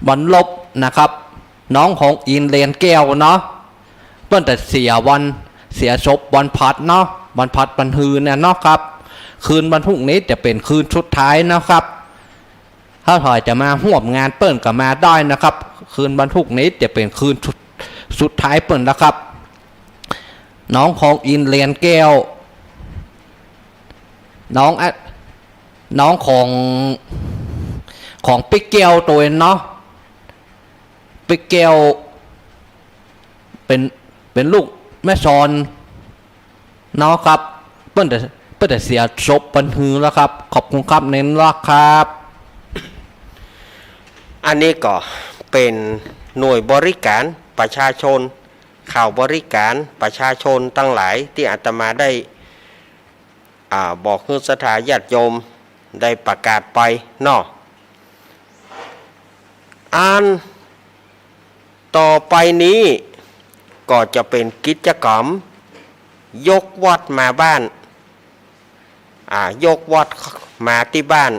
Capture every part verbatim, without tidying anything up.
วันลบนะครับ น้องของอินเหรียญแก้วเนาะ เปิ้นจะเสียวัน เสียศพวันพฤหัสเนาะ วันพฤหัสวันฮือเนี่ยเนาะครับ คืนวันพุธนี้จะเป๋นคืนสุดท้ายนะครับ ถ้าใผจะมาฮ่วมงานเปิ้นก็มาได้นะครับ คืนวันพุธนี้จะเป๋นคืนสุด สุดท้ายเปิ้นแล้วครับ น้องของอินเหรียญแก้ว น้องอะ น้องของ ของปิ๊กแก้วตวยเนาะ ปิ๊กแก้ว เป๋น เป๋นลูกแม่ซอนเนาะครับ เปิ้นจะ เปิ้นจะเสียศพวันฮือแล้วครับ ขอบคุณครับ เน้นรักครับ อันนี้ก็เป๋นหน่วยบริการประชาชน ข่าวบริการประชาชนตังหลายตี้อาตมาได้ อ่า บอกหื้อศรัทธาญาติโยมได้ประกาศไปเนาะ อันต่อไปนี้ก็จะเป๋นกิจกรรมยกวัดมาบ้าน อ่า ยกวัดมาตี้บ้าน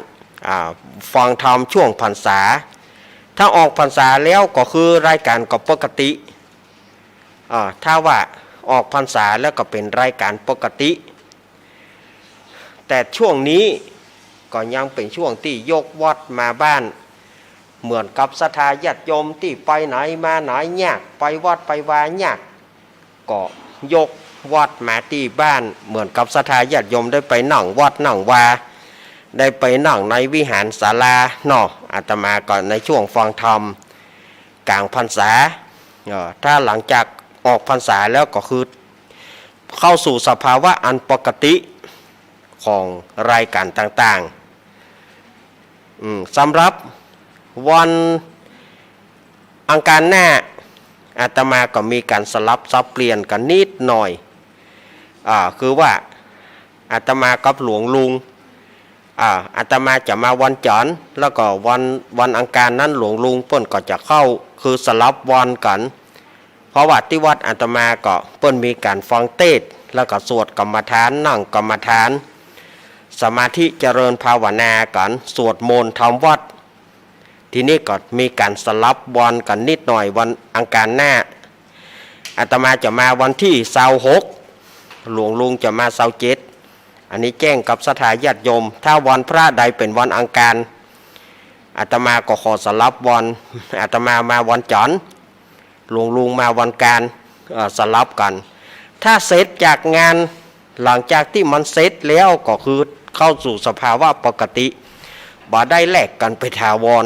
อ่า ฟังธรรมช่วงพรรษา ถ้าออกพรรษาแล้วก็คือรายการก็ปกติ อ่า ถ้าว่าออกพรรษาแล้วก็เป๋นรายการปกติ แต่ช่วงนี้ก็ยังเป๋นช่วงตี้ยกวัดมาบ้าน เหมือนกับศรัทธาญาติโยมตี้ไปไหนมาไหนยาก ไปวัดไปวายาก ก็ยกวัดมาตี้บ้าน เหมือนกับศรัทธาญาติโยมได้ไปนั่งวัดนั่งวา ได้ไปนั่งในวิหารศาลาเนาะ อาตมาก็ในช่วงฟังธรรมกลางพรรษา เอ่อ ถ้าหลังจากออกพรรษาแล้วก็คือเข้าสู่สภาวะอันปกติของรายการต่างๆ อืม สำหรับวันอังคารหน้า อาตมาก็มีก๋านสลับสับเปลี่ยนกั๋นนิดหน่อย อ่า คือว่าอาตมากับหลวงลุง อ่า อาตมาจะมาวันจันทร์ แล้วก็วัน วันอังคารนั้นหลวงลุงเปิ้นก็จะเข้า คือสลับวันกั๋น เพราะว่าตี้วัดอาตมาก็เปิ้นมีก๋านฟังเตสน์ แล้วก็สวดกรรมฐาน นั่งกรรมฐาน สมาธิเจริญภาวนากั๋น สวดมนต์ทำวัตร ทีนี้ก็มีก๋านสลับวันกั๋นนิดหน่อย วันอังคารหน้า อาตมาจะมาวันตี้ซาวหก หลวงลุงจะมาซาวเจ็ด อันนี้แจ้งกับศรัทธาญาติโยม ถ้าวันพระใดเป๋นวันอังคาร อาตมาก็ขอสลับวัน อาตมามาวันจันทร์ หลวงลุงมาวันอังคาร เอ่อ สลับกั๋น ถ้าเสร็จจากงาน หลังจากตี้มันเสร็จแล้วก็คือเข้าสู่สภาวะปกติ บ่ได้แลกกั๋นไปถาวร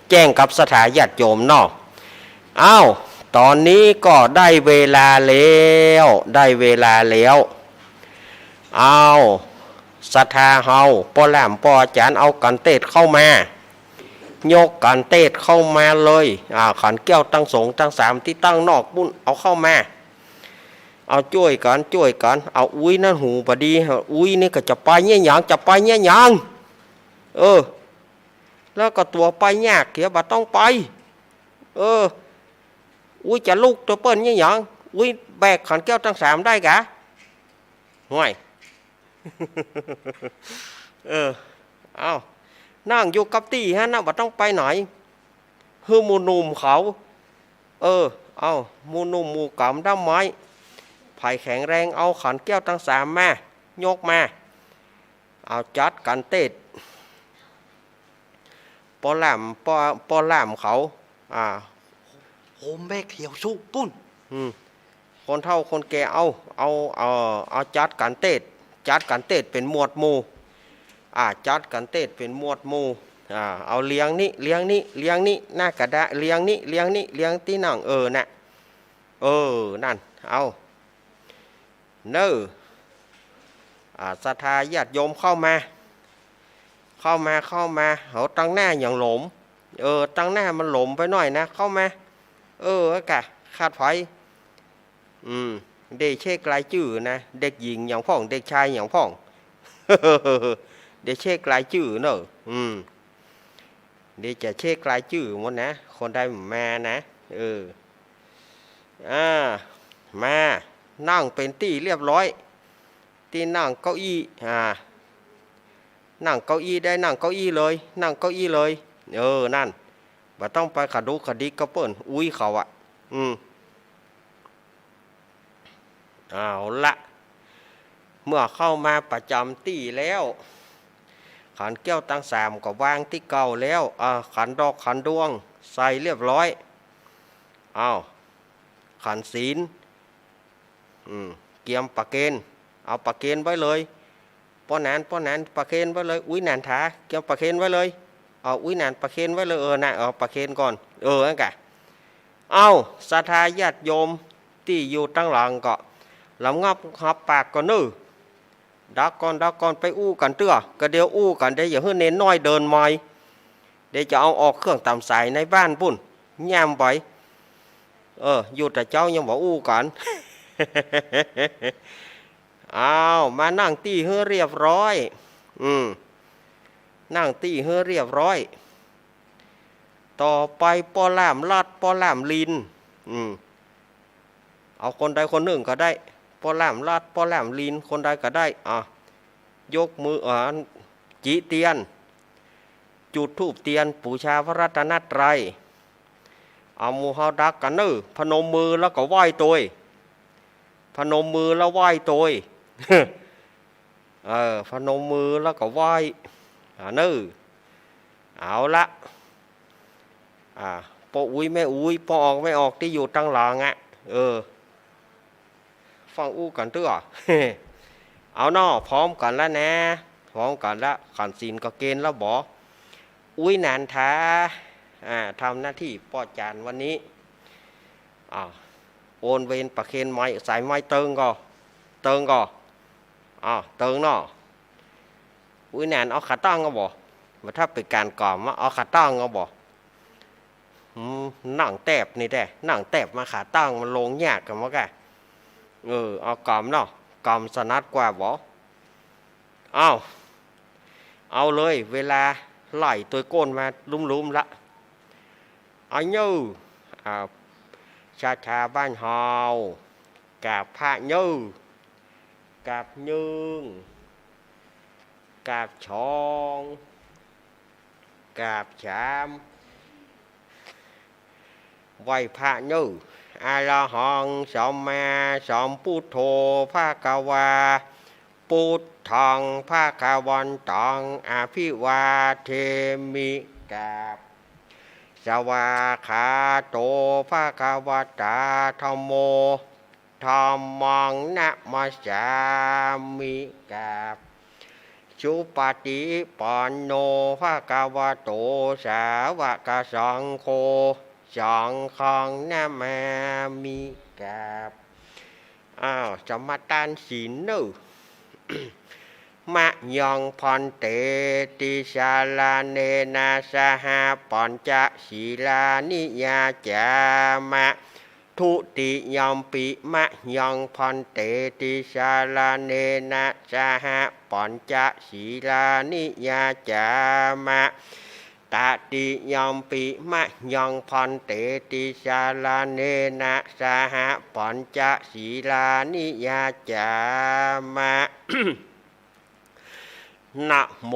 แจ้งกับศรัทธาญาติโยมเนาะ อ้าว ต๋อนนี้ก็ได้เวลาแล้ว ได้เวลาแล้ว อ้าว ศรัทธาเฮา ป้อแหลม ป้ออาจ๋ารย์ เอาก๋านเตสน์เข้ามา ยกก๋านเตสน์เข้ามาเลย อ่า ขันแก้วตังสองตังสามตี้ตังนอกปุ้น เอาเข้ามา เอาจ้วยกั๋น จ้วยกั๋น เอาอุ๊ยนั่นหูบ่ดี อุ๊ยนี่ก็จะไปเยียะหยัง จะไปเยียะหยัง เออ แล้วก็ตั๋วไปยากเหีย บ่ต้องไป เออ อุ๊ยจะลุกตวยเปิ้นเยียะหยัง อุ๊ยแบกขันแก้วตังสามได้กา ห่วย เออ เอา นั่งอยู่กับตี้หั้นนะ บ่ต้องไปไหน หื้อหมู่หนุ่มเขา เออ เอา หมู่หนุ่มหมู่ก๋ำด้ามไม้ ใผแข็งแรงเอาขันแก้วตังสามมา ยกมา เอาจัดก๋านเตสน์ ป้อแหลม ป้อ ป้อแหลมเขา อ่า ผมแบกเขียวสู้ปุ้น อืม คนเฒ่าคนแก่ เอา เอา เอ่อ เอาจัดก๋านเตสน์ จัดก๋านเตสน์เป๋นหมวดหมู่ อ่า จัดก๋านเตสน์เป๋นหมวดหมู่ อ่า เอาเรียงนี้ เรียงนี้ เรียงนี้ หน้ากระดาษ เรียงนี้ เรียงนี้ เรียงตี้นั่ง เออ น่ะ เออ นั่น เอา เน่อ อ่า ศรัทธาญาติโยมเข้ามา เข้ามา เข้ามา เอา ตังหน้าหยังหลม เออ ตังหน้ามันหลมไปหน่อยนะ เข้ามา เออ กะ ขาดใผ อืม เดเช็ครายจื้อนะ เด็กหญิงหยังพ่อง เด็กชายหยังพ่อง เดเช็ครายจื้อเน่อ อืม เดจะเช็ครายจื้อหมดนะ คนใดบ่มานะ เออ อ่า มา นั่งเป๋นตี้เรียบร้อย ตี้นั่งเก้าอี้ อ่า นั่งเก้าอี้ได้ นั่งเก้าอี้เลย นั่งเก้าอี้เลย เออ นั่น บ่ต้องไปขะดุกขะดิกกับเปิ้น อุ๊ยเขาอะ อืม เอาละ เมื่อเข้ามาประจ๋ำตี้แล้ว ขันแก้วตังสามก็วางตี้เก่าแล้ว อ่า ขันดอกขันดวงใส่เรียบร้อย เอา ขันศีล อืม เกียมประเคน เอาประเคนไว้เลย ป้อหนาน ป้อหนาน ประเคนไว้เลย อุ๊ยหนานถา เกียมประเคนไว้เลย เอา อุ๊ยหนาน ประเคนไว้เลย เออ นะ เอาประเคนก่อน เออ อั้นกะ เอา ศรัทธาญาติโยมตี้อยู่ตังหลังก็ ลำงับหับปากก่อนเน้อ ดาก่อน ดาก่อน ไปอู้กั๋นเตื้อ ก็เดี๋ยวอู้กั๋น เดี๋ยวอย่าหื้อเณรน้อยเดินมอย เดี๋ยวจะเอาออกเครื่องต๋ามสายในบ้านปู้น ย่ามไป เออ อยู่แต่เจ๊ายังบ่อู้กั๋น เอา มานั่งตี้หื้อเรียบร้อย อืม นั่งตี้หื้อเรียบร้อย ต่อไปป้อล่ามลัด ป้อล่ามลีน อืม เอาคนใดคนนึ่งก็ได้ ป้อล่ามลัด ป้อล่ามลีน คนใดก็ได้ อ่ะ ยกมือ อ่า จีเตียน จุดธูปเตียน ปู๋ชาพระรัตนตรัย เอาหมู่เฮาดักกั๋นเน้อ พนมมือแล้วก็ไหว้โตย พนมมือแล้วไหว้โตย เออ พนมมือแล้วก็ไหว้ อ่า เน้อ เอาละ อ่า ป้ออุ๊ยแม่อุ๊ย ป้อออกแม่ออกตี้อยู่ตังหลังอะ เออ ฟั่งอู้กั๋นเตื้อ เอาเนาะ พร้อมกั๋นแล้วนะ พร้อมกั๋นแล้ว ขันศีลก็เกณฑ์แล้วบ่ อุ๊ยหนานถา อ่า ทำหน้าตี้ป้อจ๋ารย์วันนี้ อ่า โอนเวรประเคนไม้ สายไม้เติงก่อ เติงก่อ อ่า เติงเนาะ อุ๊ยหนานเอาขาตั้งก็บ่ ว่าถ้าเป๋นก๋านกล่อมอะ เอาขาตั้งก็บ่ อืม นั่งแตบนี่แต๊ นั่งแตบมาขาตั้งมันลงยากกั๋นวะกะ เออ เอากล่อมเนาะ กล่อมสนัดกว่าบ่ เอา เอาเลย เวลาไหล่ตวยก้นมาลุ่มๆ ละ เอาเน้อ อ่า ศรัทธาบ้านเฮา กราบพระเน้อ กราบนึ่ง กราบสอง กราบสาม ไหว้พระเน้อ อะระหังสัมมาสัมพุทโธภะคะวา พุทธังภะคะวันตัง อะภิวาเทมิ กราบ สวากขาโตภะคะวะตา ธัมโม ธัมมังนะมัสสามิ กราบ สุปฏิปันโนภะคะวะโต สาวกสังโฆ สังฆังนะมามิ กราบ อ้าว สมาตานศีลเน้อ มะยังภันเต ติสะระเณนะสะหะ ปัญจสีลานิยาจามะ ทุติยัมปิ มะยังภันเต ติสะระเณนะสะหะ ปัญจสีลานิยาจามะ ตติยัมปิ มะยังภันเต ติสะระเณนะสะหะ ปัญจสีลานิยาจามะ นะโม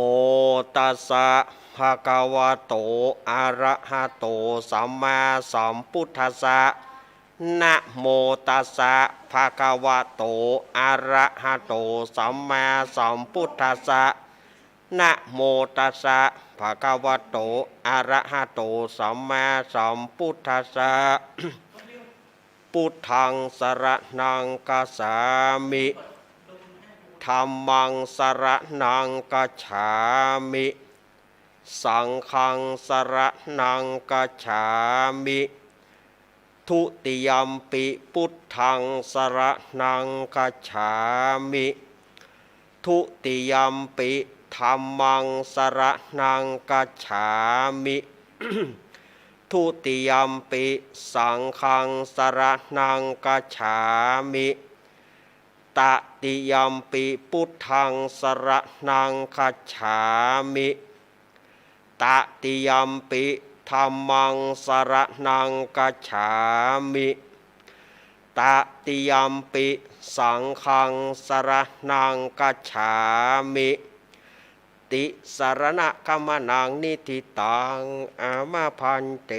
ตัสสะ ภะคะวะโต อะระหะโต สัมมาสัมพุทธัสสะ นะโมตัสสะ ภะคะวะโต อะระหะโต สัมมาสัมพุทธัสสะ นะโมตัสสะ ภะคะวะโต อะระหะโต สัมมาสัมพุทธัสสะ พุทธังสะระณังคัจฉามิ ธัมมังสะระณังคัจฉามิ สังฆังสะระณังคัจฉามิ ทุติยัมปิ พุทธังสะระณังคัจฉามิ ทุติยัมปิ ธัมมังสะระณังคัจฉามิ ทุติยัมปิ สังฆังสะระณังคัจฉามิ ตติยัมปิ พุทธังสะระณังคัจฉามิ ตติยัมปิ ธัมมังสะระณังคัจฉามิ ตติยัมปิ สังฆังสะระณังคัจฉามิ ติสรณะขมะนังนิฏฐิตัง อามะภันเต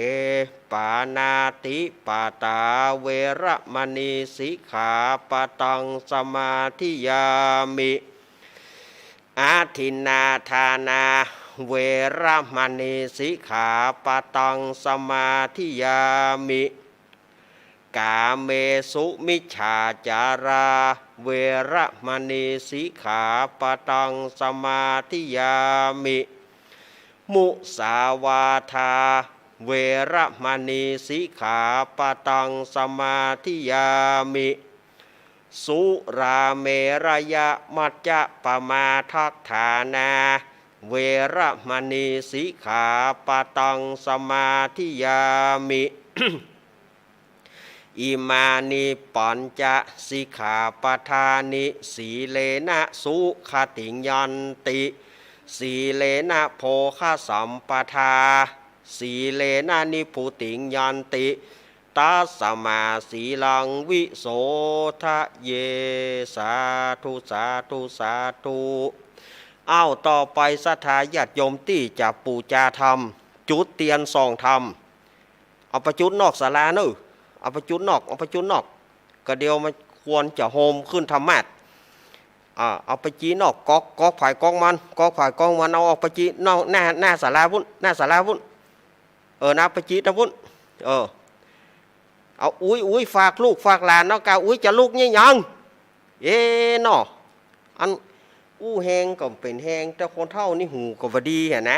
ปาณาติปาตา เวระมะณี สิกขาปะตัง สมาธิยามิ อาทินนาทานา เวระมะณี สิกขาปะตัง สมาธิยามิ กาเมสุมิจฉาจารา เวระมะณี สิกขาปะตัง สมาธิยามิ มุสาวาทา เวระมะณี สิกขาปะตัง สมาธิยามิ สุราเมระยะมัจจะปะมาทัฏฐานา เวระมะณี สิกขาปะตัง สมาธิยามิ อิมานิปัญจะสิกขาปะทานิ สีเลนะสุขติงยันติ สีเลนะโภคสัมปทา สีเลนะนิพพุติงยันติ ตัสมาสีลังวิโสทะเย สาธุ สาธุ สาธุ อ้าว ต่อไปศรัทธาญาติโยมตี้จะปู๋จาธรรม จุดเตียนส่องธรรม เอาไปจุดนอกศาลาเน่อ เอาไปจุดนอก เอาไปจุดนอก กะเดี๋ยวมันควรจะโฮมขึ้นธรรมาสน์ อ่า เอาไปจีนอก ก๊อก ก๊อกใผก๊อกมัน ก๊อกใผก๊อกมัน เอาออกไปจีนอก หน้า หน้าศาลาปุ้น หน้าศาลาปุ้น เออ หน้าไปจีนตะปุ้น เออ เอา อุ๊ย อุ๊ย ฝากลูกฝากหลานเนาะ กาอุ๊ยจะลุกเนี่ยยัง เอ๊ะเนาะ อันอู้แฮงก็เป๋นแฮง แต่คนเฒ่านี่หูก็บ่ดีหั้นนะ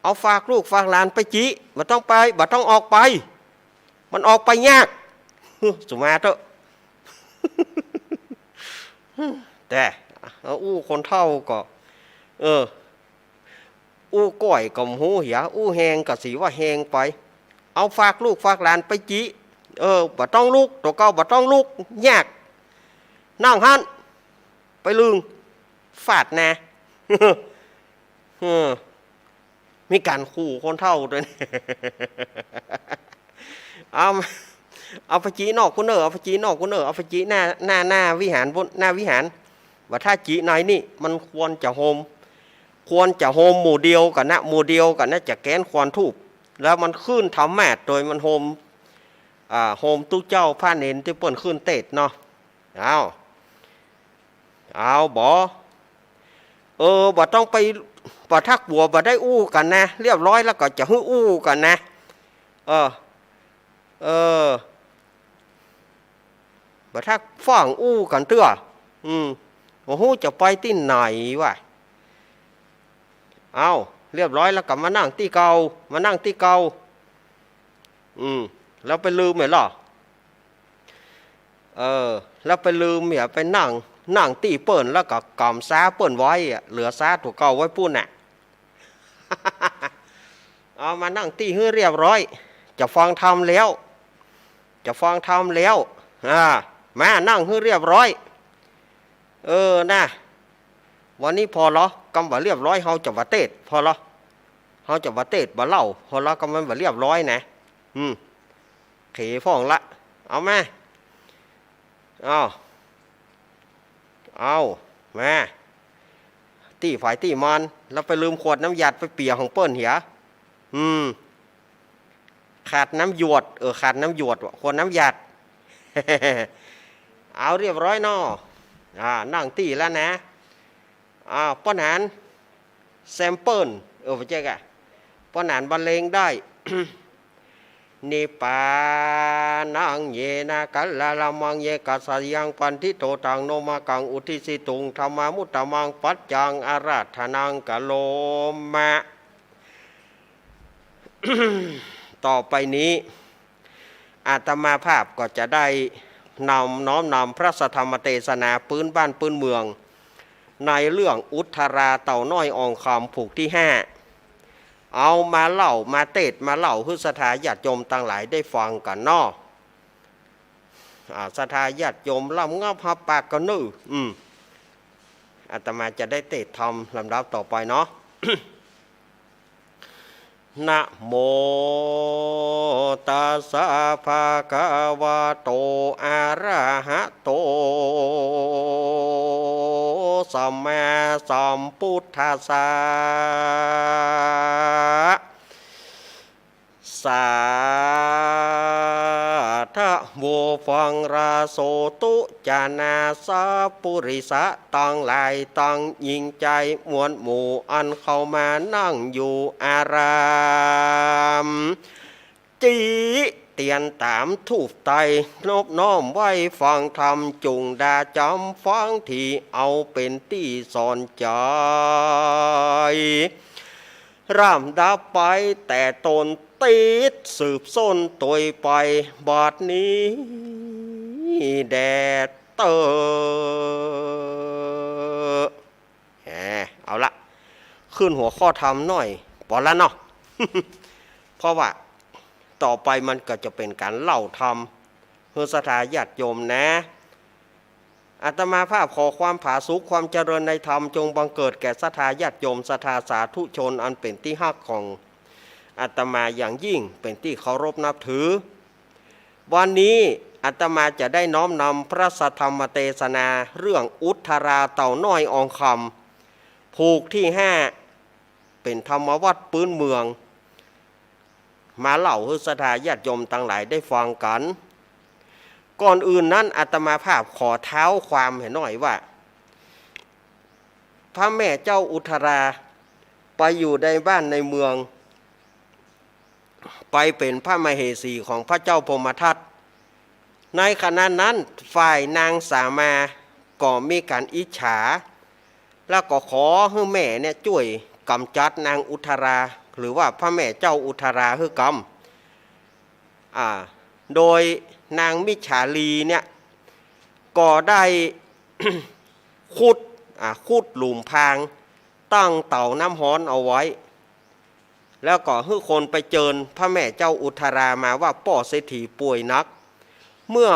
เอาฝากลูกฝากหลานไปจิ บ่ต้องไป บ่ต้องออกไป มันออกไปยาก สุมาเต๊อะ แต่เอาอู้คนเฒ่าก็ เออ อู้ก้อยก็บ่ฮู้เหีย อู้แฮงก็สิว่าแฮงไป เอาฝากลูกฝากหลานไปจิ เออ บ่ต้องลุก ตั๋วเก่าบ่ต้องลุก ยาก นั่งหั้น ไปลึง ฟาดหน้า เออ มีก๋านขู่คนเฒ่าตวย เอา เอาไปจินอกปุ้นเน่อ เอาไปจินอกปุ้นเน่อ เอาไปจิหน้า หน้า หน้าวิหารปุ้น หน้าวิหาร ว่าถ้าจิในนี่มันควรจะโฮม ควรจะโฮมหมู่เดียวกั๋นนะ หมู่เดียวกั๋นนะ จะแกนควันธูป แล้วมันขึ้นธรรมาสน์โดยมันโฮม อ่า โฮมตุ๊เจ้าพระเณรตี้เปิ้นขึ้นเตสน์เนาะ เอา เอาบ่ เออ บ่ต้องไป บ่ถ้ากั๋วบ่ได้อู้กั๋นนะ เรียบร้อยแล้วก็จะหื้ออู้กั๋นนะ เออ เออ บ่ถ้าฟั่งอู้กั๋นเตื้อ อืม บ่ฮู้จะไปตี้ไหนวะ เอา เรียบร้อยแล้วก็มานั่งตี้เก่า มานั่งตี้เก่า อืม แล้วไปลืมไหมล่ะ เออ แล้วไปลืม อย่าไปนั่ง นั่งตี้เปิ้น แล้วก็ก๋ำซาเปิ้นไว้อะ เหลือซาตั๋วเก่าไว้ปุ้นน่ะ เอามานั่งตี้หื้อเรียบร้อย จะฟังธรรมแล้ว จะฟังธรรมแล้ว อ่า มานั่งหื้อเรียบร้อย เออ นะ วันนี้ผ่อลอ กำว่าเรียบร้อย เฮาจะบ่เตสน์ ผ่อลอ เฮาจะบ่เตสน์ บ่เล่า ผ่อลอ กำมันบ่เรียบร้อยนะ อืม เขพ่องละ เอามา เอา เอา มา ตี้ใผตี้มัน แล้วไปลืมขวดน้ำหยาดไปเปียของเปิ้นเหีย อืม ขาดน้ำหยวด เออ ขาดน้ำหยวดว่ะ ขวดน้ำหยาด เอาเรียบร้อยเนาะ อ่า นั่งตี้แล้วนะ อ่า ป้อหนาน แซมเปิ้ล เออ บ่ใจ้ก่ะ ป้อหนานบรรเลงได้ นิปปานัง เยนะ กัลลาลมัง เยกัสสะยัง ปันทิโต ตัง โนมะกัง อุททิสิตุง ธัมมามุตตะมัง ปัจจัง อาราธนัง กะโรมะ ต่อไปนี้ อาตมาภาพก็จะได้นำ น้อมนำพระสัทธรรมเตสนาปื๊นบ้านปื๊นเมือง ในเรื่องอุทราเต่าน้อยอ่องคำผูกตี้ห้า เอามาเล่า มาเตสน์ มาเล่าหื้อศรัทธาญาติโยมตังหลายได้ฟังกั๋นเนาะ อ่า ศรัทธาญาติโยมลำงับฮับปากกั๋นเน่อ อืม อาตมาจะได้เตสน์ธรรมลำดับต่อไปเนาะ นะโม ตัสสะ ภะคะวะโต อะระหะโต สัมมาสัมพุท ทาสะ สาธะ โว ฟังรา โสตุ จานา สัพปุริสะตังหลายตัง ญิงจายมวลหมู่ อันเข้ามานั่งอยู่อาราม จิ เตียนต๋ามธูปไต้ นบน้อมไหว้ฟังธรรม จุ่งดาจ๋ำฟังธรรม เอาเป๋นตี้สอนใจ๋ ลำดับไปแต่ต้น ติดสืบส้นตวยไป บัดนี้แด่เต๊อะ แหม เอาละ ขึ้นหัวข้อธรรมหน้อย ปอละเนาะ เพราะว่าต่อไปมันก็จะเป๋นก๋านเล่าธรรม หื้อศรัทธาญาติโยมนะ อาตมาภาพขอความผาสุกความเจริญในธรรม จงบังเกิดแก่ศรัทธาญาติโยม ศรัทธาสาธุชนอันเป๋นตี้ฮักของอาตมาอย่างยิ่ง เป๋นตี้เคารพนับถือ วันนี้อาตมาจะได้น้อมนำพระสัทธรรมเตสนาเรื่องอุทธราเต่าน้อยอองคำ ผูกตี้ห้า เป๋นธรรมวัตรปื๊นเมือง มาเล่าหื้อศรัทธาญาติโยมตังหลายได้ฟังกั๋น ก่อนอื่นนั้นอาตมาภาพขอเท้าความหื้อหน้อยว่า พระแม่เจ้าอุทธราไปอยู่ในบ้านในเมือง ไปเป๋นพระมเหสีของพระเจ้าพรหมทัต ในขณะนั้นฝ่ายนางสามาก็มีก๋านอิจฉา แล้วก็ขอหื้อแม่เนี่ยจ้วยก๋ำจัดนางอุทธรา หรือว่าพระแม่เจ้าอุทธราหื้อกำ อ่า โดยนางมิจฉาลีเนี่ยก็ได้ ขุด อ่า ขุดหลุมพรางตั้งเต๋าน้ำฮ้อนเอาไว้ แล้วก็หื้อคนไปเจิญพระแม่เจ้าอุทธรามาว่าป้อเศรษฐีป่วยหนัก เมื่อ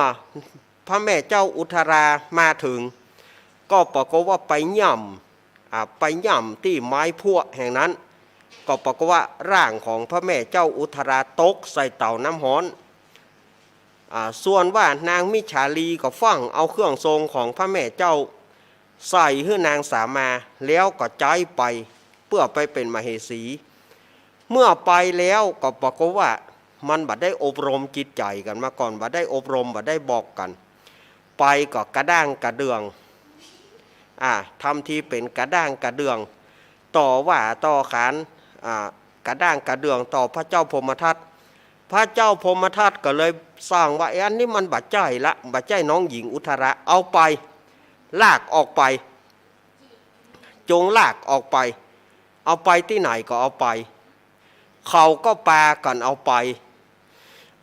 พระแม่เจ้าอุทธรามาเถิง ก็ปรากฏว่าไปย่ำ อ่า ไปย่ำตี้ไม้พลัวแห่งนั้น ก็ปรากฏว่าร่างของพระแม่เจ้าอุทธราตกใส่เต๋าน้ำฮ้อน อ่า ส่วนว่านางมิจฉาลีก็ฟั่งเอาเครื่องทรงของพระแม่เจ้าใส่หื้อนางสามา แล้วก็ใจ๊ไปเปื้อไปเป๋นมเหสี เมื่อไปแล้วก็ปรากฏว่ามันบ่ได้อบรมจิตใจ๋กั๋นมาก่อน บ่ได้อบรม บ่ได้บอกกั๋น ไปก็กระด้างกระเดื่อง อ่า ทำทีเป๋นกระด้างกระเดื่อง ต่อว่าต่อขาน อ่า กระด้างกระเดื่องต่อพระเจ้าพรหมทัต พระเจ้าพรหมทัตก็เลยสั่งว่า เอ๊ะ อันนี้มันบ่ใจ้ละ บ่ใจ้น้องหญิงอุทธรา เอาไป ลากออกไป จงลากออกไป เอาไปตี้ไหนก็เอาไป เขาก็ปากั๋นเอาไป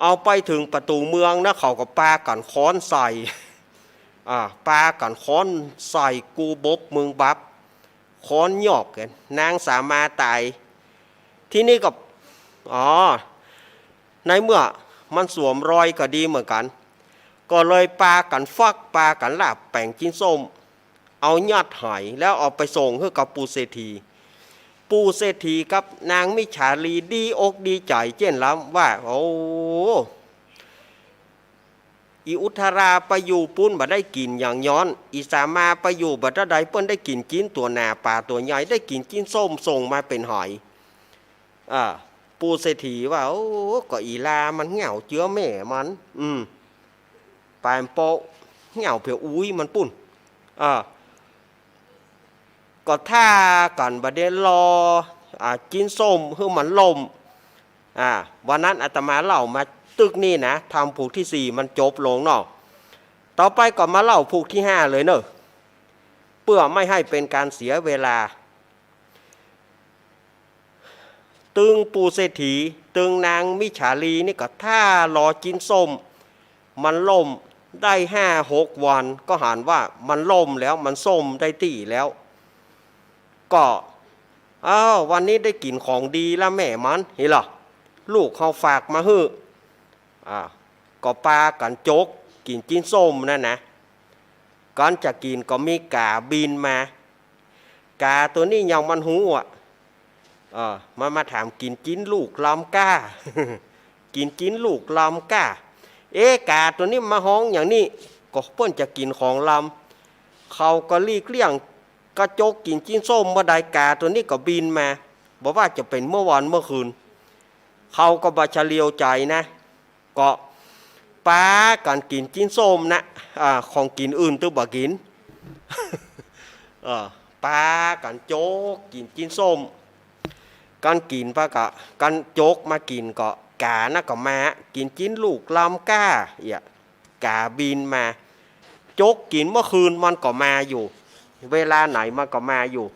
เอาไปเถิงประตู๋เมืองนะ เขาก็ปากั๋นค้อนใส่ อ่า ปากั๋นค้อนใส่กูบกมึงบับ ค้อนหยอกกั๋น นางสามาต๋าย ทีนี้ก็ อ๋อ ในเมื่อมันสวมรอยก็ดีเหมือนกั๋น ก็เลยปากั๋นฟัก ปากั๋นลาบแป๋งจิ๊นส้ม เอายัดไหแล้วเอาไปส่งหื้อกับปู่เศรษฐี ปู่เศรษฐีกับนางมิจฉาลีดีอกดีใจ๋เจ้นล้ำว่า โอ้ อีอุทธราไปอยู่ปู๊นบ่ได้กิ๋นอย่างย้อน อีสามาไปอยู่บ่เต้าใดเปิ้นได้กิ๋นจิ๊นตั๋วหนาป๋าตั๋วใหญ่ ได้กิ๋นจิ๊นส้มส่งมาเป๋นไห อ่า ปู่เศรษฐีว่า โอ้ ก็อีลามันเหง้าเจื้อแม่มัน อืม ปานเปาะเหง้าเผียวอุ๊ยมันปู๊น อ่า ก็ถ้ากั๋นบ่าเดี่ยวรอ อ่า จิ๊นส้มหื้อมันล่ม อ่า วันนั้นอาตมาเล่ามาตึกนี้นะ ธรรมผูกตี้สี่มันจบลงเนาะ ต่อไปก็มาเล่าผูกตี้ห้าเลยเนาะ เปื้อไม่ให้เป๋นก๋านเสียเวลา ตึงปู่เศรษฐี ตึงนางมิจฉาลีนี่ก็ถ้ารอจิ๊นส้มมันล่มได้ห้าหกวัน ก็หันว่ามันล่มแล้ว มันส้มได้ตี้แล้ว ก็ อ้าว วันนี้ได้กิ๋นของดีละแม่มัน นี่ล่ะ ลูกเขาฝากมาหื้อ อ่า ก็ปากั๋นจกกิ๋นจิ๊นส้มนั่นนะ ก่อนจะกิ๋นก็มีก๋าบินมา ก๋าตั๋วนี้ยังมันฮู้อะ เออ มันมาถาม กิ๋นจิ๊นลูกลำก้า กิ๋นจิ๊นลูกลำก้า เอ๊ะ ก๋าตั๋วนี้มาฮ้องอย่างนี้ ก็เปิ้นจะกิ๋นของลำ เขาก็หลีกเลี่ยง ก็โจ๊กกิ๋นจิ๊นส้มเมื่อใด ก๋าตั๋วนี้ก็บินมา บ่ว่าจะเป๋นเมื่อวันเมื่อคืน เขาก็บ่เฉลียวใจ๋นะ ก็ปากั๋นกิ๋นจิ๊นส้มนะ อ่า ของกิ๋นอื่นตึงบ่กิ๋น เออ ปากั๋นโจ๊กกิ๋นจิ๊นส้ม กั๋นกิ๋นปะกะ กั๋นโจ๊กมากิ๋นก็ ก๋านะก็มา กิ๋นจิ๊นลูกลำก้า เอี้ย ก๋าบินมา โจ๊กกิ๋นเมื่อคืนมันก็มาอยู่ เวลาไหนมันก็มาอยู่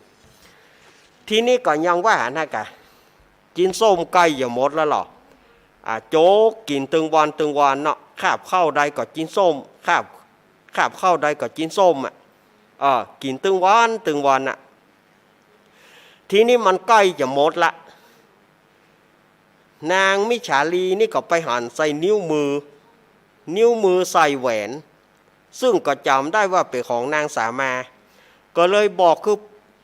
ทีนี้ก็ยังว่านะกะ จิ๊นส้มใก้จะหมดแล้วลอ อ่า โจ๊กกิ๋นตึงวันตึงวันเนาะ คาบข้าวใดก็จิ๊นส้ม คาบ คาบข้าวใดก็จิ๊นส้มอะ เออ กิ๋นตึงวันตึงวันอะ ทีนี้มันใก้จะหมดละ นางมิจฉาลีนี่ก็ไปหันใส่นิ้วมือ นิ้วมือใส่แหวน ซึ่งก็จ๋ำได้ว่าเป๋นของนางสามา ก็เลยบอกคือ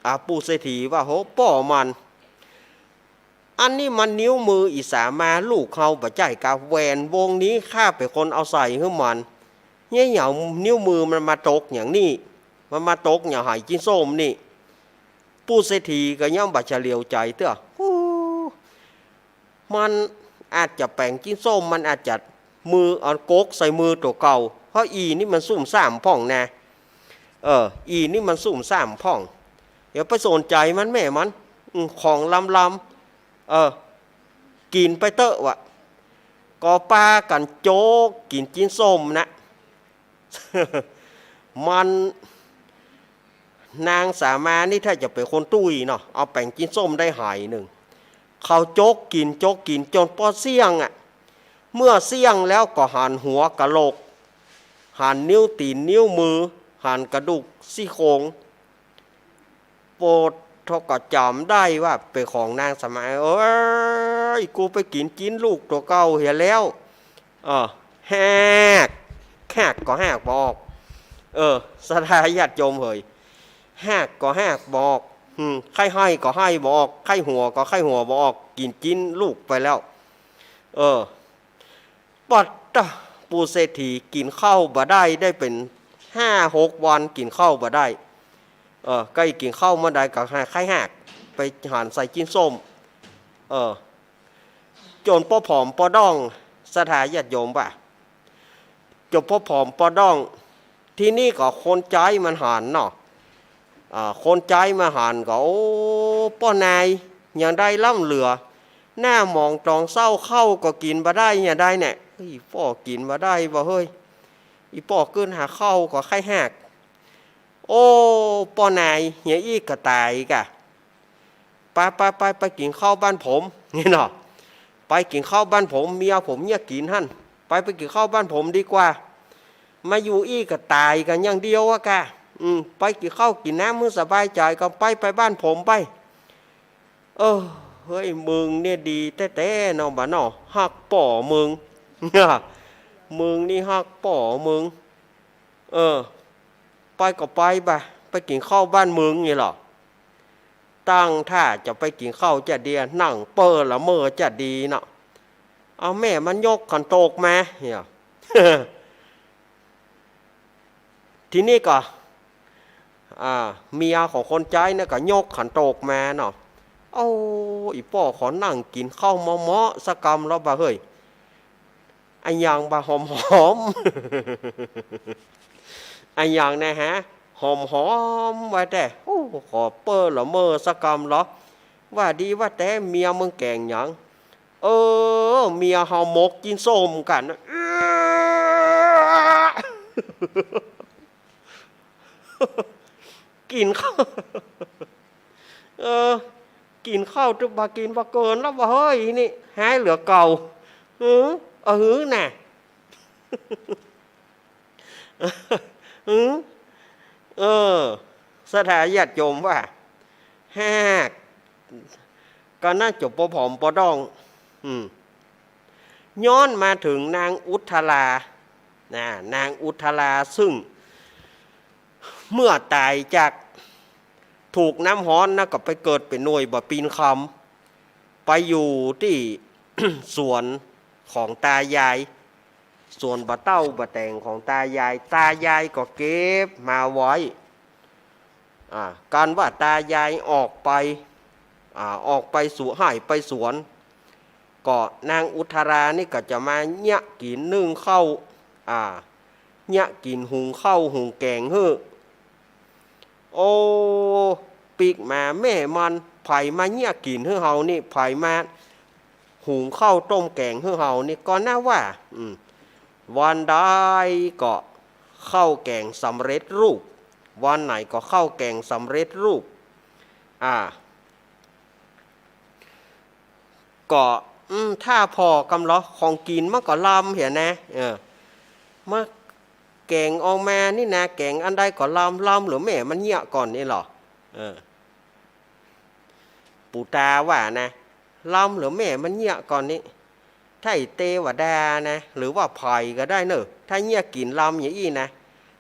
อ่า ปู่เศรษฐีว่า โห ป้อมัน อันนี้มันนิ้วมืออี่สามาลูกเฮาบ่ใจ้กา แหวนวงนี้ข้าเป๋นคนเอาใส่หื้อมัน เยียะหยังนิ้วมือมันมาตกอย่างนี้ มันมาตกอย่างไหจิ๊นส้มนี่ ปู่เศรษฐีก็ยังบ่เฉลียวใจ๋เตื้อ ฮู้ มันอาจจะแป๋งจิ๊นส้ม มันอาจจะมือเอากกใส่มือตั๋วเก่า เพราะอี่นี่มันซุ่มซ่ามพ่องนะ เออ อี่นี่มันซุ่มซ่ามพ่อง อย่าไปสนใจ๋มันแม่มัน อืม ของลำๆ เออ กิ๋นไปเต๊อะวะ ก็ปากั๋นโจ๊กกิ๋นจิ๊นส้มนะ มัน นางสามานี่ถ้าจะเป๋นคนตุ้ยเนาะ เอาแป๋งจิ๊นส้มได้ไหนึ่ง เขาโจ๊กกิ๋น โจ๊กกิ๋นจ๋นปอเสี้ยงอะ เมื่อเสี้ยงแล้วก็หันหัวกะโหลก หันนิ้วตี๋นนิ้วมือ หันกระดูกซี่โครง โปด เฮาก็จ๋ำได้ว่าเป๋นของนางสามา เอ้ย กูไปกิ๋นจิ๊นลูกตั๋วเก่าเหียแล้ว เออ แฮก แฮกก็แฮกบ่ออก เออ ศรัทธาญาติโยมเหย แฮกก็แฮกบ่ออก อืม ใค่ไห้ก็ไห้บ่ออก ใค่หัวก็ใค่หัวบ่ออก กิ๋นจิ๊นลูกไปแล้ว เออ ปัดตะ ปู่เศรษฐีกิ๋นข้าวบ่ได้ ได้เป๋นห้าหกวันกิ๋นข้าวบ่ได้ เออ ใก้กิ๋นข้าวเมื่อใดก็ไข้แฮก ไปหันใส่จิ๊นส้ม เออ จ๋นปอผอมปอด้อง ศรัทธาญาติโยมป่ะ จ๋นปอผอมปอด้อง ทีนี้ก็คนใจ๊มันหันเนาะ อ่า คนใจ๊มาหันก็ โอ้ ป้อนาย หยังได้ล้ำเหลือ หน้าหมองต๋องเซ้าข้าวก็กิ๋นบ่ได้ หยังได้เนี่ย เฮ้ย ป้อกิ๋นบ่ได้บ่เฮ้ย อี่ป้อขึ้นหาข้าวก็ไข้แฮก โอ้ ป้อนาย หยังอี้ก็ต๋ายกะ ไปไปไป ไปกิ๋นข้าวบ้านผม นี่เนาะ ไปกิ๋นข้าวบ้านผม เมียผมเยียะกิ๋นหั้น ไป ไปกิ๋นข้าวบ้านผมดีกว่า มาอยู่อี้ก็ต๋ายกั๋นอย่างเดียวอะกะ อืม ไปกิ๋นข้าวกิ๋นน้ำหื้อสบายใจ๋ก่อน ไป ไปบ้านผมไป เออ เฮ้ย มึงเนี่ยดีแต๊ๆ เนาะบ่าเนาะ ฮักป้อมึง มึงนี่ฮักป้อมึง เออ ไปก็ไปบ่ะ ไปกิ๋นข้าวบ้านมึงนี่เหรอ ตั้งท่าจะไปกิ๋นข้าวจะเดีย นั่งเป้อละเมอจะดีเนาะ เอาแม่มันยกขันโตกมาเนี่ย ทีนี้ก็ อ่า เมียของคนใจ๊เนี่ยก็ยกขันโตกมาเนาะ โอ้ อี่ป้อขอนั่งกิ๋นข้าวเมาะๆ สักกำแล้วบ่ะเฮ้ย อะหยังบ่ะ หอมๆ อะหยังนะฮะ หอมๆ ไว้แต๊ โอ้ ขอเป้อละเมอสักกำเหรอ ว่าดีว่าแต๊ เมียมึงแก๋งหยัง เออ เมียเฮาหมกจิ๊นส้มกั๋น เออ กิ๋นข้าว เออ กิ๋นข้าวตึกบ่ากิ๋นบ่าเกินแล้วบ่าเฮ้ย นี่ ฮ้ายเหลือเก่า เออ เออ หื้อน่ะ อืม เออ ศรัทธาญาติโยมว่า แฮก ก็น่าจะปอผอมปอด้อง อืม ย้อนมาเถิงนางอุทรา นะ นางอุทรา ซึ่ง เมื่อต๋ายจากถูกน้ำฮ้อนนะ ก็ไปเกิดเป๋นหน่วยบ่าปีนคำ ไปอยู่ตี้ สวนของตายาย สวนบ่าเต้าบ่าแต๋งของตายาย ตายายก็เก็บมาไว้ อ่า กันว่าตายายออกไป อ่า ออกไปสู่ไฮ่ไปสวน ก็นางอุทรานี่ก็จะมาเยียะกิ๋นนึ่งข้าว อ่า เยียะกิ๋นหุงข้าวหุงแก๋งหื้อ โอ้ ปิ๊กมาแม่มัน ใผมาเยียะกิ๋นหื้อเฮานี่ ใผมาหุงข้าวต้มแก๋งหื้อเฮานี่ ก็น่าว่า อืม วันใดก็ข้าวแก๋งสำเร็จรูป วันไหนก็ข้าวแก๋งสำเร็จรูป อ่า ก็ อืม ถ้าผ่อกำลอ ของกิ๋นมันก็ลำเหียนะ เออ มาแก๋งออกมานี่นะ แก๋งอันใดก็ลำ ลำเหลือแม่มันเยียะก่อนนี่ลอ เออ ปู่ตาว่านะ ลำเหลือแม่มันเยียะก่อนนี่ ถ้าไอ้เตวดานะ หรือว่าใผก็ได้เน่อ ถ้าเยียะกิ๋นลำอย่างอี้นะ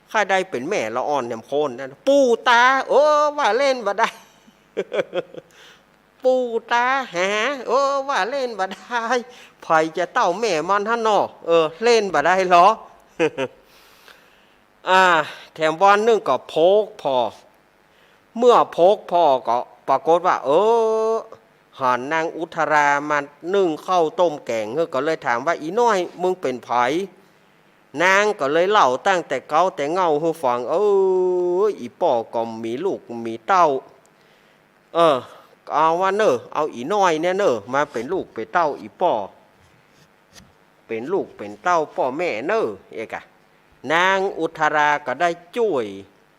ใค่ได้เป๋นแม่ละอ่อนแหมคนนะ ปู่ตา เออ ว่าเล่นบ่ได้ ปู่ตา ฮะ เออ ว่าเล่นบ่ได้ ใผจะเต้าแม่มันหั้นเนาะ เออ เล่นบ่ได้ลอ อ่า แถมวันนึ่งก็พกผ่อ เมื่อพกผ่อก็ปรากฏว่า เออ หันนางอุทรามานึ่งข้าวต้มแก๋ง ก็เลยถามว่า อี่น้อย มึงเป๋นใผ นางก็เลยเล่าตั้งแต่เก๊าแต่เง่าหื้อฟัง เออ อี่ป้อก็มีลูกมีเต้า เออ เอาว่าเน่อ เอาอี่น้อยเนี่ยเน่อ มาเป๋นลูกเป๋นเต้าอี่ป้อ เป๋นลูกเป๋นเต้าป้อแม่เน่อ เอกะ นางอุทราก็ได้จ้วย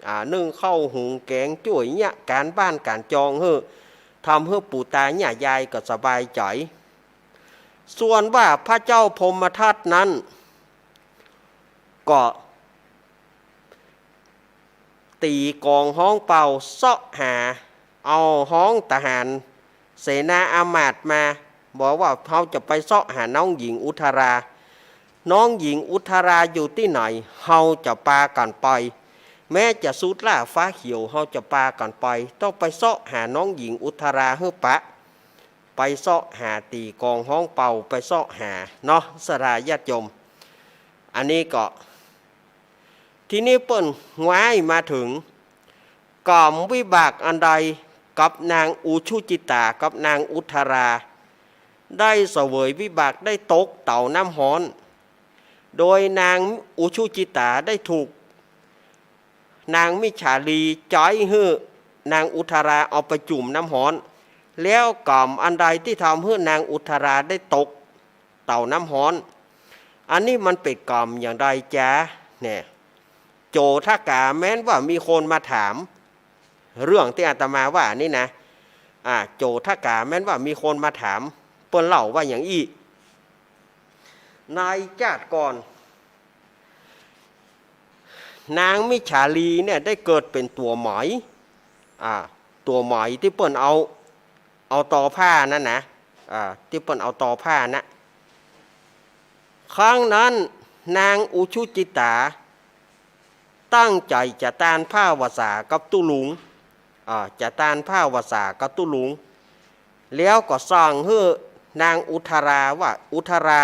อ่า นึ่งข้าวหุงแก๋ง จ้วยเยียะก๋านบ้านก๋านจองหื้อ ทำหื้อปู่ตาเยียะยายก็สบายใจ๋ ส่วนว่าพระเจ้าพรหมทัตนั้น ก็ ตี๋ก๋องฮ้องเป่าเซาะหา เอาฮ้องทหาร เสนาอามาตย์มา บอกว่า เฮาจะไปเซาะหาน้องหญิงอุทรา น้องหญิงอุทราอยู่ตี้ไหน เฮาจะปากั๋นไป แม้จะสุดล่าฟ้าเขียว เฮาจะปากั๋นไป ต้องไปเซาะหาน้องหญิงอุทราหื้อปะ ไปเซาะหา ตี๋ก๋องฮ้องเป่าไปเซาะหาเนาะ ศรัทธาญาติโยม อันนี้ก็ ทีนี้เปิ้นงว้ายมาเถิง ก๋รรมวิบากอันใดกับนางอุชุจิตากับนางอุทรา ได้เสวยวิบากได้ตกเต๋าน้ำฮ้อน โดยนางอุชุจิตาได้ถูกนางมิจฉาลีใจ๊หื้อนางอุทราเอาไปจุ่มน้ำฮ้อน แล้วก๋รรมอันใดตี้ทำหื้อนางอุทราได้ตก เต๋าน้ำฮ้อน อันนี้มันเป๋นก๋รรมอย่างใดจ๊ะ เนี่ย โจทกาแม้นว่ามีคนมาถาม เรื่องตี้อาตมาว่านี่นะ อ่า โจทกาแม้นว่ามีคนมาถาม เปิ้นเล่าว่าอย่างอี้ ในจาติก่อน นางมิจฉาลีเนี่ยได้เกิดเป๋นตั๋วไหม อ่า ตั๋วไหมตี้เปิ้นเอา เอาต่อผ้านั้นนะ อ่า ตี้เปิ้นเอาต่อผ้านะ ครั้งนั้นนางอุชุจิตา ตั้งใจ๋จะตานผ้าวาสากับตุ๊ลุง อ่า จะตานผ้าวาสากับตุ๊ลุง แล้วก็สั่งหื้อนางอุทราว่า อุทรา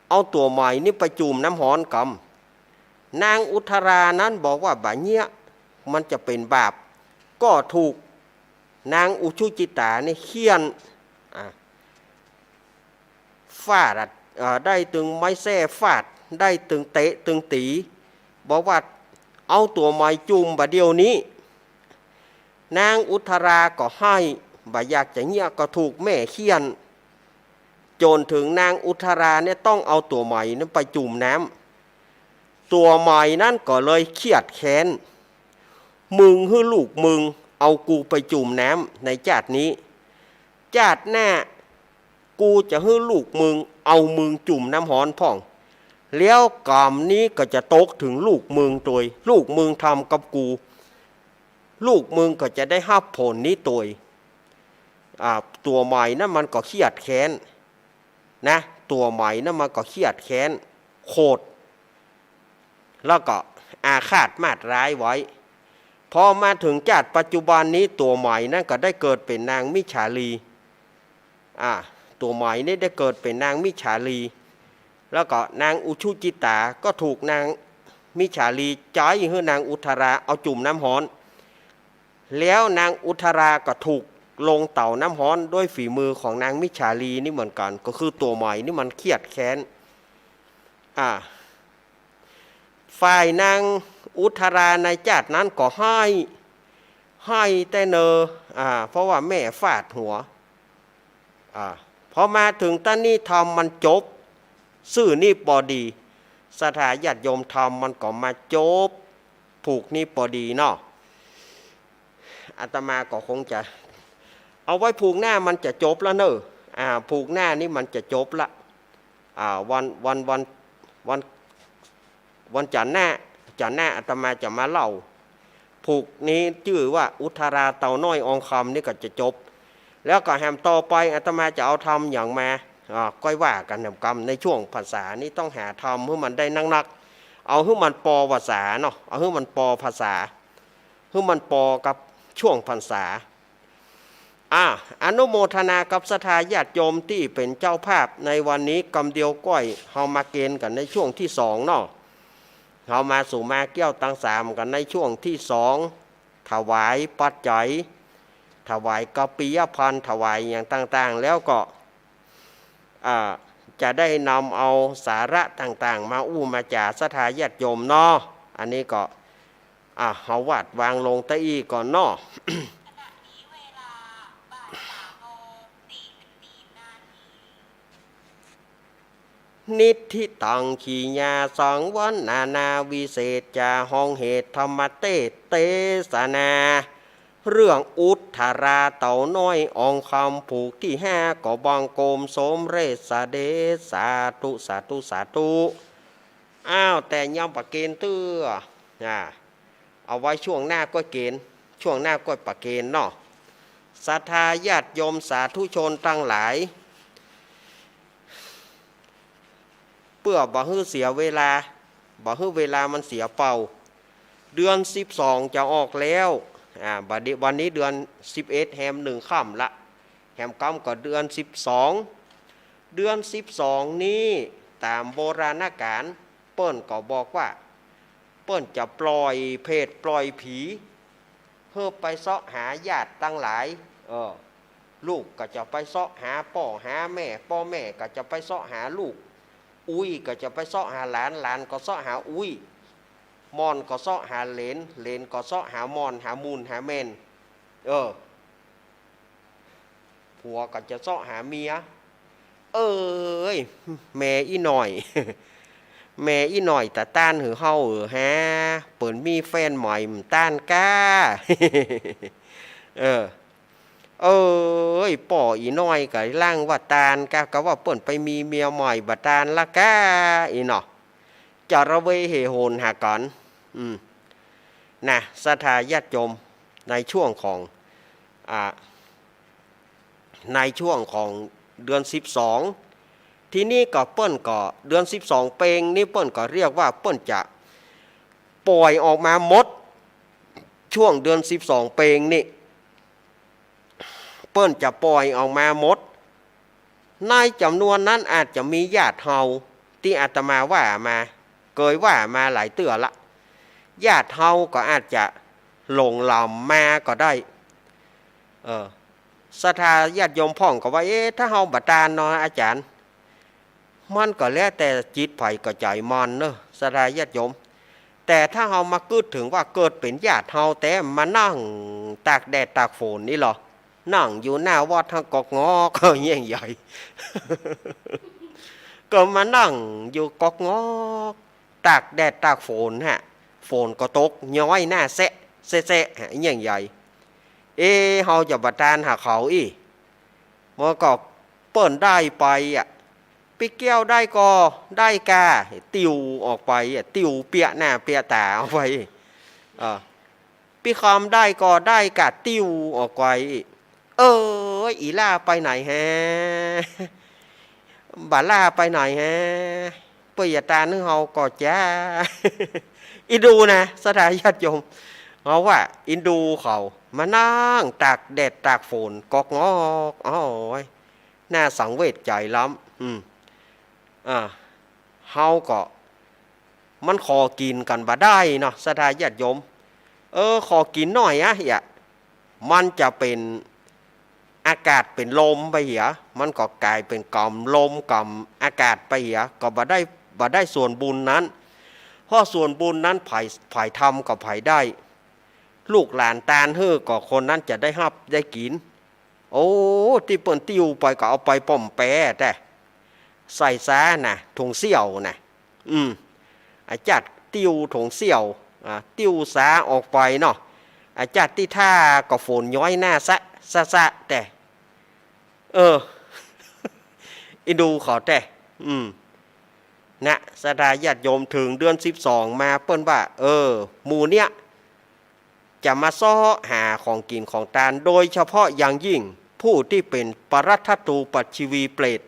เอาตั๋วไหมนี่ไปจุ่มน้ำฮ้อนกำ นางอุทรานั้นบอกว่า บ่าเยียะ มันจะเป๋นบาป ก็ถูกนางอุชุจิตานี่เฆี่ยน อ่า ฟาด อ่า ได้ตึงไม้แส้ฟาด ได้ตึงเตะตึงตี๋ บอกว่า เอาตั๋วไหมจุ่มบ่าเดี่ยวนี้ นางอุทราก็ไห้ บ่อยากจะเยียะก็ถูกแม่เฆี่ยน จ๋นเถิงนางอุทราเนี่ยต้องเอาตั๋วไหมนั้นไปจุ่มน้ำ ตั๋วไหมนั้นก็เลยเคียดแค้น มึงหื้อลูกมึงเอากูไปจุ่มน้ำในจาตินี้ จาติหน้ากูจะหื้อลูกมึงเอามึงจุ่มน้ำฮ้อนพ่อง แล้วก๋รรมนี้ก็จะตกเถิงลูกมึงตวย ลูกมึงทำกับกู ลูกมึงก็จะได้ฮับผลนี้ตวย อ่า ตั๋วไหมนั้นมันก็เคียดแค้นนะ ตั๋วไหมนั้นมันก็เคียดแค้นโขด แล้วก็อาฆาตมาดร้ายไว้ พอมาเถิงจาติปัจจุบันนี้ ตั๋วไหมนั้นก็ได้เกิดเป๋นนางมิจฉาลี อ่า ตั๋วไหมนี้ได้เกิดเป๋นนางมิจฉาลี แล้วก็นางอุชุจิตาก็ถูกนางมิจฉาลีใจ๊หื้อนางอุทราเอาจุ่มน้ำฮ้อน แล้วนางอุทราก็ถูกลงเต๋าน้ำฮ้อนด้วยฝีมือของนางมิจฉาลีนี่เหมือนกั๋น ก็คือตั๋วใหม่นี่มันเคียดแค้น อ่า ฝ่ายนางอุทราในจาตินั้นก็ไห้ ไห้แต๊เนอ อ่า เพราะว่าแม่ฟาดหัว อ่า พอมาเถิงต้านนี้ธรรมมันจบ ซื่อนี้ปอดี ศรัทธาญาติโยม ธรรมมันก็มาจบ ผูกนี้ปอดีเนาะ อาตมาก็คงจะเอาไว้ผูกหน้ามันจะจบละเนอะ อ่า ผูกหน้านี้มันจะจบละ อ่า วัน วัน วัน วัน วันจันทร์หน้า จันทร์หน้าอาตมาจะมาเล่า ผูกนี้จื้อว่าอุทราเต่าน้อยอองคำนี่ก็จะจบ แล้วก็แหมต่อไปอาตมาจะเอาธรรมหยังมา อ่า ก้อยว่ากั๋นแหมกำ ในช่วงพรรษานี้ต้องหาธรรมหื้อมันได้นักๆ เอาหื้อมันปอภาษาเนาะ เอาหื้อมันปอภาษา หื้อมันปอกับช่วงพรรษา อ่า อนุโมทนากับศรัทธาญาติโยมตี้เป๋นเจ้าภาพในวันนี้กำเดียวก้อย เฮามาเกณฑ์กั๋นในช่วงตี้สองเนาะ เฮามาสู่มาเกี้ยวตังสามกั๋นในช่วงตี้สอง ถวายปัจจัย ถวายกัปปิยภัณฑ์ ถวายหยังต่างๆ แล้วก็ อ่า จะได้นำเอาสาระต่างๆ มาอู้มาจ๋าศรัทธาญาติโยมเนาะ อันนี้ก็ อ่า เฮาวาดวางลงตะอี้ก่อนเนาะ นิฏฐิตัง กิริยาสังวร นานาวิเศษจา ห้องเหตุธรรมเตสน์เตสนา เรื่องอุทราเต่าน้อยอองคำผูกตี้ห้า ก็บังคมสมเร็จเสด็จ สาธุ สาธุ สาธุ อ้าว แต่ยังบ่เกณฑ์เตื้อ อ่า เอาไว้ช่วงหน้าก้อยเกณฑ์ ช่วงหน้าก้อยประเกณฑ์เนาะ ศรัทธาญาติโยมสาธุชนตังหลาย เปื้อบ่หื้อเสียเวลา บ่หื้อเวลามันเสียเปล่า เดือนสิบสองจะออกแล้ว อ่า บัดนี้ วันนี้เดือนสิบเอ็ดแฮมหนึ่งค่ำละ แหมกำก็เดือนสิบสอง เดือนสิบสองนี้ต๋ามโบราณกาล เปิ้นก็บอกว่า เปิ้นจะปล่อยเปรตปล่อยผี หื้อไปเซาะหาญาติตังหลาย เออ ลูกก็จะไปเซาะหาป้อหาแม่ ป้อแม่ก็จะไปเซาะหาลูก อุ๊ยก็จะไปเซาะหาหลาน หลานก็เซาะหาอุ๊ย ม่อนก็เซาะหาเหลน เหลนก็เซาะหาม่อน หามูน หาแม่น เออ ผัวก็จะเซาะหาเมีย เอ้ย แม่อี่หน้อย แม่อี่หน้อยตะต้านหือเฮาเออฮะ เปิ้นมีแฟนใหม่บ่ต้านก้า เออ เอ้ย ป้ออี่หน้อยก็ล่างว่าต้านก้า ก็ว่าเปิ้นไปมีเมียใหม่บ่ต้านละก้า อี่เนาะ จะระเวเหโหนหากั๋น อืม นะ ศรัทธาญาติโยม ในช่วงของ อ่า ในช่วงของเดือนสิบสอง ทีนี้ก็เปิ้นก็ เดือนสิบสองเปงนี้เปิ้นก็เรียกว่าเปิ้นจะปล่อยออกมาหมด ช่วงเดือนสิบสองเปงนี้ เปิ้นจะปล่อยออกมาหมด ในจ๋ำนวนนั้นอาจจะมีญาติเฮา ตี้อาตมาว่ามา เกยว่ามาหลายเตื้อละ ญาติเฮาก็อาจจะหลงหลำมาก็ได้ เออ ศรัทธาญาติโยมพ่องก็ว่า เอ๊ะ ถ้าเฮาบ่ต้านเนาะอาจ๋ารย์ มันก็แล้วแต่จิตใผกับใจ๋มันเนาะ ศรัทธาญาติโยม แต่ถ้าเฮามากึ๊ดเถิงว่าเกิดเป๋นญาติเฮาแต๊ มานั่งตากแดดตากฝนนี่ลอ นั่งอยู่หน้าวัดหั้นก๊อกงอก เยี่ยงใหญ่ ก็มานั่งอยู่ก๊อกงอก ตากแดดตากฝนฮะ ฝนก็ตกย้อยหน้าแซะแซะแซะฮะ เยี่ยงใหญ่ เอ๊ะ เฮาจะบ่ต้านหาเขาอี้ มันก็เปิ้นได้ไปอะ ปี้แก้วได้ก่อได้ก่า ติวออกไปอะ ติวเปียะหน้าเปียะต๋าออกไป เออ ปี้คำได้ก่อได้ก่า ติวออกไป เอ้ย อี่ล่าไปไหนแฮะ บ่าล่าไปไหนแฮะ เปิ้นอย่าต้านหื้อเฮาก่อจ้า อินดูนะ ศรัทธาญาติโยม เฮาว่าอินดูเขามานั่งตากแดดตากฝนก๊อกงอก โอ้ย น่าสังเวชใจ๋ล้ำ อืม อ่า เฮาก็ มันขอกิ๋นกั๋นบ่ได้เนาะ ศรัทธาญาติโยม เออ ขอกิ๋นหน่อยอะ เหีย มันจะเป๋นอากาศเป๋นลมไปเหีย มันก็ก๋ายเป๋นก๋ำลมก๋ำอากาศไปเหีย ก็บ่ได้ บ่ได้ส่วนบุญนั้น เพราะส่วนบุญนั้นใผ ใผทำก็ใผได้ ลูกหลานตานหื้อก็คนนั้นจะได้ฮับได้กิ๋น โอ้ ตี้เปิ้นติ้วไปก็เอาไปป้อมแปแต๊ ใส่ซะนะ ถุงเสี่ยวนะ อืม อะจ๊าดติ้วถุงเสี่ยว อ่า ติ้วสาออกไปเนาะ อะจ๊าดตี้ถ้าก็ฝนย้อยหน้าซะ ซะ ซะแต๊ เออ อินดูเขาแต๊ อืม นะ ศรัทธาญาติโยม เถิงเดือนสิบสองมา เปิ้นว่า เออ หมู่เนี้ย จะมาเซาะหาของกิ๋นของตาน โดยเฉพาะอย่างยิ่งผู้ตี้เป๋นปรัตถทูปปัชชีวีเปรต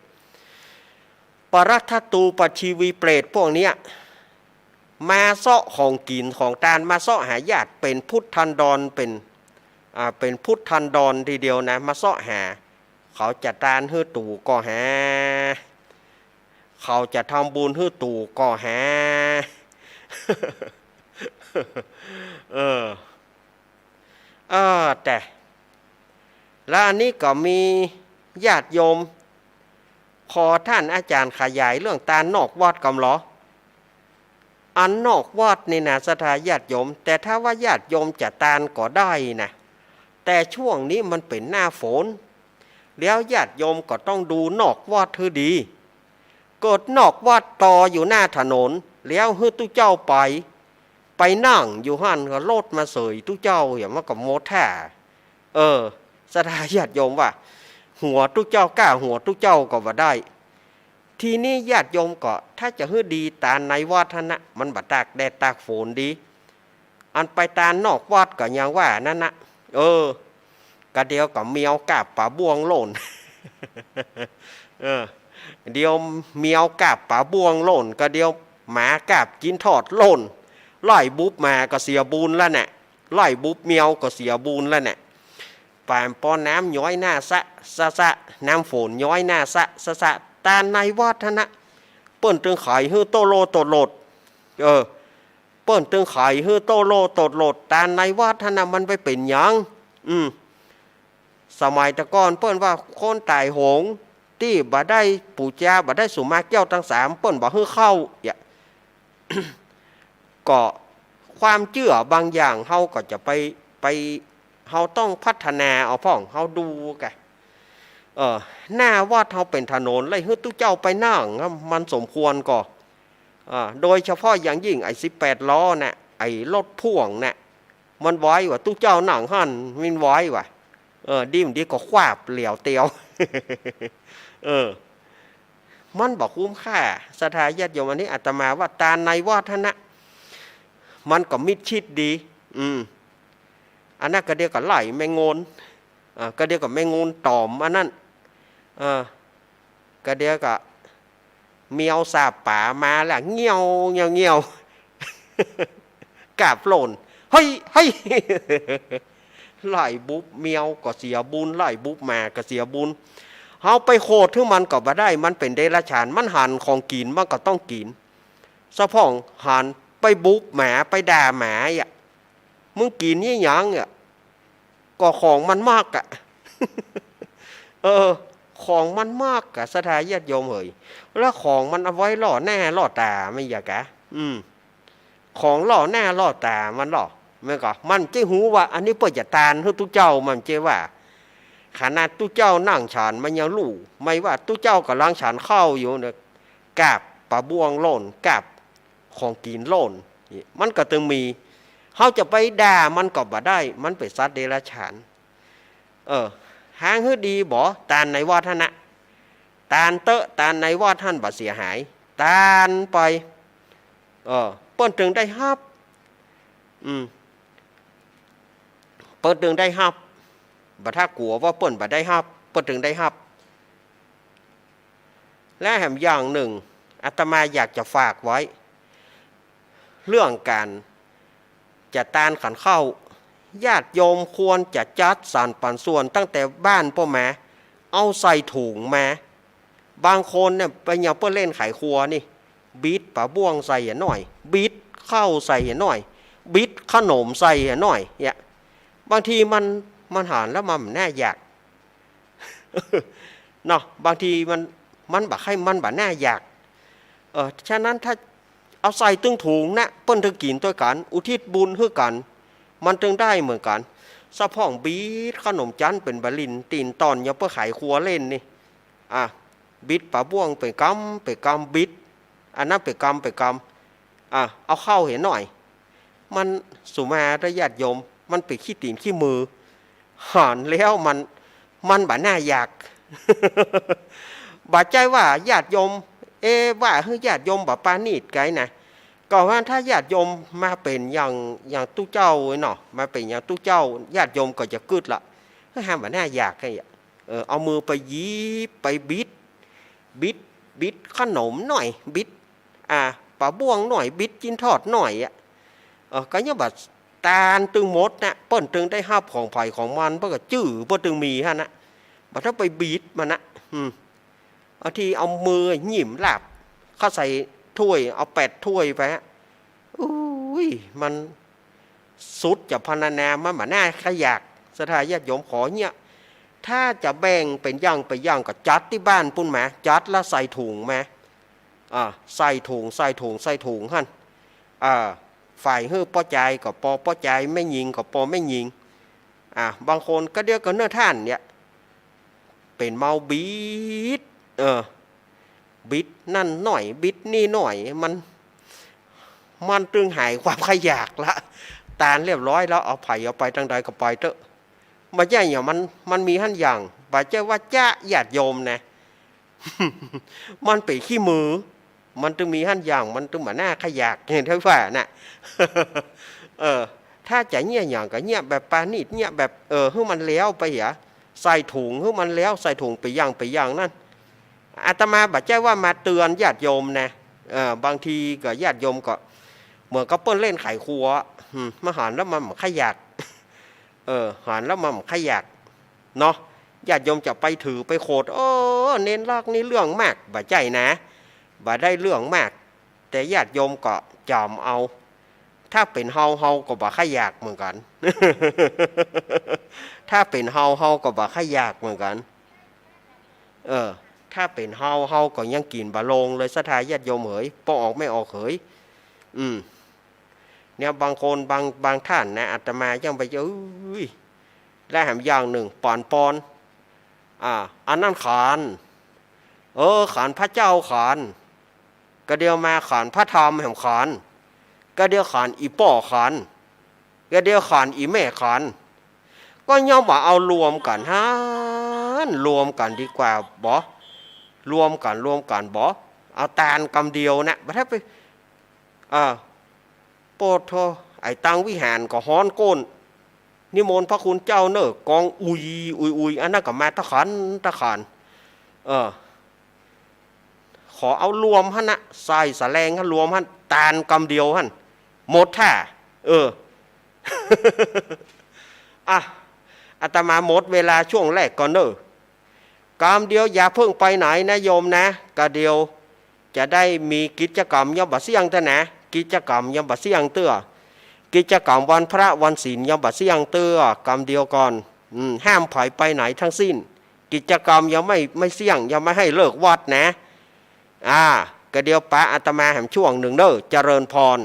ปรัตถทูปปัชชีวีเปรตพวกเนี้ย มาเซาะของกิ๋นของตาน มาเซาะหาญาติ เป๋นพุทธันดร เป๋น อ่า เป๋นพุทธันดรทีเดียวนะ มาเซาะหา เขาจะตานหื้อตู่ก็หา เขาจะทำบุญหื้อตู่ก็หา เออ เออ แต่ แล้วอันนี้ก็มีญาติโยม ขอต้านอาจ๋ารย์ขยายเรื่องตานนอกวัดกำลอ อันนอกวัดนี่นะ ศรัทธาญาติโยม แต่ถ้าว่าญาติโยมจะตานก็ได้นะ แต่ช่วงนี้มันเป๋นหน้าฝน แล้วญาติโยมก็ต้องดูนอกวัดหื้อดี เกิดนอกวัดตออยู่หน้าถนน แล้วหื้อตุ๊เจ้าไป ไปนั่งอยู่หั้น ก็รถมาเสยตุ๊เจ้า อย่างมันก็หมดท่า เออ ศรัทธาญาติโยมว่า หัวตุ๊เจ้า ก้าหัวตุ๊เจ้าก็บ่ได้ ทีนี้ญาติโยมก็ ถ้าจะหื้อดีตานในวัดหั้นนะ มันบ่ตากแดดตากฝนดี อันไปตานนอกวัดก็อย่างว่านั้นนะ เออ กะเดี๋ยวก็แมวกาบป๋าบ้วงโล่น เออ เดี๋ยวแมวกาบป๋าบ้วงโล่น กะเดี๋ยวหมากาบจิ๊นทอดโล่น ไล่บุบหมาก็เสียบุญแล้วน่ะ ไล่บุบแมวก็เสียบุญแล้วน่ะ ปานปอน้ำย้อยหน้าซะ ซะ ซะ น้ำฝนย้อยหน้าซะ ซะ ซะ ตานในวัดหั้นนะ เปิ้นตึงขายหื้อโตโลโตดโลด เออ เปิ้นตึงขายหื้อโตโลโตดโลด ตานในวัดหั้นนะ มันไปเป๋นหยัง อืม สมัยแต่ก่อนเปิ้นว่าคนต๋ายโหง ตี้บ่ได้ปู๋จา บ่ได้สุมาแก้วตังสาม เปิ้นบ่หื้อเข้า อย่า ก็ความเจื้อบางอย่างเฮาก็จะไป ไป เฮาต้องพัฒนาเอาพ่อง เฮาดูกะ เออ หน้าวัดเฮาเป๋นถนน ไล่หื้อตุ๊เจ้าไปนั่ง มันสมควรก่อ อ่า โดยเฉพาะอย่างยิ่งไอ้สิบแปดล้อน่ะ ไอ้รถพ่วงน่ะ มันไหวหว่า ตุ๊เจ้านั่งหั้น มันไหวหว่า เออ ดีบ่ดีก็ควาบเหลียวเตียว เออ มันบ่คุ้มค่า ศรัทธาญาติโยม อันนี้อาตมาว่าตานในวัดหั้นนะ มันก็มิดชิดดี อืม อันนั้นกะเดียวก็ไล่แมงงน อ่า กะเดียวก็แมงงนต๋อมอันนั้น เออ กะเดียวก็แมวสาบป๋ามาแล้ว เงี้ยว เงี้ยว เงี้ยว กาบโล่น เฮ้ย เฮ้ย ไล่บุบแมวก็เสียบุญ ไล่บุบหมาก็เสียบุญ เฮาไปโขดหื้อมันก็บ่ได้ มันเป๋นเดรัจฉาน มันหันของกิ๋น มันก็ต้องกิ๋น สะพ่องหันไปบุบหมา ไปด่าหมาอ่ะ มึงกิ๋นอี้หยังอ่ะ ก็ของมันมากอะ เออ ของมันมากอะ ศรัทธาญาติโยมเหย แล้วของมันเอาไว้ล่อหน้าล่อต๋ามันอย่ากะ อืม ของล่อหน้าล่อต๋ามันล่อ มันก็ มันจะฮู้ว่าอันนี้เปิ้นจะตานหื้อตุ๊เจ้า มันจะว่า ขนาดตุ๊เจ้านั่งฉันมันยังฮู้ ไม่ว่าตุ๊เจ้ากำลังฉันข้าวอยู่เนี่ย กาบป๋าบ่วงหล่น กาบของกิ๋นหล่น นี่มันก็ตึงมี เฮาจะไปด่ามันก็บ่ได้ มันเป๋นสัตว์เดรัจฉาน เออ หางหื้อดีบ่ ตานในวัดหั้นนะ ตานเต๊อะ ตานในวัดหั้นบ่เสียหาย ตานไป เออ เปิ้นตึงได้ฮับ อืม เปิ้นตึงได้ฮับ บ่ถ้ากลัวว่าเปิ้นบ่ได้ฮับ เปิ้นตึงได้ฮับ และแหมอย่างนึ่ง อาตมาอยากจะฝากไว้ เรื่องก๋านจะตานขันข้าว ญาติโยมควรจะจัดสรรปันส่วนตั้งแต่บ้านป้อมา เอาใส่ถุงมา บางคนเนี่ยไปยังเปิ้นเล่นไขครัวนี่ บิดป๋าบ่วงใส่หน่อย บิดข้าวใส่หน่อย บิดขนมใส่หน่อย เนี่ย บางทีมัน มันหันแล้วมันบ่น่าอยาก เนาะ บางทีมัน มันบ่ใค่ มันบ่น่าอยาก เออ ฉะนั้นถ้าเอาใส่ตึงถุงนะ เปิ้นตึงกิ๋นตวยกั๋น อุทิศบุญหื้อกั๋น มันตึงได้เหมือนกั๋น สะพ่องบิดขนมจั๋นเป๋นบ่าลิ่น ตี๋นต่อนยังเปิ้นไขครัวเล่นนี่ อ่ะ บิดป๋าบ้วงเป๋นกำ เป๋นกำ บิด อันนั้นเป๋นกำ เป๋นกำ อ่ะ เอาเข้าเหียหน่อย มัน สุมาเต๊อะญาติโยม มันเป๋นขี้ตี๋นขี้มือ หันแล้วมัน มันบ่น่าอยาก บ่ใจ้ว่าญาติโยม เอ๊ะ ว่าหื้อญาติโยมบ่ปราณีตไกนะ ก็ว่าถ้าญาติโยมมาเป๋นอย่าง อย่างตุ๊เจ้าเนาะ มาเป๋นอย่างตุ๊เจ้า ญาติโยมก็จะกึ๊ดละ เฮ้ย หันบ่น่าอยากไงอะ เออ เอามือไปหยิบ ไปบิด บิด บิดขนมหน่อย บิด อ่า ป๋าบ้วงหน่อย บิดจิ๊นทอดหน่อยอะ เออ ก็ยังบ่ตานตึงหมดนะ เปิ้นตึงได้ฮับของใผของมัน เปิ้นก็จื้อ เปิ้นตึงมีหั้นนะ บ่ต้องไปบิดมันนะ อืม เอาทีเอามือหยิบลาบเข้าใส่ถ้วย เอาแปดถ้วยไปฮะ อุ้ย มันสุดจะพรรณนา มันบ่น่าใค่อยาก ศรัทธาญาติโยม ขอเหีย ถ้าจะแบ่งเป๋นอย่างเป๋นอย่างก็จัดตี้บ้านปู้นมา จัดแล้วใส่ถุงมา อ่า ใส่ถุง ใส่ถุง ใส่ถุงหั้น อ่า ฝ่ายหื้อป้อจายก็ปอป้อจาย แม่ญิงก็ปอแม่ญิง อ่า บางคนก็เดี๋ยวก็เน่อต้านเนี่ย เป๋นเมาบิด เออ บิดนั่นหน่อย บิดนี่หน่อย มัน มันตึงหายความใค่อยากละ ตานเรียบร้อยแล้ว เอาใผเอาไปตางใดก็ไปเต๊อะ บ่ใจ้หยัง มัน มันมีหั้นอย่าง บ่ใจ้ว่าจะญาติโยมนะ มันเป๋นขี้มือ มันตึงมีหั้นอย่าง มันตึงบ่น่าใค่อยาก เหียเต๊อะว่านะ เออ ถ้าจะเยียะหยังก็เยียะแบบปราณีต เยียะแบบ เออ หื้อมันแล้วไปเหีย ใส่ถุง หื้อมันแล้ว ใส่ถุงไปอย่างไปอย่างนั้น อาตมาบ่ใจ้ว่ามาเตือนญาติโยมนะ เออ บางทีก็ญาติโยมก็เหมือนกับเปิ้นเล่นไขครัว อืม มาหันแล้วมันบ่ใค่อยาก เออ หันแล้วมันบ่ใค่อยาก เนาะ ญาติโยมจะไปถือไปโขด โอ้ เณรลักษณ์นี่เรื่องมาก บ่ใจ้นะ บ่ได้เรื่องมาก แต่ญาติโยมก็จ๋ำเอา ถ้าเป๋นเฮา เฮาก็บ่ใค่อยากเหมือนกั๋น ถ้าเป๋นเฮา เฮาก็บ่ใค่อยากเหมือนกั๋น เออ ถ้าเป๋นเฮา เฮาก็ยังกิ๋นบ่ลงเลย ศรัทธาญาติโยมเหย ป้อออกแม่ออกเหย อืม เนี่ย บางคน บาง บางต้านนะ อาตมายังไป เอ้ย และแหมอย่างนึ่ง ป๋อนปอน อ่า อันนั้นขัน เออ ขันพระเจ้าขัน กะเดียวมาขันพระธรรมแหมขัน กะเดียวขันอี่ป้อขัน กะเดียวขันอี่แม่ขัน ก็ยังบ่เอารวมกั๋นหั้น รวมกั๋นดีกว่าบ่ รวมกั๋น รวมกั๋นบ่ เอาตานกำเดียวนะ บ่ถ้าไป อ่า โปดโธ่ ไอ้ตังวิหารก็ฮ้อนก้น นิมนต์พระคุณเจ้าเน่อ กองอุย อุย อุย อันนั้นก็มาตะขัน ตะขัน เออ ขอเอารวมหั้นนะ ใส่สะแลงหั้น รวมหั้น ตานกำเดียวหั้น หมดท่า เออ อ่ะ อาตมาหมดเวลาช่วงแรกก่อนเน่อ กำเดียวอย่าเพิ่งไปไหนนะโยมนะ กะเดียวจะได้มีกิจกรรมยามบ่าเสี้ยงเตื้อนะ กิจกรรมยามบ่าเสี้ยงเตื้อ กิจกรรมวันพระวันศีลยามบ่าเสี้ยงเตื้อ กำเดียวก่อน อืม ห้ามใผไปไหนทั้งสิ้น กิจกรรมยังไม่ ไม่เสี้ยง ยังไม่ให้เลิกวัดนะ อ่า กะเดียวปะอาตมาแหมช่วงนึ่งเน่อ เจริญพร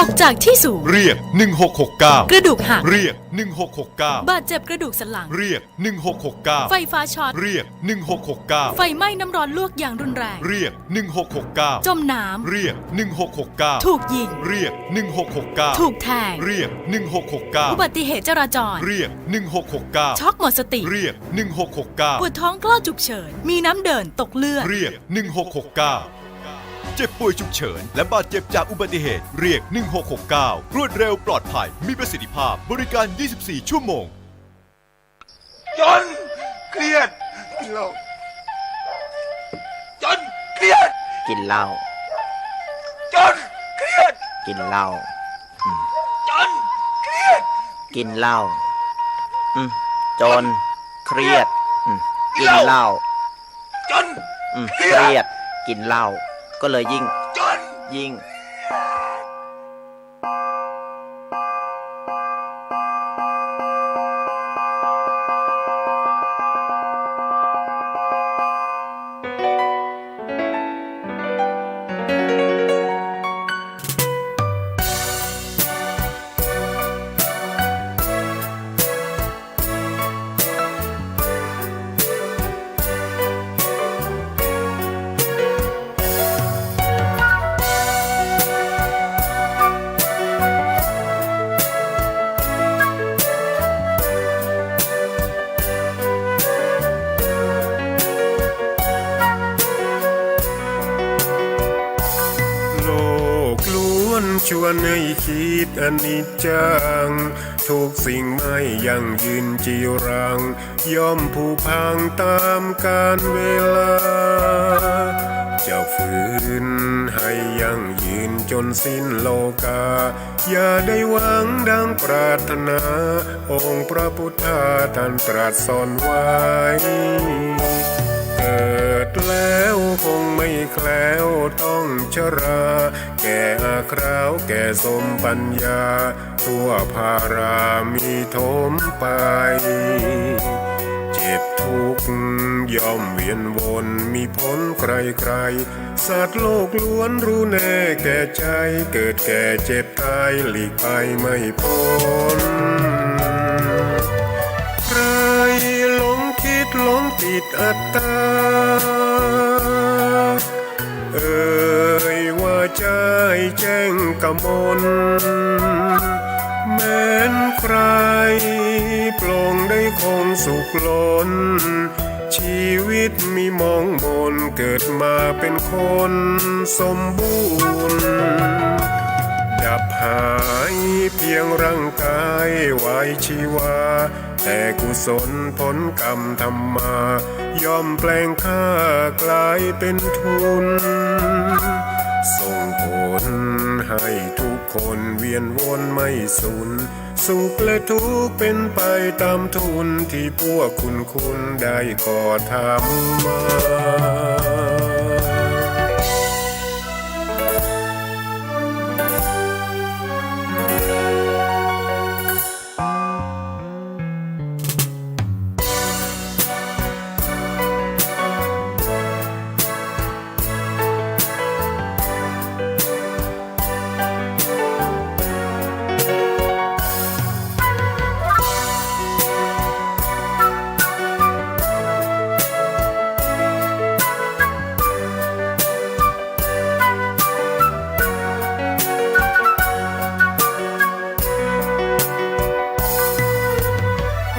ตกจากที่สูง เรียก หนึ่งหกหกเก้า กระดูกหัก เรียก หนึ่งหกหกเก้า บาดเจ็บกระดูกสันหลัง เรียก หนึ่งหกหกเก้า ไฟฟ้าช็อต เรียก หนึ่งหกหกเก้า ไฟไหม้น้ำร้อนลวกอย่างรุนแรง เรียก หนึ่งหกหกเก้า จมน้ำ เรียก หนึ่งหกหกเก้า ถูกยิง เรียก หนึ่งหกหกเก้า ถูกแทง เรียก หนึ่งหกหกเก้า อุบัติเหตุจราจร เรียก หนึ่งหกหกเก้า ช็อกหมดสติ เรียก หนึ่งหกหกเก้า ปวดท้องคลอดฉุกเฉิน มีน้ำเดินตกเลือด เรียก หนึ่งหกหกเก้า เจ็บป่วยฉุกเฉิน และบาดเจ็บจากอุบัติเหตุ เรียก หนึ่งหกหกเก้า รวดเร็ว ปลอดภัย มีประสิทธิภาพ บริการ ยี่สิบสี่ ชั่วโมง จน เครียด กินเหล้า จนเครียด กิ๋นเหล้า จนเครียด กิ๋นเหล้า อืม จนเครียด กิ๋นเหล้า อืม จนเครียด อืม กิ๋นเหล้า จน อืม เครียด เครียด กิ๋นเหล้า ก็เลยยิ่ง จน ยิ่ง โลกล้วนชวนหื้อคิดอนิจจัง ทุกสิ่งไม่ยั่งยืนจีรัง ย่อมผุพังต๋ามกาลเวลา จะฝืนหื้อยั่งยืนจนสิ้นโลกา อย่าได้หวังดังปรารถนา องค์พระพุทธาต้านตรัสสอนไว้ เกิดแล้วคงไม่แคล้วต้องชรา แก่อาคราวแก่สมปัญญา ทั่วพารามีถมไป เจ็บทุกข์ย่อมเวียนวนมีผลใคร่ๆ สัตว์โลกล้วนรู้แน่แก่ใจ เกิดแก่เจ็บตายหลีกไปไม่พ้น ใครหลงคิดหลงติดอัตตา เอ่ยว่าใจ้แจ้งกมล แม้นใคร่ปลงได้คงสุขล้น ชีวิตมีหมองหมน เกิดมาเป็นคนสมบูรณ์ ดับหายเพียงร่างกายไว้ชีวา แต่กุศลผลกรรมทำมา ย่อมแปลงข้ากลายเป็นทุน ส่งผลให้ทุกคนเวียนวนไม่สุน สุขและทุกข์เป็นไปต๋ามทุน ตี้พวกคุณๆ ได้ก่อทำมา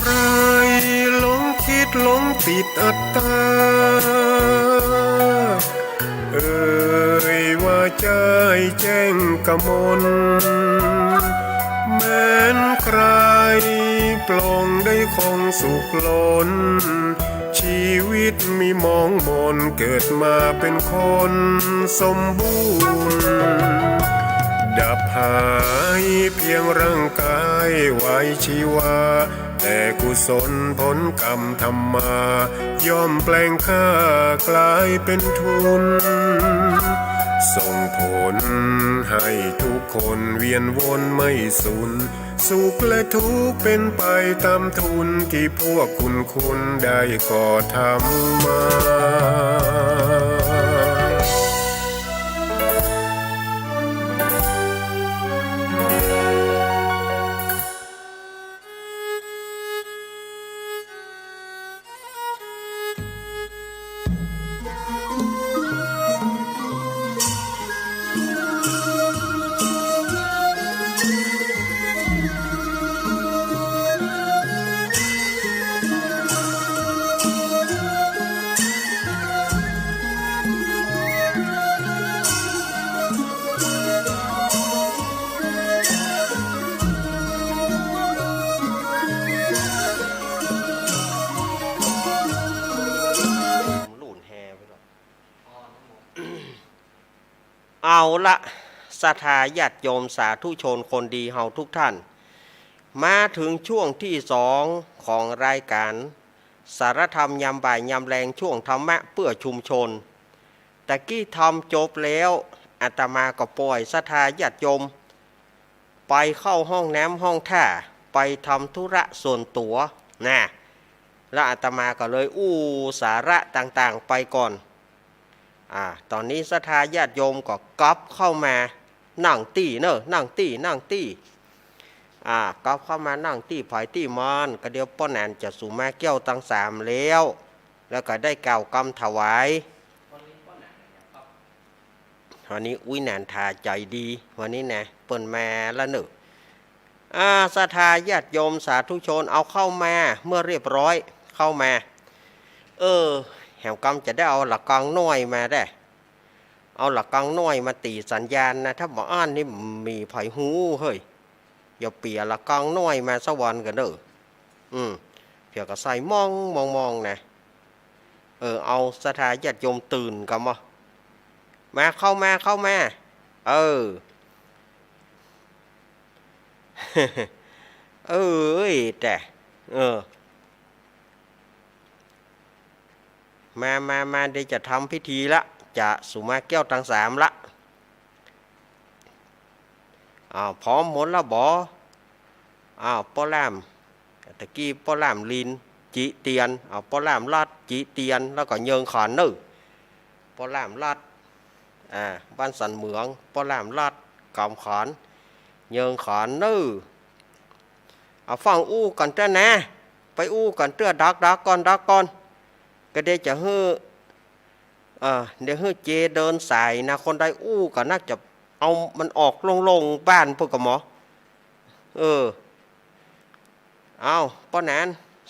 ใครหลงคิดหลงติดอัตตา เอ่ยว่าใจ้แจ้งกมล แม้นใคร่ปลงได้คงสุขล้น ชีวิตมีหมองหมน เกิดมาเป็นคนสมบูรณ์ ดับหายเพียงร่างกายไว้ชีวา แต่กุศลผลกรรมทำมา ย่อมแปลงข้ากลายเป็นทุน ส่งผลให้ทุกคนเวียนวนไม่สุน สุขและทุกข์เป็นไปต๋ามทุน ตี้พวกคุณๆ ได้ก่อทำมา เอาละ ศรัทธาญาติโยมสาธุชนคนดีเฮาทุกท่าน มาเถิงช่วงตี้สองของรายก๋านสารธรรมยามบ่ายยามแลง ช่วงธรรมะเปื้อชุมชน ตะกี้ธรรมจบแล้ว อาตมาก็ป่อยศรัทธาญาติโยม ไปเข้าห้องน้ำห้องท่า ไปทำธุระส่วนตั๋วนะ แล้วอาตมาก็เลยอู้สาระต่างๆ ไปก่อน อ่า ต๋อนนี้ศรัทธาญาติโยมก็กลับเข้ามานั่งตี้เน่อ นั่งตี้ นั่งตี้ อ่า กลับเข้ามานั่งตี้ใผตี้มัน ก็เดี๋ยวป้อหนานจะสุมาแก้วตังสามแล้ว แล้วก็ได้กล่าวกำถวาย วันนี้อุ๊ยหนานถาใจ๋ดี วันนี้นะ เปิ้นมาละเน่อ อ่า ศรัทธาญาติโยมสาธุชน เอาเข้ามาเมื่อเรียบร้อย เข้ามา เออ แหมกำจะได้เอาละฆังน้อยมาได้ เอาละฆังน้อยมาตี๋สัญญาณนะ ถ้าบ่อั้นนี่บ่มีใผฮู้เฮ้ย อย่าเปียละฆังน้อยมาสักวันก่อเน่อ อืม เปียก็ใส่มองมองมองนะ เออ เอาศรัทธาญาติโยมตื่นก่อบ่ มา เข้ามา เข้ามา เออ เออ เอ้ย แต่ เออ มา มา มา เดี๋ยวจะทำพิธีละ จะสุมาแก้วตังสามละ อ้าว พร้อมหมดละบ่ อ้าว ป้อหลาม ตะกี้ป้อหลามลิน จิเตียน อ้าว ป้อหลามลัด จิเตียน แล้วก็เยิงขานเน่อ ป้อหลามลัด อ่า บ้านสันเหมือง ป้อหลามลัด กำขาน เยิงขานเน่อ เอาฟั่งอู้กั๋นเตื้อนะ ไปอู้กั๋นเตื้อดักดักก่อน ดักก่อน ก็เดี๋ยวจะหื้อ เออ เดี๋ยวหื้อเจเดินสายนะ คนใดอู้ก็น่าจะเอามันออกโล่งๆ บ้านพุ้นก่อหมอ เออ เอา ป้อหนาน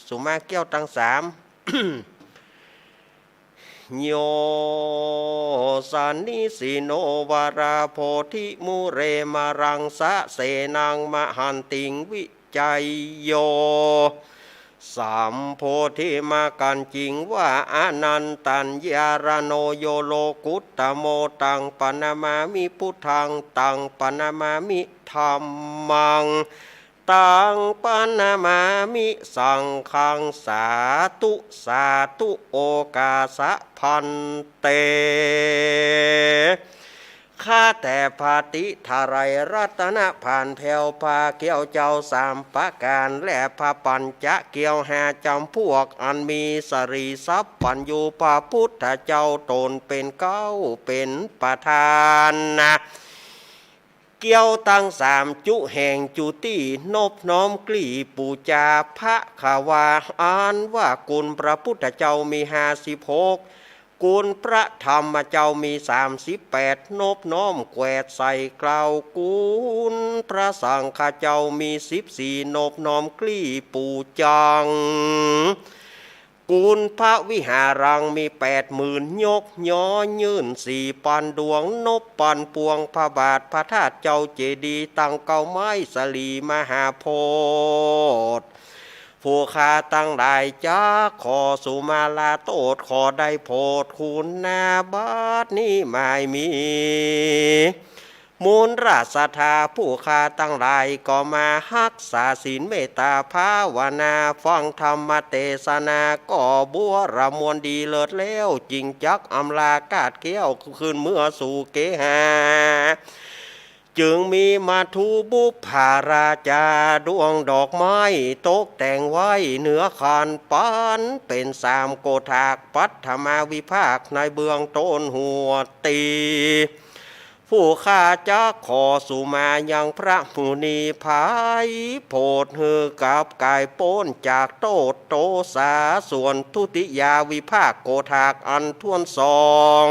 สุมาแก้วตังสาม โย สานิสิโน วารา โพธิมูเล มารัง สะเสนัง มหันติง วิจัยโย สัมโพธิมากัญจิง วา อนันตัญญารโณ โย โลกุตตโม ตังปะนะมามิ พุทธัง ตังปะนะมามิ ธัมมัง ตังปะนะมามิ สังฆัง สาธุ สาธุ โอกาสะ ภันเต ข้าแต่พระติทะไลรัตนผานแผ้ว พระแก้วเจ้าสามประก๋าน และพระปัญจะแก้วห้าจ๋ำพวก อันมีสรีสัพพัญญู พระพุทธเจ้าต๋นเป๋นเก๊าเป๋นประธานนะ แก้วตังสามจุแห่งจุติ นบน้อมกลีบปู๋จา ภะคะวา อันว่ากุณพระพุทธเจ้ามีห้าสิบหก กุณพระธรรมเจ้ามีสามสิบแปด นบน้อมแกวดใส่เกล้า กุณพระสังฆเจ้ามีสิบสี่ นบน้อมกลีบปู๋จัง กุณพระวิหารังมีแปดหมื่น ยกย้อยื่นสี่ปันดวง นบปันปวง พระบาทพระธาตุเจ้าเจดีย์ ตังเก๊าไม้สลีมหาโพธิ์ ผู้ข้าตังหลายจักขอสุมาลาโต้ษ ขอได้โผดคุณนา บัดนี้หมายมี มูลราชศรัทธาผู้ข้าตังหลายก็มาฮักษาศีลเมตตาภาวนา ฟังธรรมเตสนาก็บัวระมวลดีเลิศแล้ว จึงจักอำลาคาดแคล้วคืนเมือสู่เกหา จึงมีมัทธุบุปผาราจา ดวงดอกไม้ตกแต่งไว้เหนือคาน ปันเป๋นสามโกฏาก ปัทมาวิภาคในเบื้องต้นหัวตี้ ผู้ข้าจักขอสุมายังพระมุนี ไพโผดหื้อกลับก๋ายป๊นจากโต้ษโตสา ส่วนทุติยาวิภาคโกฏากอันถ้วนสอง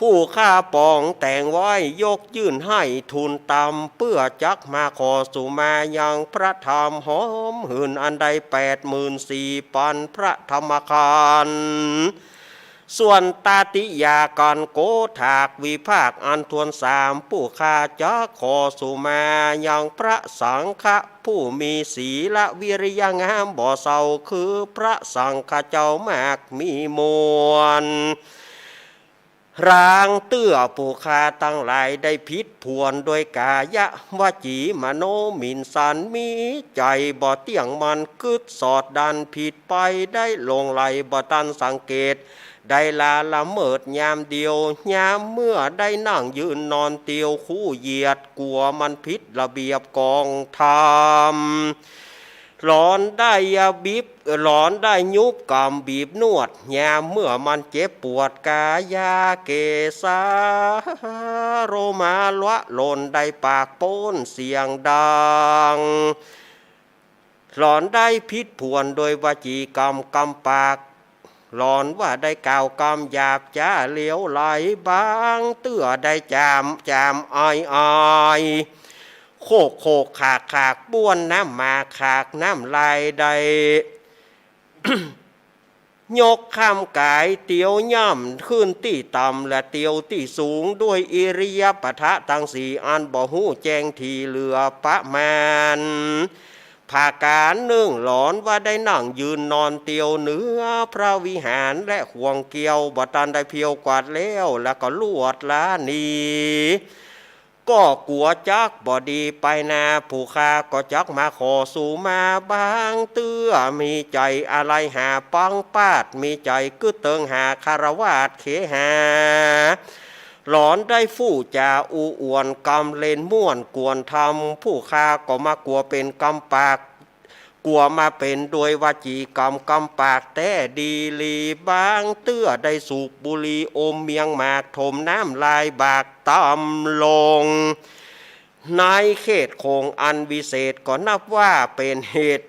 ผู้ข้าปองแต่งไว้ยกยื่นให้ทูลตาม เปื้อจักมาขอสุมายังพระธรรมหอมหื่นอันใด แปดหมื่นสี่ปันพระธรรมขันธ์ ส่วนตติยากันโกฏากวิภาคอันถ้วนสาม ผู้ข้าจักขอสุมายังพระสังฆะผู้มีศีลวิริยะงามบ่เศร้า คือพระสังฆะเจ้ามากมีมวล ลางเตื้อผู้ข้าตังหลายได้ผิดผวนโดยก๋ายะวจีมโนหมิ่นสัน มีใจ๋บ่เตี้ยงมั่น กึ๊ดสอดดันผิดไป ได้หลงใหลบ่ตันสังเกต ได้ละละเมิดยามเดียว ยามเมื่อได้นั่งยืนนอนเตียว คู่เหยียดกั๋วมันผิดระเบียบกองธรรม หลอนได้ยาบีบ หลอนได้ยุบกำบีบนวด ยามเมื่อมันเจ็บปวดก๋ายะเกศา โลมาละหล่นได้ปากป๊นเสียงดัง หลอนได้ผิดผวนโดยวจีกรรมกำปาก หลอนว่าได้กล่าวกำหยาบจ๊าเหลวไหล บางเตื้อได้จาม จามอายอาย โคกโคกขากขาก บ้วนน้ำหมากขากน้ำลาย ได้ยกคำก๋ายเตียวย่ำขึ้นตี้ต่ำและเตียวตี้สูง ด้วยอิริยาบถะตังสี่อันบ่ฮู้แจ้งถี่เหลือประมาณ ผาก๋านนึ่ง หลอนว่าได้นั่งยืนนอนเตียวเหนือพระวิหาร และข่วงเกวียวบ่ตันได้เพรียวกวาดแล้ว แล้วก็ลวดลาหนี ก็กั๋วจักบ่ดีไปนา ผู้ข้าก็จักมาขอสูมา บางเตื้อมีใจ๋อาลัยหาปังปาด มีใจ๋กึ๊ดเติงหาคารวาสเขหา หลอนได้ฟู่จ๋าอู้อ่วนกำเล่นม่วนกวนธรรม ผู้ข้าก็มากั๋วเป๋นกำปาก กั๋วมาเป๋นโดยวจีกรรมกำปากแต๊ดีหลี บางเตื้อได้สูบบุหรี่อมเมียงหมาก ถมน้ำลายบากต่ำลง ในเขตโขงอันวิเศษก็นับว่าเป๋นเหตุ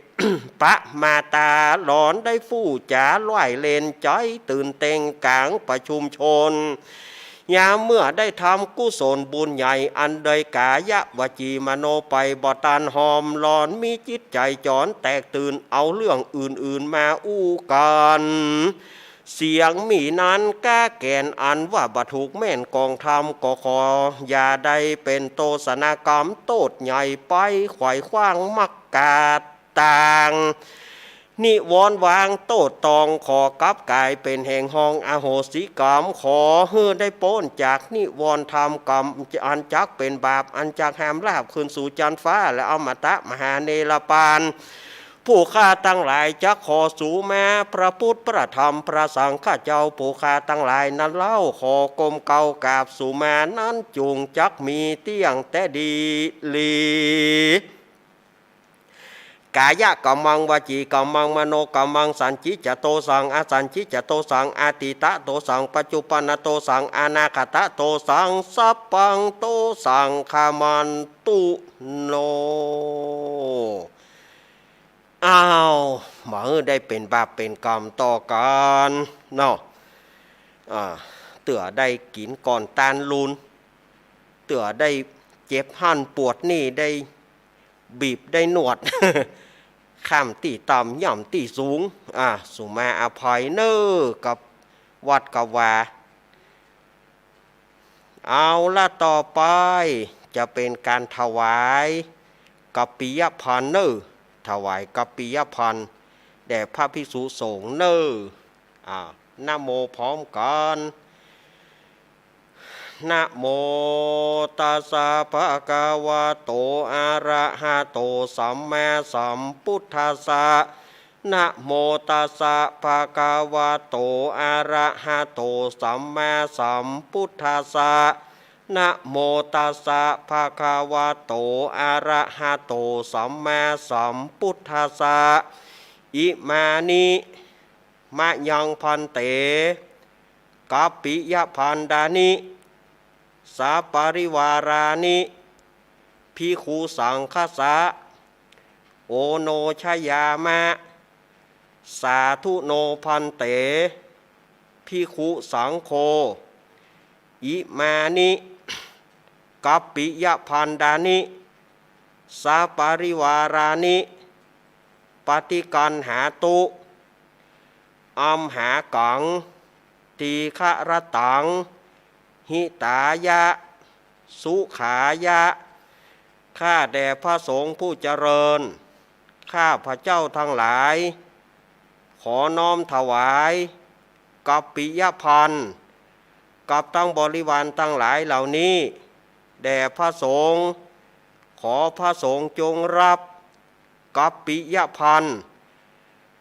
ประมาทา หลอนได้ฟู่จ๋าล่ายเล่น ใจ๋ตื่นเต้งก๋างประชุมชน ยามเมื่อได้ทำกุศลบุญใหญ่ อันโดยก๋ายะวจีมโนไปบ่ตันหอม หลอนมีจิตใจ๋จ๋อนแตกตื่น เอาเรื่องอื่นๆ มาอู้กั๋น เสียงหมี่นั้นก้าแก่น อันว่าบ่ถูกแม่นกองธรรม ก็ขออย่าได้เป๋นโตษณกรรมโต้ษใหญ่ไป ไขว่คว้างมักกาดต่าง นิวรณ์วางโต้ษตอง ขอกลับก๋ายเป๋นแห่งห้องอโหสิกรรม ขอหื้อได้ป๊นจากนิวรณ์ธรรมกรรม อันจักเป๋นบาป อันจักห้ามลาภขึ้นสู่จั๊นฟ้า และอมตะมหาเนรปาน ผู้ข้าตังหลายจักขอสูมา พระพุทธ พระธรรม พระสังฆเจ้า ผู้ข้าตังหลายนั้นเล่า ขอก้มเกล้ากราบสูมา นั้นจุ่งจักมีเตี้ยงแต๊ดีหลี ก๋ายะกัมมัง วจีกัมมัง มโนกัมมัง สัญญิจจะโตสัง อสัญญิจจะโตสัง อতীตะโตสัง ปัจจุปันนะโตสัง อนาคตะโตสัง สัพพังโตสัง ขมันตุโน อ้าว บ่หื้อได้เป๋นบาปเป๋นกรรมต่อกั๋นเนาะ อ่า เตื้อได้กิ๋นก่อนตานลูน เตื้อได้เจ็บหั้นปวดนี่ ได้บีบได้นวด ข้ามตี้ต่ำย่ำตี้สูง อ่า สูมาอภัยเน่อ กับวัดกับวา เอาละ ต่อไปจะเป๋นก๋านถวายกัปปิยภัณฑ์เน่อ ถวายกัปปิยภัณฑ์แด่พระภิกษุสงฆ์เน่อ อ่า นะโมพร้อมกั๋น นะโมตัสสะ ภะคะวะโต อะระหะโต สัมมาสัมพุทธัสสะ นะโมตัสสะ ภะคะวะโต อะระหะโต สัมมาสัมพุทธัสสะ นะโมตัสสะ ภะคะวะโต อะระหะโต สัมมาสัมพุทธัสสะ อิมานิ มะยัง ภันเต กัปปิยภัณฑานิ สะปะริวารานิ ภิกขุสังฆัสสะ โอโนชยามะ สาธุโน ภันเต ภิกขุสังโฆ อิมานิ กัปปิยภัณฑานิ สะปะริวารานิ ปะฏิกัณหาตุ อัมหากัง ตีฆะระตัง หิตายะ สุขายะ ข้าแต่พระสงฆ์ผู้เจริญ ข้าพเจ้าทั้งหลาย ขอน้อมถวาย กัปปิยภัณฑ์ กับทั้งบริวารตังหลายเหล่านี้ แด่พระสงฆ์ ขอพระสงฆ์จงรับกัปปิยภัณฑ์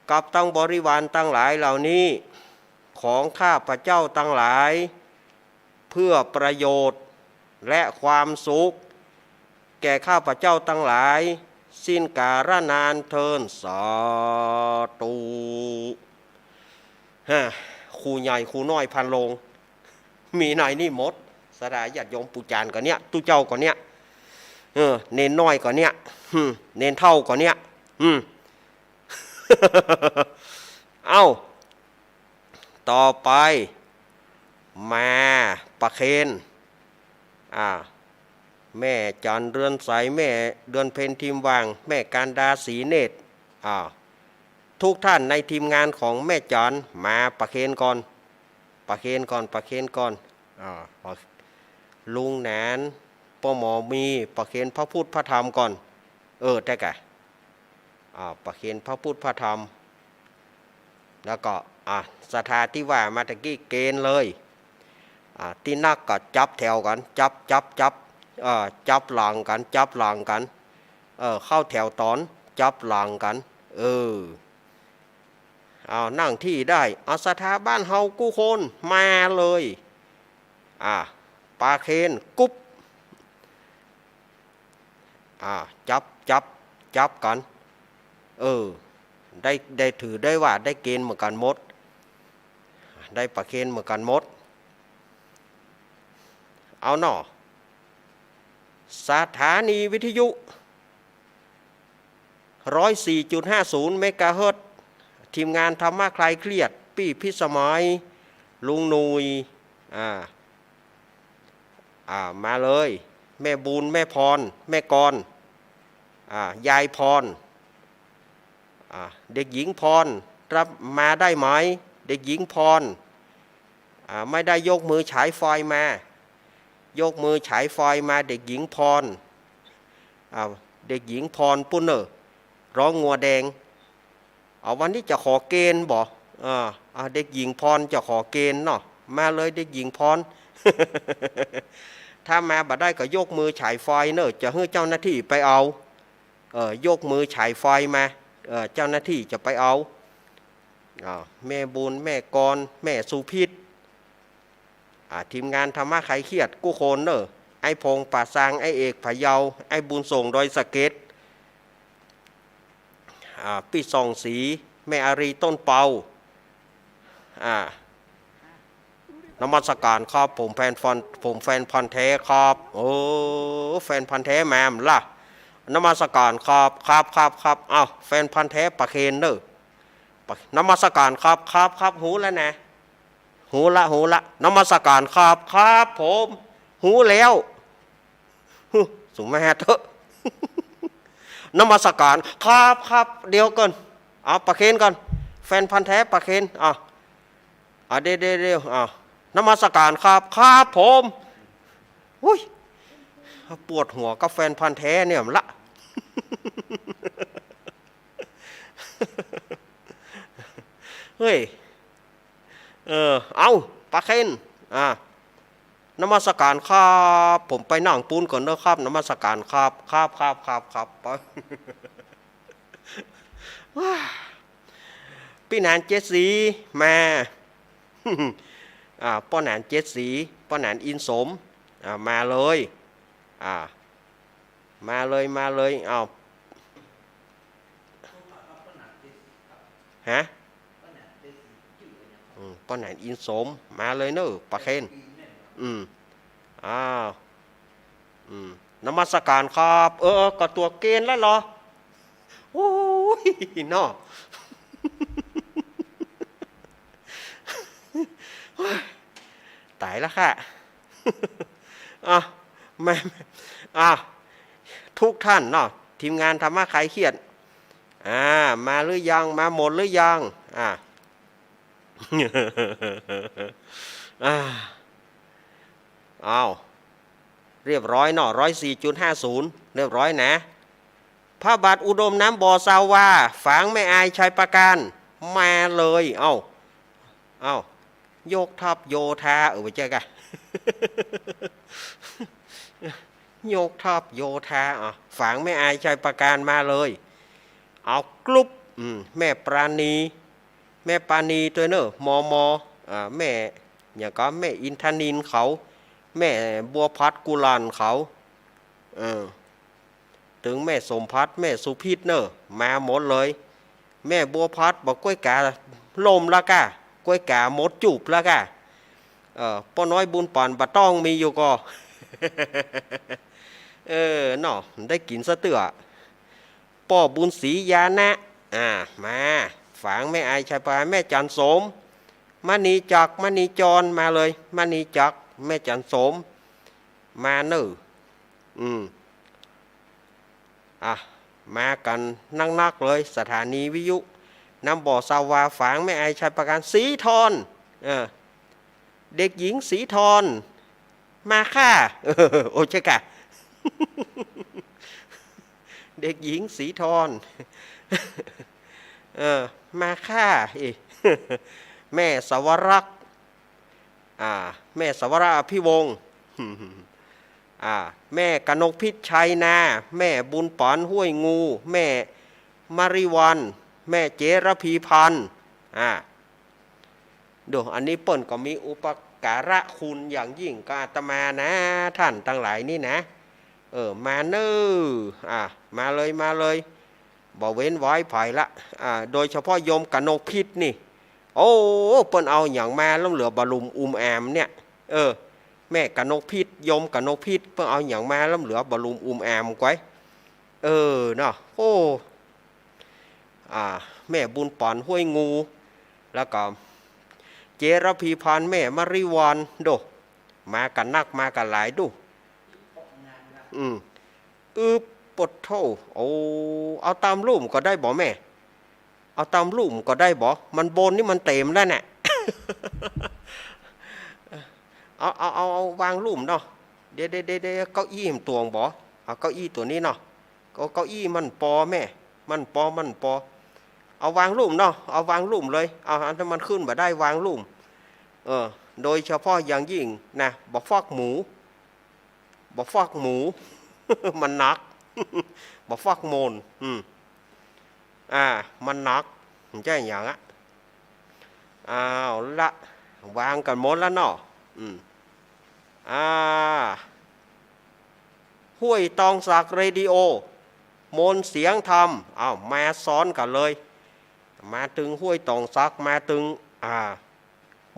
กับทั้งบริวารตังหลายเหล่านี้ ของข้าพเจ้าตังหลาย เพื่อประโยชน์และความสุข แก่ข้าพเจ้าตังหลาย สิ้นกาลนานเทอญ สาธุ ฮะ ครูใหญ่ครูน้อยพานโรง มีในนี่หมด ศรัทธาญาติโยม ปู่จารย์ก็เนี่ย ตุ๊เจ้าก็เนี่ย เออ เณรน้อยก็เนี่ย อืม เณรเฒ่าก็เนี่ย อืม เอ้า ต่อไป มาประเคน อ่า แม่จันเรือนใส แม่เดือนเพ็ญทิมวัง แม่การดาศรีเนตร อ่า ทุกท่านในทีมงานของแม่จัน มาประเคนก่อน ประเคนก่อน ประเคนก่อน อ่า ลุงหนาน ป้อหมอมี ประเคนพระพุทธพระธรรมก่อน เออ ได้กะ อ่า ประเคนพระพุทธพระธรรม แล้วก็ อ่า ศรัทธาตี้ว่ามาตะกี้เกณฑ์เลย อ่า ตี้นักก็จับแถวกั๋น จับ จับ จับ เอ่อ จับหลังกั๋น จับหลังกั๋น เออ เข้าแถวต๋อน จับหลังกั๋น เออ เอา นั่งตี้ได้ เอา ศรัทธาบ้านเฮากู้คน มาเลย อ่า ประเคน กุ๊บ อ่า จับ จับ จับกั๋น เออ ได้ ได้ถือได้ว่าได้เกณฑ์เหมือนกั๋นหมด ได้ประเคนเหมือนกั๋นหมด เอาเนาะ สถานีวิทยุ ร้อยสี่จุดห้าศูนย์ เมกะเฮิรตซ์ ทีมงานธรรมะคลายเครียด ปี้พิสมัย ลุงหนุ่ย อ่า อ่า มาเลย แม่บุญ แม่พร แม่กร อ่า ยายพร อ่า เด็กหญิงพร รับมาได้ไหม เด็กหญิงพร อ่า ไม่ได้ยกมือฉายไฟมา ยกมือฉายไฟมา เด็กหญิงพร อ่า เด็กหญิงพรปุ้นเน่อ ร้องงัวแดง เอา วันนี้จะขอเกณฑ์บ่ อ่า อ่า เด็กหญิงพรจะขอเกณฑ์เนาะ มาเลยเด็กหญิงพร ถ้ามาบ่ได้ก็ยกมือฉายไฟเน่อ จะหื้อเจ้าหน้าตี้ไปเอา เอ่อ ยกมือฉายไฟมา เอ่อ เจ้าหน้าตี้จะไปเอา อ่า แม่บุญ แม่กร แม่สุพิษ อ่า ทีมงานธรรมะคลายเครียดกู้คนเน่อ ไอ้พงษ์ป่าซาง ไอ้เอกพะเยา ไอ้บุญส่งดอยสะเก็ด อ่า ปี้ส่องศรี แม่อารีต้นเปา อ่า นมัสการครับ ผมแฟนฟัน ผมแฟนพันธุ์แท้ครับ โอ้ แฟนพันธุ์แท้แม่มล่ะ นมัสการครับ ครับ ครับ ครับ อ้าว แฟนพันธุ์แท้ประเคนเน่อ นมัสการครับ ครับ ครับ ฮู้แล้วนะ ฮู้ละ ฮู้ละ นมัสการครับ ครับ ผมฮู้แล้ว ฮึ สุมาเถอะ นมัสการครับ ครับ เดี๋ยวก่อน เอาประเคนก่อน แฟนพันธุ์แท้ประเคน อ่ะ อ่ะ เดี๋ยว เดี๋ยว เดี๋ยว อ่ะ นมัสการครับ ครับ ผม อุ๊ย ปวดหัวกับแฟนพันธุ์แท้เนี่ยละ เฮ้ย เออ เอา ประเคน อ่ะ นมัสการครับ ผมไปนั่งปูนก่อนเนอะครับ นมัสการครับ ครับ ครับ ครับ ครับ ไป ปี้หนานเจ็ดสี มา อ่า ป้อหนานเจ็ดสี ป้อหนานอินสม อ่า มาเลย อ่า มาเลย มาเลย เอา ฮะ อืม ป้อหนานอินสม มาเลยเนอะ ประเคน อืม อ้าว อืม นมัสการครับ เออ ก็ตั๋วเกณฑ์แล้วเหรอ โอ้ย เนาะ ต๋ายแล้วค่ะ อ่ะ แม่ อ่ะ ทุกท่านเนาะ ทีมงานธรรมะคลายเครียด อ่า มาหรือยัง มาหมดหรือยัง อ่า อ่า อ้าว เรียบร้อยเนาะ ร้อยสี่จุดห้าศูนย์ เรียบร้อยนะ พระบาทอุดมน้ำบ่อซาวา ฝางแม่อายชัยปราการ มาเลย เอ้า เอ้า ยกทัพโยธา เออ บ่ใจ้ก่ะ ยกทัพโยธา อ่ะ ฝางแม่อายชัยประการมาเลย เอากรุ๊ป อืม แม่ปราณี แม่ปราณีตวยเน่อ มม อ่า แม่ หยังก่อ แม่อินทนิลเขา แม่บัวผัดกุหลาบเขา เออ ตึงแม่สมผัด แม่สุพิษเน่อ มาหมดเลย แม่บัวผัดบอก ก้วยก๋าล่มละก่ะ ก้วยก๋าหมดจุบละก่ะ เออ ป้อน้อยบุญป๋อนบ่ต้องมีอยู่ก่อ เออ เนาะ ได้กิ๋นซะเตื้อ ป้อบุญศรีญาณะ อ่า มา ฝางแม่อายชัยประการ แม่จันโสม มณีจักร มณีจร มาเลย มณีจักร แม่จันโสม มาเน่อ อืม อ่ะ มากั๋นนักๆ เลย สถานีวิทยุ นำบ่อสาวา ฝางแม่อายชัยประการ ศรีทร เออ เด็กหญิงศรีทร มาค่ะ เออ โอ้ ใจ้ก่ะ เด็กหญิงศรีทร เออ มาค่ะ เอ้ย แม่สวรักษ์ อ่า แม่สวรักษ์อภิวงศ์ อ่า แม่กนกพิษชัยนา แม่บุญป๋อนห้วยงู แม่มริวัลย์ แม่เจรพีพันธ์ อ่า ดู อันนี้เปิ้นก็มีอุปการะคุณอย่างยิ่งกับอาตมานะ ท่านตังหลายนี่นะ เออ มาเน่อ อ่ะ มาเลย มาเลย บ่เว้นไว้ใผละ อ่า โดยเฉพาะโยมกนกพิษนี่ โอ้ เปิ้นเอาหยังมาล้ำเหลือบ่ลุ่มอุ่มแอมเนี่ย เออ แม่กนกพิษ โยมกนกพิษ เปิ้นเอาหยังมาล้ำเหลือบ่ลุ่มอุ่มแอมก้อย เออ เนาะ โอ้ อ่า แม่บุญป๋อนห้วยงู แล้วก็ เจรพีพันธ์ แม่มริวัลย์ โด มากั๋นนัก มากั๋นหลายดู อืม อึบ ปะโธ่ โอ้ เอาต๋ามลุ่มก็ได้บ่แม่ เอาต๋ามลุ่มก็ได้บ่ มันบนนี่มันเต๋มแล้วเนี่ย เอา เอา เอา เอาวางลุ่มเนาะ เดี๋ยว เดี๋ยว เดี๋ยว เดี๋ยว เก้าอี้มันตวงบ่ เอาเก้าอี้ตั๋วนี้เนาะ เก้า เก้าอี้มันปอแม่ มันปอ มันปอ เอาวางลุ่มเนาะ เอาวางลุ่มเลย เอา อันนั้นมันขึ้นบ่ได้ วางลุ่ม เออ โดยเฉพาะอย่างยิ่งนะ บ่ฟักหมู บ่ฟักหมู มันหนัก บ่ฟักโมน อืม อ่า มันหนัก มันจะอย่างอะ เอาละ วางกั๋นหมดแล้วเนาะ อืม อ่า ห้วยตองสักเรดิโอ มนต์เสียงธรรม เอา มาซ้อนกั๋นเลย มาตึงห้วยตองสัก มาตึง อ่า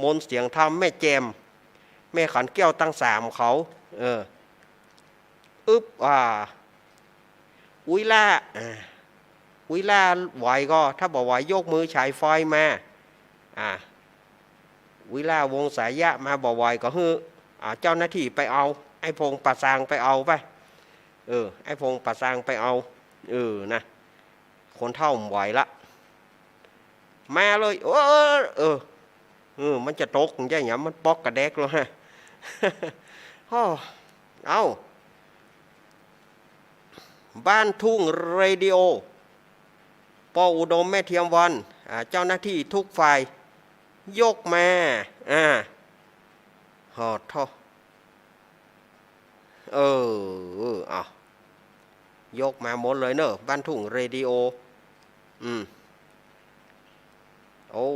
มนต์เสียงธรรม แม่แจ่ม แม่ขันแก้วตังสามเขา เออ อึ๊บ อ่า อุ๊ยล่า อ่า อุ๊ยล่าไหวก็ ถ้าบ่ไหวยกมือฉายไฟมา อ่า อุ๊ยล่าวงศายะมา บ่ไหวก็หื้อ อ่า เจ้าหน้าที่ไปเอา ไอ้พงษ์ป่าซางไปเอาไป เออ ไอ้พงษ์ป่าซางไปเอา เออ นะ คนเฒ่าบ่ไหวละ มาเลย เออ เออ เออ มันจะตก มันจะหยัง มันป๊อกกระแดกเลยฮะ ฮ้อ เอ้า บ้านทุ่งเรดิโอ ป้ออุดม แม่เทียมวัน อ่า เจ้าหน้าที่ทุกฝ่าย ยกมา อ่า ฮ้อ โธ่ เออ เอา ยกมาหมดเลยเนอะ บ้านทุ่งเรดิโอ อืม โอ้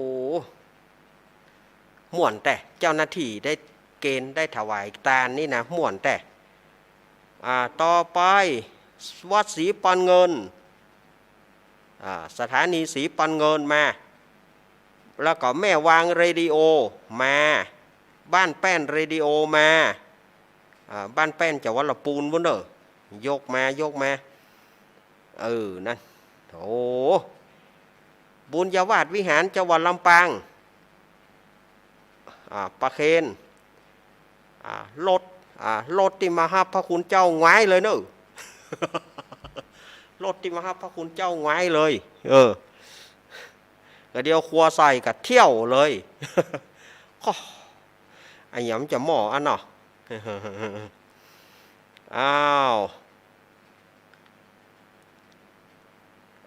ม่วนแต๊ เจ้าหน้าที่ได้เกณฑ์ ได้ถวายตานนี่นะ ม่วนแต๊ อ่า ต่อไป วัดศรีปันเงิน อ่า สถานีศรีปันเงินมา แล้วก็แม่วางเรดิโอมา บ้านแป้นเรดิโอมา อ่า บ้านแป้นจังหวัดลำปูนปู้นเน่อ ยกมา ยกมา เออ นั่น โอ้ บุญญาวาสวิหารจังหวัดลำปาง อ่า ประเคน อ่า รถ อ่า รถตี้มาฮับพระคุณเจ้าหงายเลยเน่อ รถตี้มาฮับพระคุณเจ้าหงายเลย เออ ก็เดี๋ยวครัวใส่ก็เที่ยวเลย ก็ อะหยังมันจะหม้ออันเนาะ อ้าว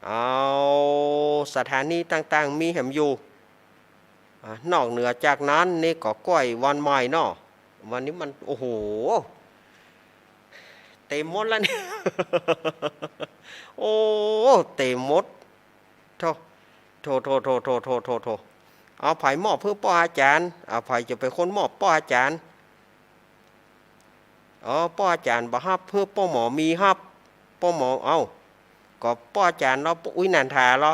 เอา สถานีต่างๆ มีแหมอยู่ อ่า นอกเหนือจากนั้นนี่ก็ก้อยวันใหม่เนาะ วันนี้มัน โอ้โห เต็มหมดแล้วเนี่ย โอ้ เต็มหมด โธ่ โธ่ โธ่ เอาใผมอบหื้อป้ออาจ๋ารย์ เอาใผจะเป๋นคนมอบป้ออาจ๋ารย์ อ๋อ ป้ออาจ๋ารย์บ่ฮับ หื้อป้อหมอมีฮับ ป้อหมอ เอ้า ก็ป้ออาจ๋ารย์ลอ อุ๊ย นันทาลอ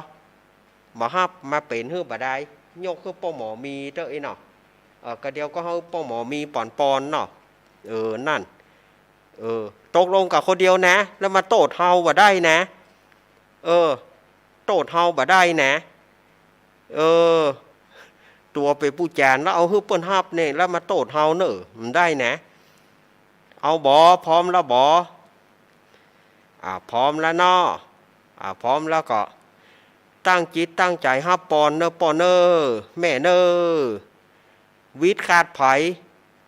บ่ฮับ มาเป๋นหื้อบ่ได้ ยกหื้อป้อหมอมีเต๊อะ อี้เนาะ เออ ก็เดี๋ยวก็หื้อป้อหมอมีปอนๆ เนาะ เออ นั่น เออ ตกลงกั๋นคนเดียวนะ แล้วมาโต้ษเฮาบ่ได้นะ เออ โต้ษเฮาบ่ได้นะ เออ ตั๋วเป๋นผู้จ๋ารย์แล้วเอาหื้อเปิ้นฮับเนี่ย แล้วมาโต้ษเฮาเน่อ บ่ได้นะ เอาบ่ พร้อมแล้วบ่ อ่า พร้อมแล้วเนาะ อ่า พร้อมแล้วก็ตั้งจิตตั้งใจ๋ฮับปอนเน่อป้อเน่อ แม่เน่อ วิทย์ขาดใผ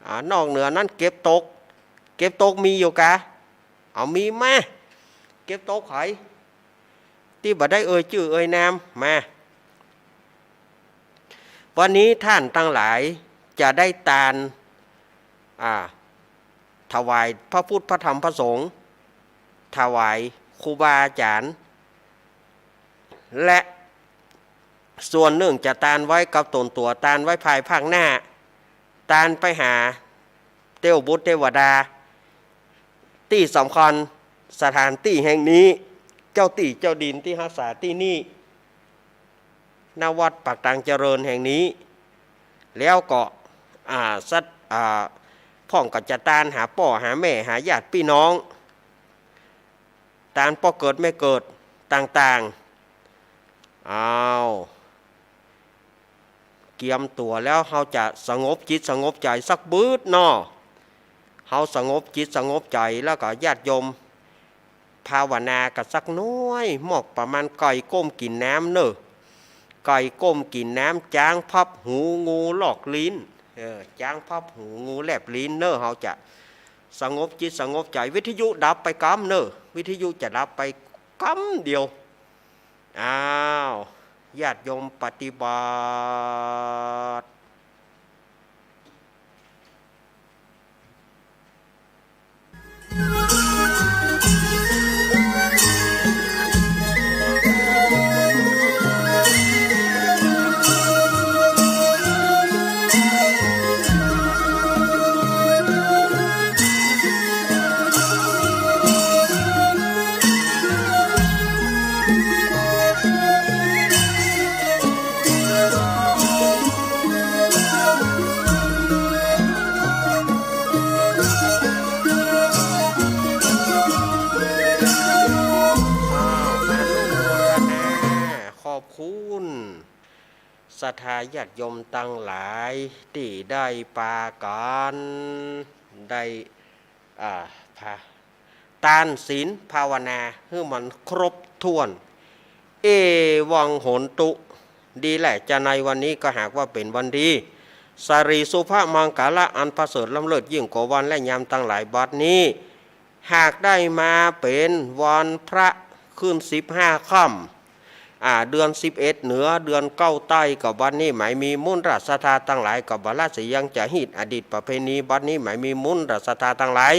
อ่า นอกเหนือนั้นเก็บตก เก็บตกมีอยู่กา เอามีมา เก็บตกใผ ตี้บ่ได้เอ่ยจื้อเอ่ยนาม มา วันนี้ท่านตังหลายจะได้ตาน อ่า ถวายพระพุทธพระธรรมพระสงฆ์ ถวายครูบาอาจ๋ารย์ และส่วนนึ่งจะตานไว้กับต๋นตั๋ว ตานไว้ภายภาคหน้า ตานไปหาเต้วบุตรเตวดา ตี้สำคัญ สถานตี้แห่งนี้ เจ้าตี้เจ้าดินตี้ฮักษาตี้นี่ ณ วัดปากตางเจริญแห่งนี้ แล้วก็ อ่า สัต อ่า พ่องก็จะตานหาป้อหาแม่หาญาติปี้น้อง ตานป้อเกิดแม่เกิดต่างๆ อ้าว เกียมตั๋วแล้วเฮาจะสงบจิตสงบใจ๋สักบึดเนาะ เฮาสงบจิตสงบใจ๋แล้วก็ญาติโยมภาวนากั๋นสักหน้อย มอกประมาณไก่ก้มกิ๋นน้ำเน่อ ไก่ก้มกิ๋นน้ำ จ๊างพับหู งูลอกลิ้น เออ จ๊างพับหู งูแลบลิ้นเน่อ เฮาจะสงบจิตสงบใจ๋ วิทยุดับไปกำเน่อ วิทยุจะดับไปกำเดียว อ้าว ญาติโยมปฏิบัติ อ้าว อนุโมทนา ขอบคุณ ศรัทธาญาติโยมตังหลายตี้ได้ปากั๋น ได้ อ่า พา ตานศีลภาวนาหื้อมันครบถ้วน เอวังโหนตุ ดีแหละ จะในวันนี้ก็หากว่าเป๋นวันดี สรีสุภมังคละอันประเสริฐล้ำเลิศยิ่งกว่าวันและยามตังหลาย บัดนี้ หากได้มาเป๋นวันพระขึ้นสิบห้าค่ำ อ่า เดือนสิบเอ็ดเหนือ เดือนเก้าใต้ ก็บัดนี้หมายมีมูลราชศรัทธาตังหลาย ก็บ่ละเสียยังจะฮีดอดีตประเพณี บัดนี้หมายมีมูลราชศรัทธาตังหลาย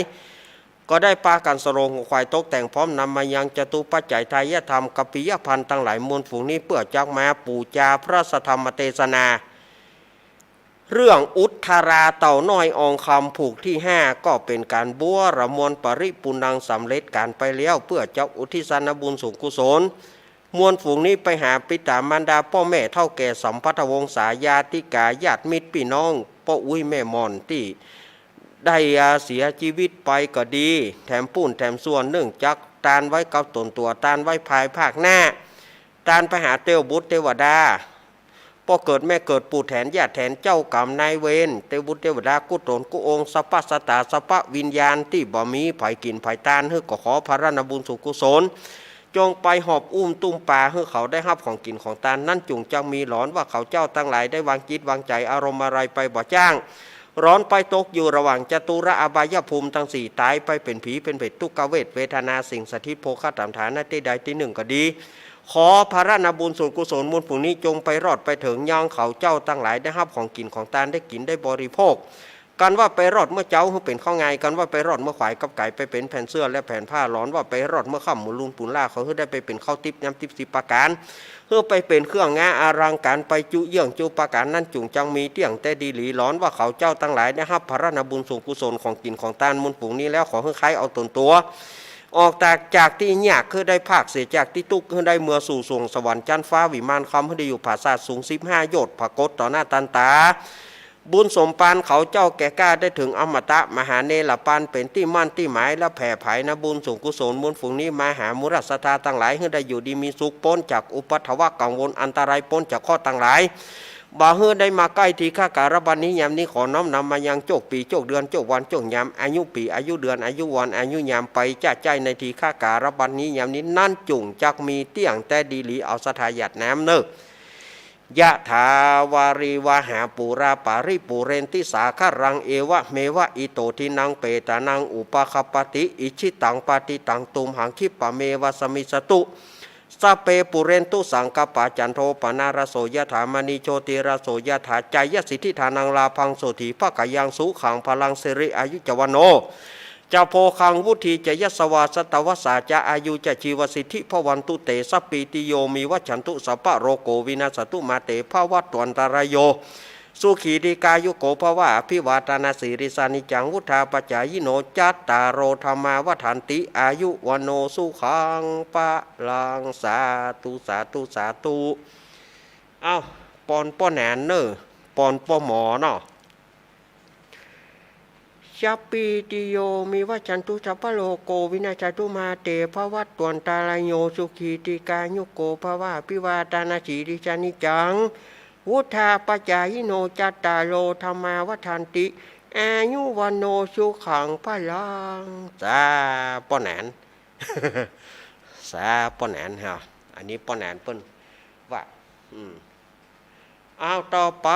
ก็ได้ปากั๋นสโรงหัวขวายตกแต่งพร้อมนำมายังจตุปัจจัยทายธรรมกัปปิยพันธ์ตังหลายมวลฝูงนี้ เปื้อจักมาปู๋จาพระสัทธรรมเตสนา เรื่องอุทธาราเต่าน้อยอองคำผูกตี้ห้า ก็เป๋นก๋านบัวระมวลปริปุณณังสำเร็จก๋านไปแล้ว เปื้อจักอุทิศสานบุญส่วนกุศล มวลฝูงนี้ไปหาปิต๋ามารดาป้อแม่เฒ่าแก่สัมพัทธวงศาญาติกาญาติมิตรปี้น้องป้ออุ๊ยแม่หม่อนตี้ได้เสียจีวิตไปก็ดี แถมปู้นแถมส่วน เนื่องจากตานไว้กับต๋นตั๋ว ตานไว้ภายภาคหน้า ตานไปหาเต้วบุตรเตวดา ป้อเกิดแม่เกิดปู่แถนย่าแถนเจ้ากรรมนายเวร เต้วบุตรเตวดากู้ต๋นกู้องค์ สัพพะสัตตาสัพพะวิญญาณตี้บ่มีใผกิ๋นใผตานหื้อ ก็ขอผะละนาบุญส่วนกุศล จงไปหอบอุ้มตุ้มปาหื้อเขาได้ฮับของกิ๋นของตานนั้น จุ่งจักมีหลอนว่าเขาเจ้าตังหลายได้วางจิตวางใจ๋อารมณ์อะไรไปบ่จ้าง หลอนไปตกอยู่ระหว่างจตุระอบายภูมิตังสี่ ต๋ายไปเป๋นผีเป๋นเปรต ทุกขเวทเวทนาสิ่งสถิตโภคะสันฐานะตี้ใดตี้นึ่งก็ดี ขอผะรานบุญส่วนกุศลมูลฝูงนี้จงไปรอดไปเถิงยังเขาเจ้าตังหลายได้ฮับของกิ๋นของตานได้กิ๋นได้บริโภค กันว่าไปรอดเมื่อเจ๊าหื้อเป๋นข้าวงาย กันว่าไปรอดเมื่อขวายกับก๋ายไปเป๋นแผ่นเสื้อและแผ่นผ้า หลอนว่าไปรอดเมื่อค่ำหมู่ลูนปูนล่า ขอหื้อได้ไปเป๋นข้าวติ๊บน้ำติ๊บสิบประก๋าน หื้อไปเป๋นเครื่องงาอลังก๋านไปจุเยื่องจุประก๋าน นั้นจุ่งจักมีเตี้ยงแต๊ดีหลี หลอนว่าเขาเจ้าตังหลายได้ฮับผะรานบุญส่วนกุศลของกิ๋นของตานมูลฝูงนี้แล้ว ขอหื้อไคร้เอาต๋นตั๋ว ออกจาก จากตี้ยาก หื้อได้พรากเสียจากตี้ตุ๊กข์ หื้อได้เมือสู่สวงสวรรค์จั๊นฟ้าวิมานคำ หื้อได้อยู่ผาสาทสูงสิบห้าโยชน์ ผะโกตต่อหน้าตันต๋า บุญสมปานเขาเจ้าแก่กล้า ได้เถิงอมตะมหาเนรปาน เป๋นตี้มั่นตี้หมาย และแผ่ผายนบุญส่วนกุศลมูลฝูงนี้มาหาหมู่ราชศรัทธาตังหลาย หื้อได้อยู่ดีมีสุข ป๊นจากอุปัทวะกังวลอันตราย ป๊นจากเคราะห์ตังหลาย บ่หื้อได้มาใก้ทีฆะก๋าละบัดนี้ยามนี้ ขอน้อมนำมายังโจคปี๋ โจคเดือน โจควัน โจคยาม อายุปี๋ อายุเดือน อายุวัน อายุยาม ไปจะใจ๊ในทีฆะก๋าละบัดนี้ยามนี้ นั้นจุ่งจักมีเตี้ยงแต๊ดีหลี เอาศรัทธาหยาดน้ำเน่อ ยะถาวาริวหาปูราปาริปูเรนติสาคะรัง เอวะเมวะอิโตทินังเปตานังอุปะคัปปะติ อิจฉิตังปะติตังตุมหังคิปปะเมวะสะมิชฌะตุ สัพเพปูเรนตุสังกัปปา จันโทปะนะระโสยะถา มะณีโชติระโสยะถา จายสิทธิฐานังลาภังโสถีภะกะยังสุขังพะลังสิริอายุจะวัณโณ จะโภคังวุฒีจะยะสะวา สัตตะวัสสาจะอายุจะจีวสิทธิภะวันตุเต สัพพีติโยมีวัชชันตุ สัพพะโรโกวินัสสะตุ มาเตภะวัตวันตะรายโย สุขีดีกายุโกภะวะ อภิวาทานาสีลิสสานิจจัง วุฑฒาปะจายิโน จัตตาโร ธัมมา วัฑฒันติ อายุ วัณโณ สุขัง พะลัง สาธุ สาธุ สาธุ เอ้า ปอนป้อหนานเน่อ ปอนป้อหมอเนาะ สัพพีติโย วิวัชชันตุ สัพพะโรโก วินัสสะตุ มาเตภะวัตวันตะรายโย สุขีดีกายุโกภะวะ อภิวาทานาสีลิสสานิจจัง วุฑฒาปะจายิโน จัตตาโร ธัมมา วัฑฒันติ อายุ วัณโณ สุขัง พะลัง สาป้อหนาน สาป้อหนานฮะ อันนี้ป้อหนานเปิ้นว่า อืม เอาต่อไป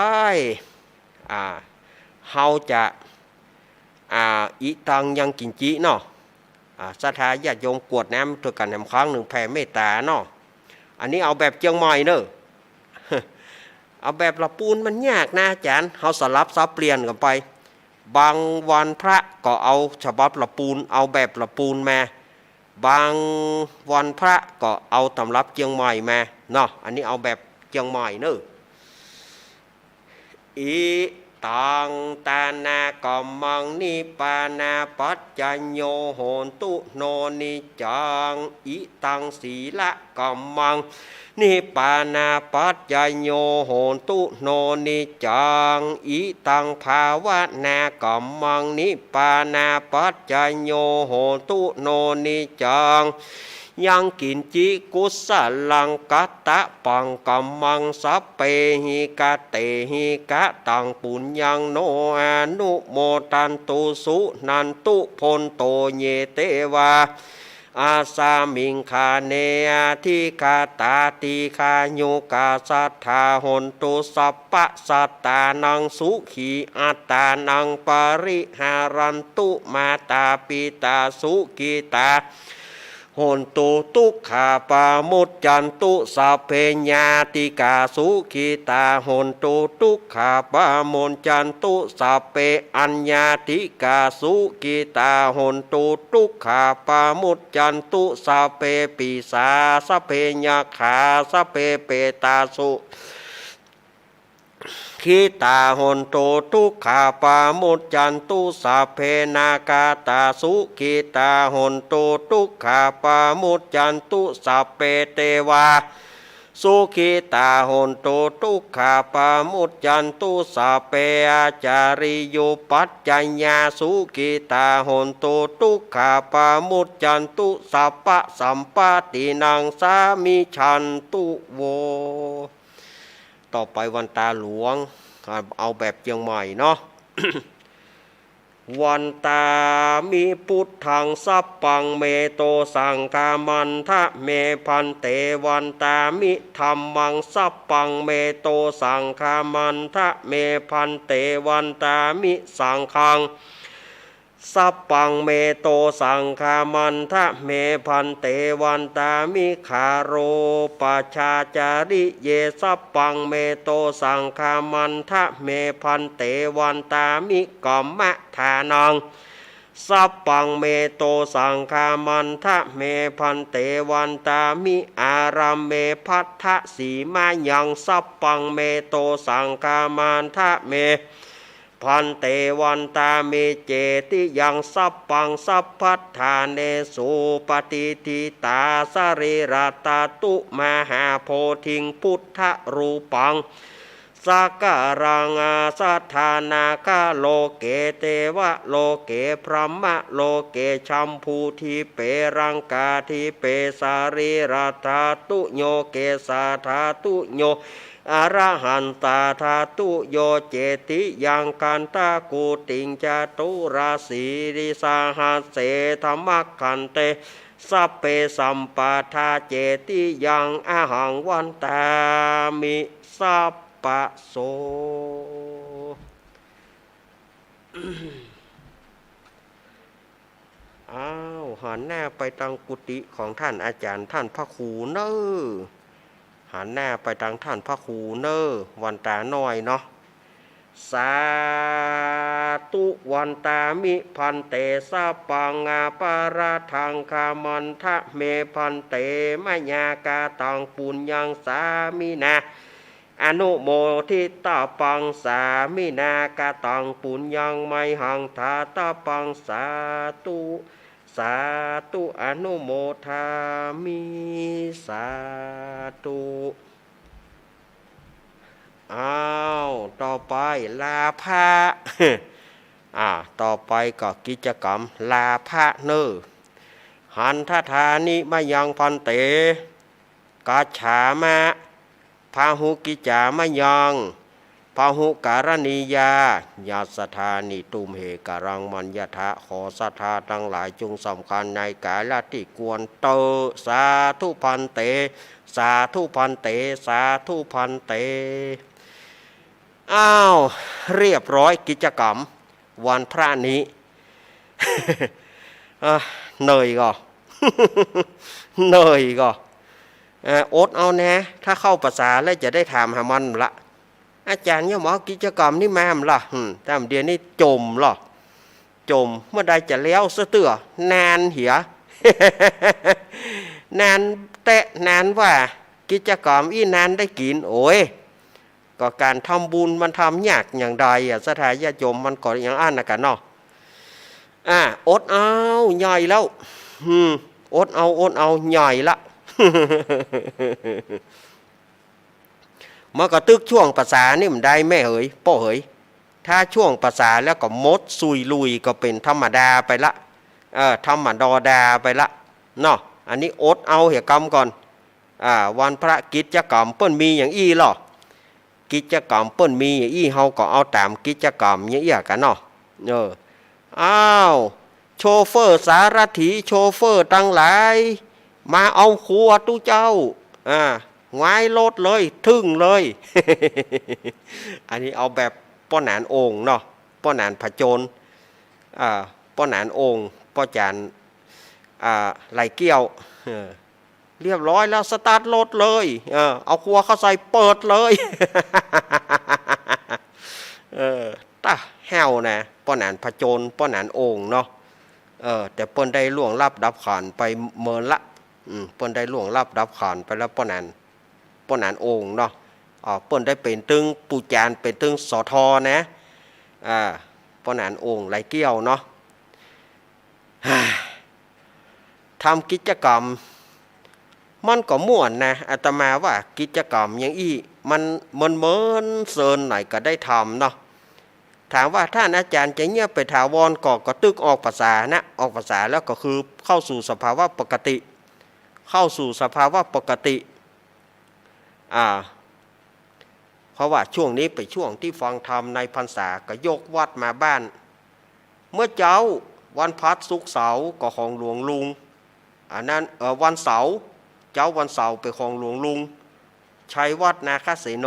อ่า เฮาจะ อ่า อิตัง ยังกิ๋นจิ เนาะ อ่า ศรัทธาญาติโยมกรวดน้ำตวยกั๋นแหมครั้งนึ่ง แผ่เมตต๋าเนาะ อันนี้เอาแบบเจียงใหม่เน่อ เอาแบบละปูนมันยากนะอาจ๋ารย์ เฮาสลับสับเปลี่ยนกั๋นไป บางวันพระก็เอาฉบับละปูน เอาแบบละปูนมา บางวันพระก็เอาต๋ำรับเจียงใหม่มาเนาะ อันนี้เอาแบบเจียงใหม่เน่อ อิตัง ทานะกัมมัง นิพพานะปัจจโย โหนตุ โน นิจจัง อิตัง สีละกัมมัง นิพพานะปัจจโย โหนตุ โน นิจจัง อิตัง ภาวนากัมมัง นิพพานะปัจจโย โหนตุ โน นิจจัง ยังกิ๋นจิ กุสลัง กัตตะปังกัมมัง สัพเพหิ กะเตหิ กะตัง ปุญญัง โน อนุโมทันตุ สุนันตุ โภนโต เย เตวา อัสสะมิง คาเน อะธิกาตา ตีฆายุกา สัตถา โหนตุ สัพพะสัตตานัง สุขี อัตตานัง ปะริหารันตุ มาตา ปิตา สุขีตา โหนตุ ตุ๊กขา ปะมุจจันตุ สัพเพ ญาติกา สุขีตา โหนตุ ตุ๊กขา ปะมุจจันตุ สัพเพ อัญญาติกา สุขีตา โหนตุ ตุ๊กขา ปะมุจจันตุ สัพเพ ปีศา สัพเพ ยักขา สัพเพ เปตา สุ ขีตา โหนตุ ตุ๊กขา ปะมุจจันตุ สัพเพ นาคาตา สุขีตา โหนตุ ตุ๊กขา ปะมุจจันตุ สัพเพ เตวา สุขีตา โหนตุ ตุ๊กขา ปะมุจจันตุ สัพเพ อาจาริยุปัจจยา สุขีตา โหนตุ ตุ๊กขา ปะมุจจันตุ สัพพะสัมปตตินัง สามิชันตุ โว ต่อไปวันตาหลวง เอาแบบเจียงใหม่เนาะ วันตามิพุทธัง สัพพัง เมโต สังฆามันทะ เม ภันเต วันตามิธัมมัง สัพพัง เมโต สังฆามันทะ เม ภันเต วันตามิสังฆัง Sabbaṃ me to saṅghāmantha me bhante vandāmi gārūpajjhācariye. Sabbaṃ me to saṅghāmantha me bhante vandāmi kammadānaṃ. Sabbaṃ me to saṅghāmantha me bhante vandāmi ārāme bhaddasīmayaṃ. Sabbaṃ me to saṅghāmantha me bhante vandāmi cetiyaṃ. Sabbaṃ sabbaṭṭhānesu patiṭṭhitā sarīradhātu mahābodhiṃ buddharūpaṃ sakalaṃ asathā nāgaloke devaloke brahmaloke jambudīpe laṅkādīpe sarīradhātuyo kesādhātuyo arahantadhātuyo cetiyaṃ gandhakuṭiṃ caturāsītisahassettha maggante sabbe sampadā cetiyaṃ ahaṃ vandāmi sabbaso. อ้าว หันหน้าไปตางกุฏิของท่านอาจารย์ท่านพระครูเน่อ หันหน้าไปตางท่านพระครูเน่อ วันตาน้อยเนาะ Sādhu vandāmi bhante sabbaṃ aparādhaṃ khamatha me bhante mayā kataṃ puññaṃ sāminā anumoditabbaṃ sāminā kataṃ puññaṃ mayhaṃ dātabbaṃ sādhu sādhu anumodāmi sādhu. อ้าว ต่อไปลาภะ อ่า ต่อไปก็กิจกรรมลาภะเน่อ Handadāni mayaṃ bhante gacchāma bahukicāmayaṃ bahukaraṇīyā yassadhāni tumhe karaṃ maññatha ขอศรัทธาตังหลายจงสำคัญในกาละที่ควรเตอ Sādhu bhante sādhu bhante sādhu bhante. อ้าว เรียบร้อยกิจกรรมวันพระนี้ อ่ะ เหนื่อยก่อ เหนื่อยก่อ เอ่อ อดเอานะ ถ้าเข้าภาษาแล้วจะได้ถามหามันละ อาจ๋ารย์ยังบ่เอากิจกรรมนี้มาบ่ล่ะ อืม แต่เดี๋ยวนี้จ่มลอ จ่ม เมื่อใดจะแล้วซะเตื้อ นานเหีย นานแต๊ นานว่า กิจกรรมอี้นานได้กิ๋น โอ้ย ก็ก๋านทำบุญมันทำยากอย่างใดอะ ศรัทธาญาติโยม มันก็อย่างอั้นนะกะเนาะ อ่า อดเอา ใหญ่แล้ว อืม อดเอา อดเอา ใหญ่ละ มันก็ตึกช่วงภาษานี่บ่ได้แม่เหย ป้อเหย ถ้าช่วงภาษาแล้วก็หมดสุยลุยก็เป๋นธรรมดาไปละ เออ ธรรมดอดาไปละ เนาะ อันนี้อดเอาเหียกำก่อน อ่า วันพระกิจกรรมเปิ้นมีอย่างอี้ลอ กิจกรรมเปิ้นมีอย่างอี้ เฮาก็เอาต๋ามกิจกรรมอย่างอี้กะเนาะ เออ อ้าว โชเฟอร์สารถี โชเฟอร์ตังหลาย มาเอาครัวตุ๊เจ้า อ่า หงายรถเลย ทึ่งเลย อันนี้เอาแบบป้อหนานโอ่งเนาะ ป้อหนานผจญ อ่า ป้อหนานโอ่ง ป้อจ๋ารย์ อ่า ไหล่เกี้ยว เออ เรียบร้อยแล้ว สตาร์ทรถเลย เออ เอาครัวเข้าใส่ เปิดเลย เออ ตะแฮ่วนะ ป้อหนานผจญ ป้อหนานโอ่งเนาะ เออ แต่เปิ้นได้ล่วงลับดับขันไปเมินละ อืม เปิ้นได้ล่วงลับดับขันไปแล้ว ป้อหนาน ป้อหนานโอ่งเนาะ อ่า เปิ้นได้เป๋นตึงปู่จ๋ารย์ เป๋นตึง สท นะ อ่า ป้อหนานโอ่งไหล่เกี้ยวเนาะ ทำกิจกรรม มันก็ม่วนนะ อาตมาว่ากิจกรรมอย่างอี้ มัน มันเมินเซินไหนก็ได้ทำเนาะ ถามว่าต้านอาจ๋ารย์จะเงียบไปถาวรก่อ ก็ตึกออกภาษานะ ออกภาษาแล้วก็คือเข้าสู่สภาวะปกติ เข้าสู่สภาวะปกติ อ่า เพราะว่าช่วงนี้เป๋นช่วงตี้ฟังธรรมในพรรษา ก็ยกวัดมาบ้าน เมื่อเจ๊าวันพฤหัส ศุกร์ เสาร์ก็ของหลวงลุง อันนั้น เอ่อ วันเสาร์ เจ๊าวันเสาร์เป๋นของหลวงลุง ชัยวัฒน์ นาคเสโน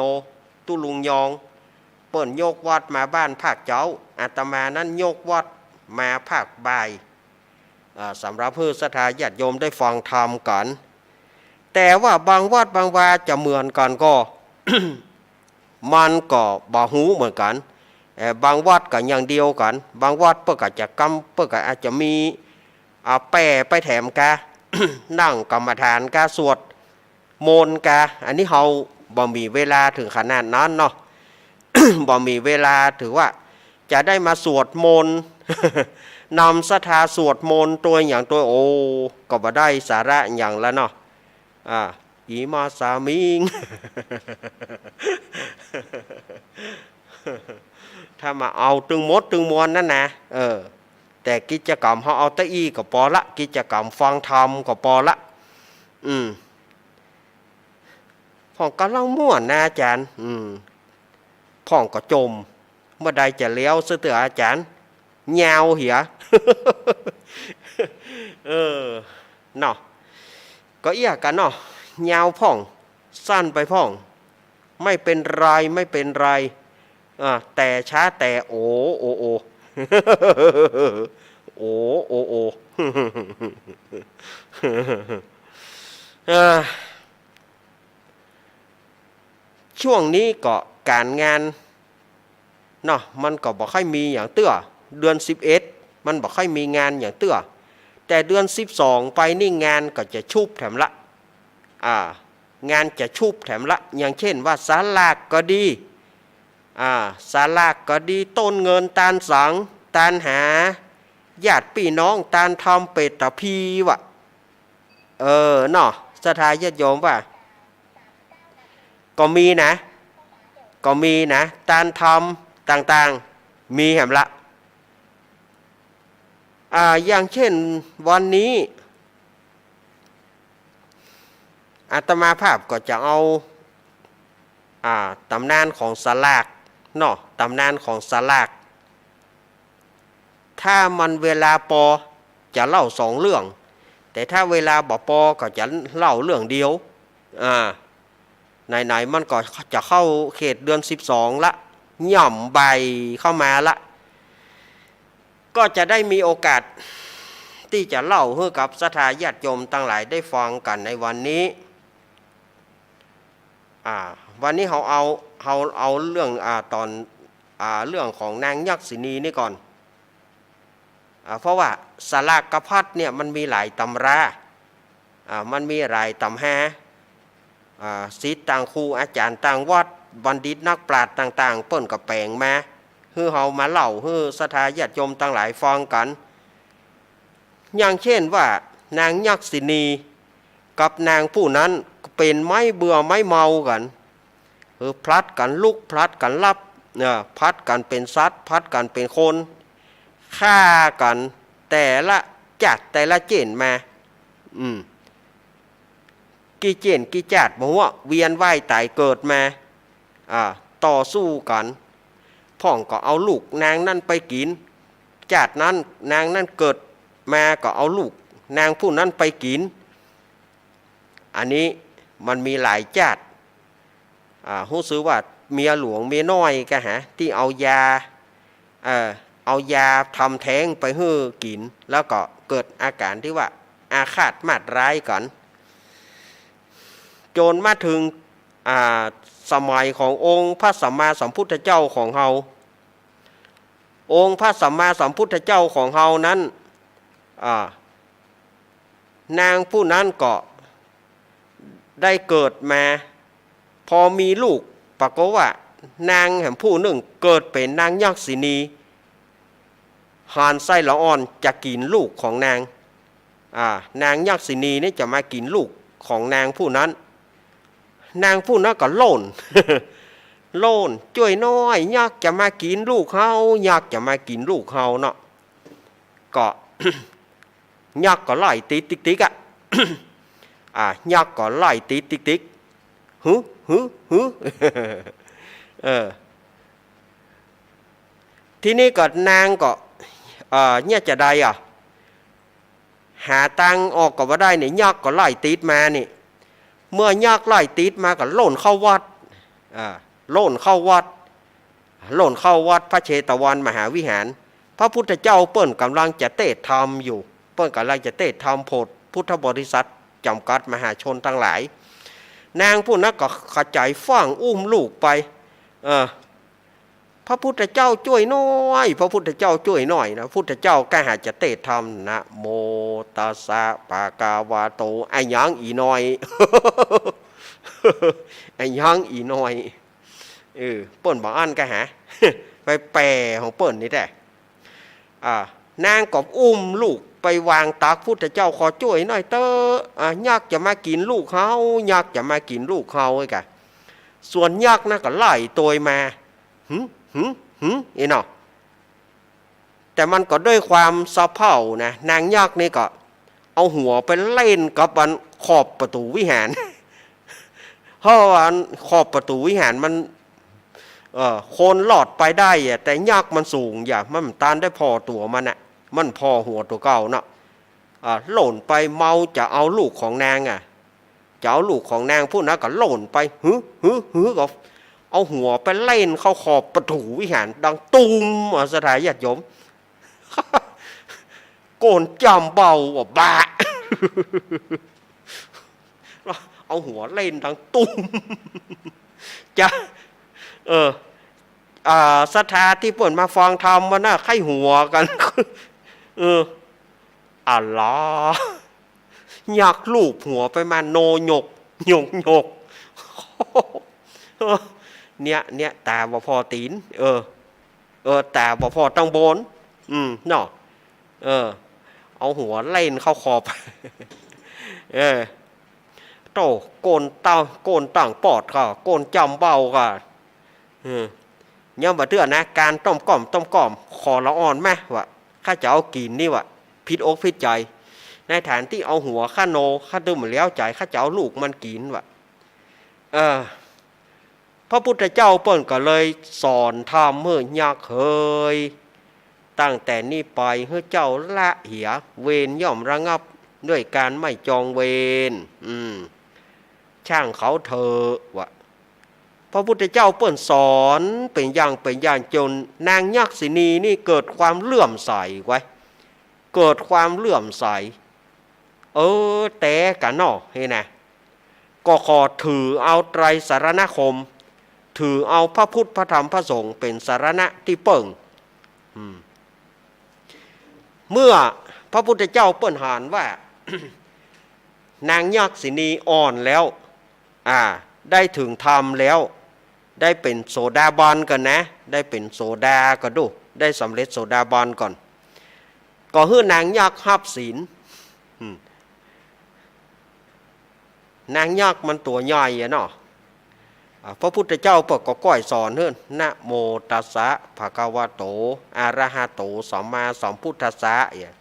ตุ๊ลุงยอง เปิ้นยกวัดมาบ้านภาคเจ๊า อาตมานั้นยกวัด มาภาคบ่าย อ่า สำหรับหื้อศรัทธาญาติโยมได้ฟังธรรมกั๋น แต่ว่าบางวัดบางวาจะเหมือนกั๋นก่อ มันก็บ่ฮู้เหมือนกั๋น เอ่อ บางวัดก็อย่างเดียวกั๋น บางวัดเปิ้นก็จะกำ เปิ้นก็อาจจะมี อ่า แปลไปแถมกา นั่งกรรมฐานกา สวดมนต์กา อันนี้เฮาบ่มีเวลาเถิงขนาดนั้นเนาะ บ่มีเวลาถือว่าจะได้มาสวดมนต์ นำศรัทธาสวดมนต์ตวยหยังตวย โอ้ ก็บ่ได้สาระหยังแล้วเนาะ อ่า อิมาสามิง ถ้ามาเอาตึงหมดตึงมวลนั่นนะ เออ แต่กิจกรรมเฮาเอาตะอี้ก็ปอละ กิจกรรมฟังธรรมก็ปอละ อืม พ่องก็เล่าม่วนนะอาจ๋ารย์ อืม พ่องก็จม เมื่อใดจะแล้วซะเตื้ออาจ๋ารย์ ยาวเหีย เออ เนาะ ก็เอี้ยกั๋นเนาะ ยาวพ่อง สั้นไปพ่อง ไม่เป็นไร ไม่เป็นไร อ่า แต่ช้าแต่ โอ โอ โอ โอ โอ โอ เออ ช่วงนี้ก็ก๋านงานเนาะ มันก็บ่ค่อยมีหยังเตื้อ เดือนสิบเอ็ดมันบ่ค่อยมีงานหยังเตื้อ แต่เดือนสิบสองไปนี่งานก็จะชุบแถมละ อ่า งานจะชุบแถมละ อย่างเช่นว่าสลากก็ดี อ่า สลากก็ดี ต้นเงิน ตานสัง ตานหา ญาติปี้น้อง ตานทำเปตตะพีวะ เออ เนาะ ศรัทธาญาติโยมว่า ก็มีนะ ก็มีนะ ตานทำต่างๆ มีแหมละ อ่า อย่างเช่นวันนี้ อาตมาภาพก็จะเอา อ่า ต๋ำนานของสลากเนาะ ต๋ำนานของสลาก ถ้ามันเวลาปอจะเล่าสองเรื่อง แต่ถ้าเวลาบ่ปอก็จะเล่าเรื่องเดียว อ่า ไหนๆ มันก็จะเข้าเขตเดือนสิบสองละ ย่ำใบเข้ามาละ ก็จะได้มีโอกาสตี้จะเล่าหื้อกับศรัทธาญาติโยมตังหลายได้ฟังกั๋นในวันนี้ อ่า วันนี้เฮาเอา เฮาเอาเรื่อง อ่า ต๋อน อ่า เรื่องของนางยักษินีนี่ก่อน อ่า เพราะว่าสลากพัดเนี่ยมันมีหลายตำรา อ่า มันมีหลายต๋ำรา อ่า ศิษย์ต่างครูอาจ๋ารย์ต่างวัด บัณฑิตนักปราชญ์ต่างๆ เปิ้นก็แป๋งมา หื้อเฮามาเล่า หื้อศรัทธาญาติโยมตังหลายฟังกั๋น อย่างเช่นว่านางยักษินีกับนางผู้นั้นเป๋นไม้เบื่อไม้เมากั๋น คือผลัดกั๋นลุก ผลัดกั๋นหลับ เอ่อ ผลัดกั๋นเป๋นสัตว์ ผลัดกั๋นเป๋นคน ฆ่ากั๋นแต่ละจ๊าดแต่ละเจ๊นมา อืม กี่เจ๊นกี่จ๊าดบ่ฮู้ เวียนว่ายต๋ายเกิดมา อ่า ต่อสู้กั๋น พ่องก็เอาลูกนางนั้นไปกิ๋น จ๊าดนั้นนางนั้นเกิดมาก็เอาลูกนางผู้นั้นไปกิ๋น อันนี้มันมีหลายจ๊าด อ่า ฮู้สึกว่าเมียหลวงเมียน้อยกะหา ตี้เอายา เอ่อ เอายาทำแท้งไปหื้อกิ๋น แล้วก็เกิดอาก๋ารตี้ว่าอาฆาตมาดร้ายกั๋น จ๋นมาเถิง อ่า สมัยขององค์พระสัมมาสัมพุทธเจ้าของเฮา องค์พระสัมมาสัมพุทธเจ้าของเฮานั้น อ่า นางผู้นั้นก็ได้เกิดมา พอมีลูก ปรากฏว่านางแหมผู้นึ่งเกิดเป๋นนางยักษินี หาญไส้ละอ่อนจะกิ๋นลูกของนาง อ่า นางยักษินีนี่จะมากิ๋นลูกของนางผู้นั้น นางผู้นั้นก็โล่น โล่น จ้วยน้อย ยักษ์จะมากิ๋นลูกเฮา ยักษ์จะมากิ๋นลูกเฮาเนาะ ก็ ยักษ์ก็ไล่ตี๋ติ๊กๆ อะ อ่า ยักษ์ก็ไล่ตี๋ติ๊กๆ หึ หึ หึ เออ ทีนี้ก็นางก็ เอ่อ เนี่ยจะใดอะ หาตางออกก็บ่ได้นี่ ยักษ์ก็ไล่ตี๋มานี่ เมื่อยักษ์ไล่ตี๋มาก็โล่นเข้าวัด อ่า โล่นเข้าวัด โล่นเข้าวัดพระเชตวันมหาวิหาร พระพุทธเจ้าเปิ้นก่ำลังจะเตศน์ธรรมอยู่ เปิ้นก่ำลังจะเตศน์ธรรมโผดพุทธบริษัทจ๋ำกัดมหาชนตังหลาย นางผู้นั้นก็ขะใจ๋ฟั่งอุ้มลูกไป เออ พระพุทธเจ้าจ้วยหน้อย พระพุทธเจ้าจ้วยหน้อยนะ พุทธเจ้าก้าหาจะเตศน์ธรรม นะโมตัสสะภะคะวะโต อะหยังอี่หน้อย อะหยังอี่หน้อย เออ เปิ้นบ่อั้นก้าหา ไปแปลของเปิ้นนี่แต๊ อ่า นางก็อุ้มลูกไปวางตักพุทธเจ้า ขอจ้วยหน้อยเต๊อะ อ่า ยักษ์จะมากิ๋นลูกเฮา ยักษ์จะมากิ๋นลูกเฮา ไอ้กะ ส่วนยักษ์นะก็ไล่ตวยมา หึ หึ หึ ไอ้เนาะ แต่มันก็ด้วยความสะเพร่านะ นางยักษ์นี่ก็เอาหัวไปเล่นกับอันขอบประตู๋วิหาร เพราะว่าอันขอบประตู๋วิหารมัน เอ่อ คนลอดไปได้อะ แต่ยักษ์มันสูงอย่า มันบ่ตันได้ผ่อตั๋วมันน่ะ มันผ่อหัวตั๋วเก่าเนาะ อ่า โล่นไป เมาจะเอาลูกของนางอะ จะเอาลูกของนางผู้นั้นก็โล่นไป หึ หึ หึ ก็เอาหัวไปเล่นเข้าขอบประตู๋วิหารดังตูม อ่ะ ศรัทธาญาติโยม โก้นจ้ำเบ้า อ่ะ บะ เอาหัวเล่นดังตูม จะ เออ อ่า ศรัทธาตี้เปิ้นมาฟังธรรมวันน่ะ ใค่หัวกั๋น เออ อะหลา ยักษ์ลูบหัวไปมา โนหยก หยก หยก เนี่ย เนี่ย ต๋าบ่ผ่อตี๋น เออ เออ ต๋าบ่ผ่อตังบน อืม เนาะ เออ เอาหัวเล่นเข้าขอบ เออ โต้ โก้นเต้า โก้นตั้งปอดก่า โก้นจ้ำเบ้าก่า เออ ย้ำบ่าเตื้อนะ ก๋านต้มก้อม ต้มก้อม ขอละอ่อนมะ ว่า ข้าจะเอากิ๋นนี่ ว่า ผิดอกผิดใจ๋ ในฐานตี้เอาหัวข้าโน ข้าตึงบ่แล้วใจ๋ ข้าจะเอาลูกมันกิ๋น ว่า เออ พระพุทธเจ้าเปิ้นก็เลยสอนธรรมหื้อยักษ์ เฮย ตั้งแต่นี้ไปหื้อเจ้าละเหีย เวรย่อมระงับด้วยการไม่จองเวร อืม ช่างเขาเถอะ ว่า พระพุทธเจ้าเปิ้นสอนเป๋นอย่างเป๋นอย่างจ๋นนางยักษิณีนี่เกิดความเลื่อมใสไว้ย เกิดความเลื่อมใส เออ แต๊กะเนาะ เฮยนะ ก็ขอถือเอาไตรสรณคม ถือเอาพระพุทธพระธรรมพระสงฆ์เป๋นสรณะตี้เปิ้ง อืม เมื่อพระพุทธเจ้าเปิ้นหันว่า นางยักษิณีอ่อนแล้ว อ่า ได้เถิงธรรมแล้ว ได้เป๋นโสดาบันก่อนนะ ได้เป๋นโสดาก่อนดู ได้สำเร็จโสดาบันก่อน ก็หื้อนางยักษ์ฮับศีล อืม นางยักษ์มันตั๋วใหญ่อะเนาะ อ่า พระพุทธเจ้าเปิ้นก็ก้อยสอนหื้อ นะโมตัสสะภะคะวะโต อะระหะโต สัมมาสัมพุทธัสสะ เนี่ย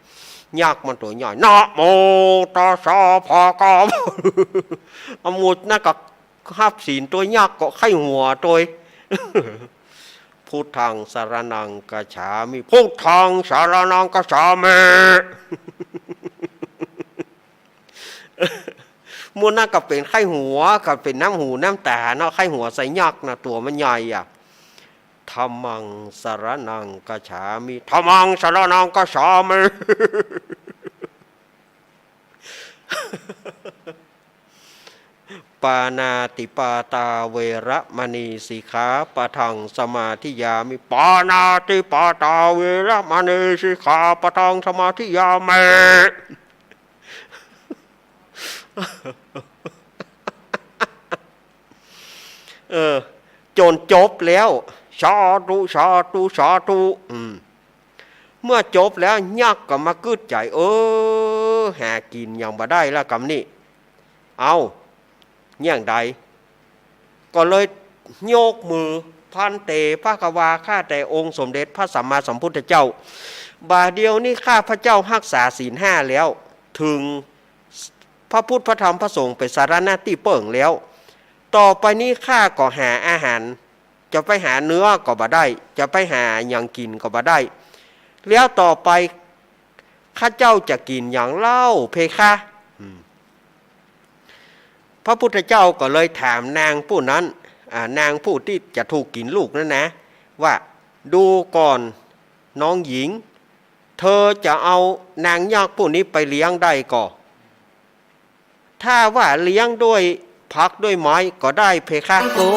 ยักษ์มันตั๋วใหญ่ นะโมตัสสะภะคะวะ อะหมู่นั้นก็ฮับศีลตวย ยักษ์ก็ใค่หัวตวย พุทธังสรณังคัจฉามิ พุทธังสรณังคัจฉามิ หมู่นั้นก็เป๋นใค่หัว ก็เป๋นน้ำหูน้ำต๋าเนาะ ใค่หัวใส่ยักษ์นะ ตั๋วมันใหญ่อะ ธัมมังสรณังคัจฉามิ ธัมมังสรณังคัจฉามิ ปาณาติปาตาเวระมะณี สิกขาปะทังสมาธิยามิ ปาณาติปาตาเวระมะณี สิกขาปะทังสมาธิยามิ เออ จ๋นจบแล้ว สาธุ สาธุ สาธุ อืม เมื่อจบแล้วยักษ์ก็มากึ๊ดใจ๋ เออ หากิ๋นหยังบ่ได้แล้วกำนี้ เอา เยียะใด ก็เลยยกมือ ภันเต ภะคะวา ข้าแต่องค์สมเด็จพระสัมมาสัมพุทธเจ้า บ่าเดี่ยวนี้ข้าพเจ้าฮักษาศีลห้าแล้ว เถิงพระพุทธพระธรรมพระสงฆ์เป๋นสรณะตี้เปิ้งแล้ว ต่อไปนี้ข้าก็หาอาหาร จะไปหาเนื้อก็บ่ได้ จะไปหาหยังกิ๋นก็บ่ได้ แล้วต่อไปข้าเจ้าจะกิ๋นหยังเล่าเพคะ อืม พระพุทธเจ้าก็เลยถามนางผู้นั้น อ่า นางผู้ตี้จะถูกกิ๋นลูกนั้นนะ ว่า ดูก่อน น้องหญิง เธอจะเอานางยักษ์ผู้นี้ไปเลี้ยงได้ก่อ ถ้าว่าเลี้ยงด้วยผักด้วยไม้ก็ได้เพคะ โอ้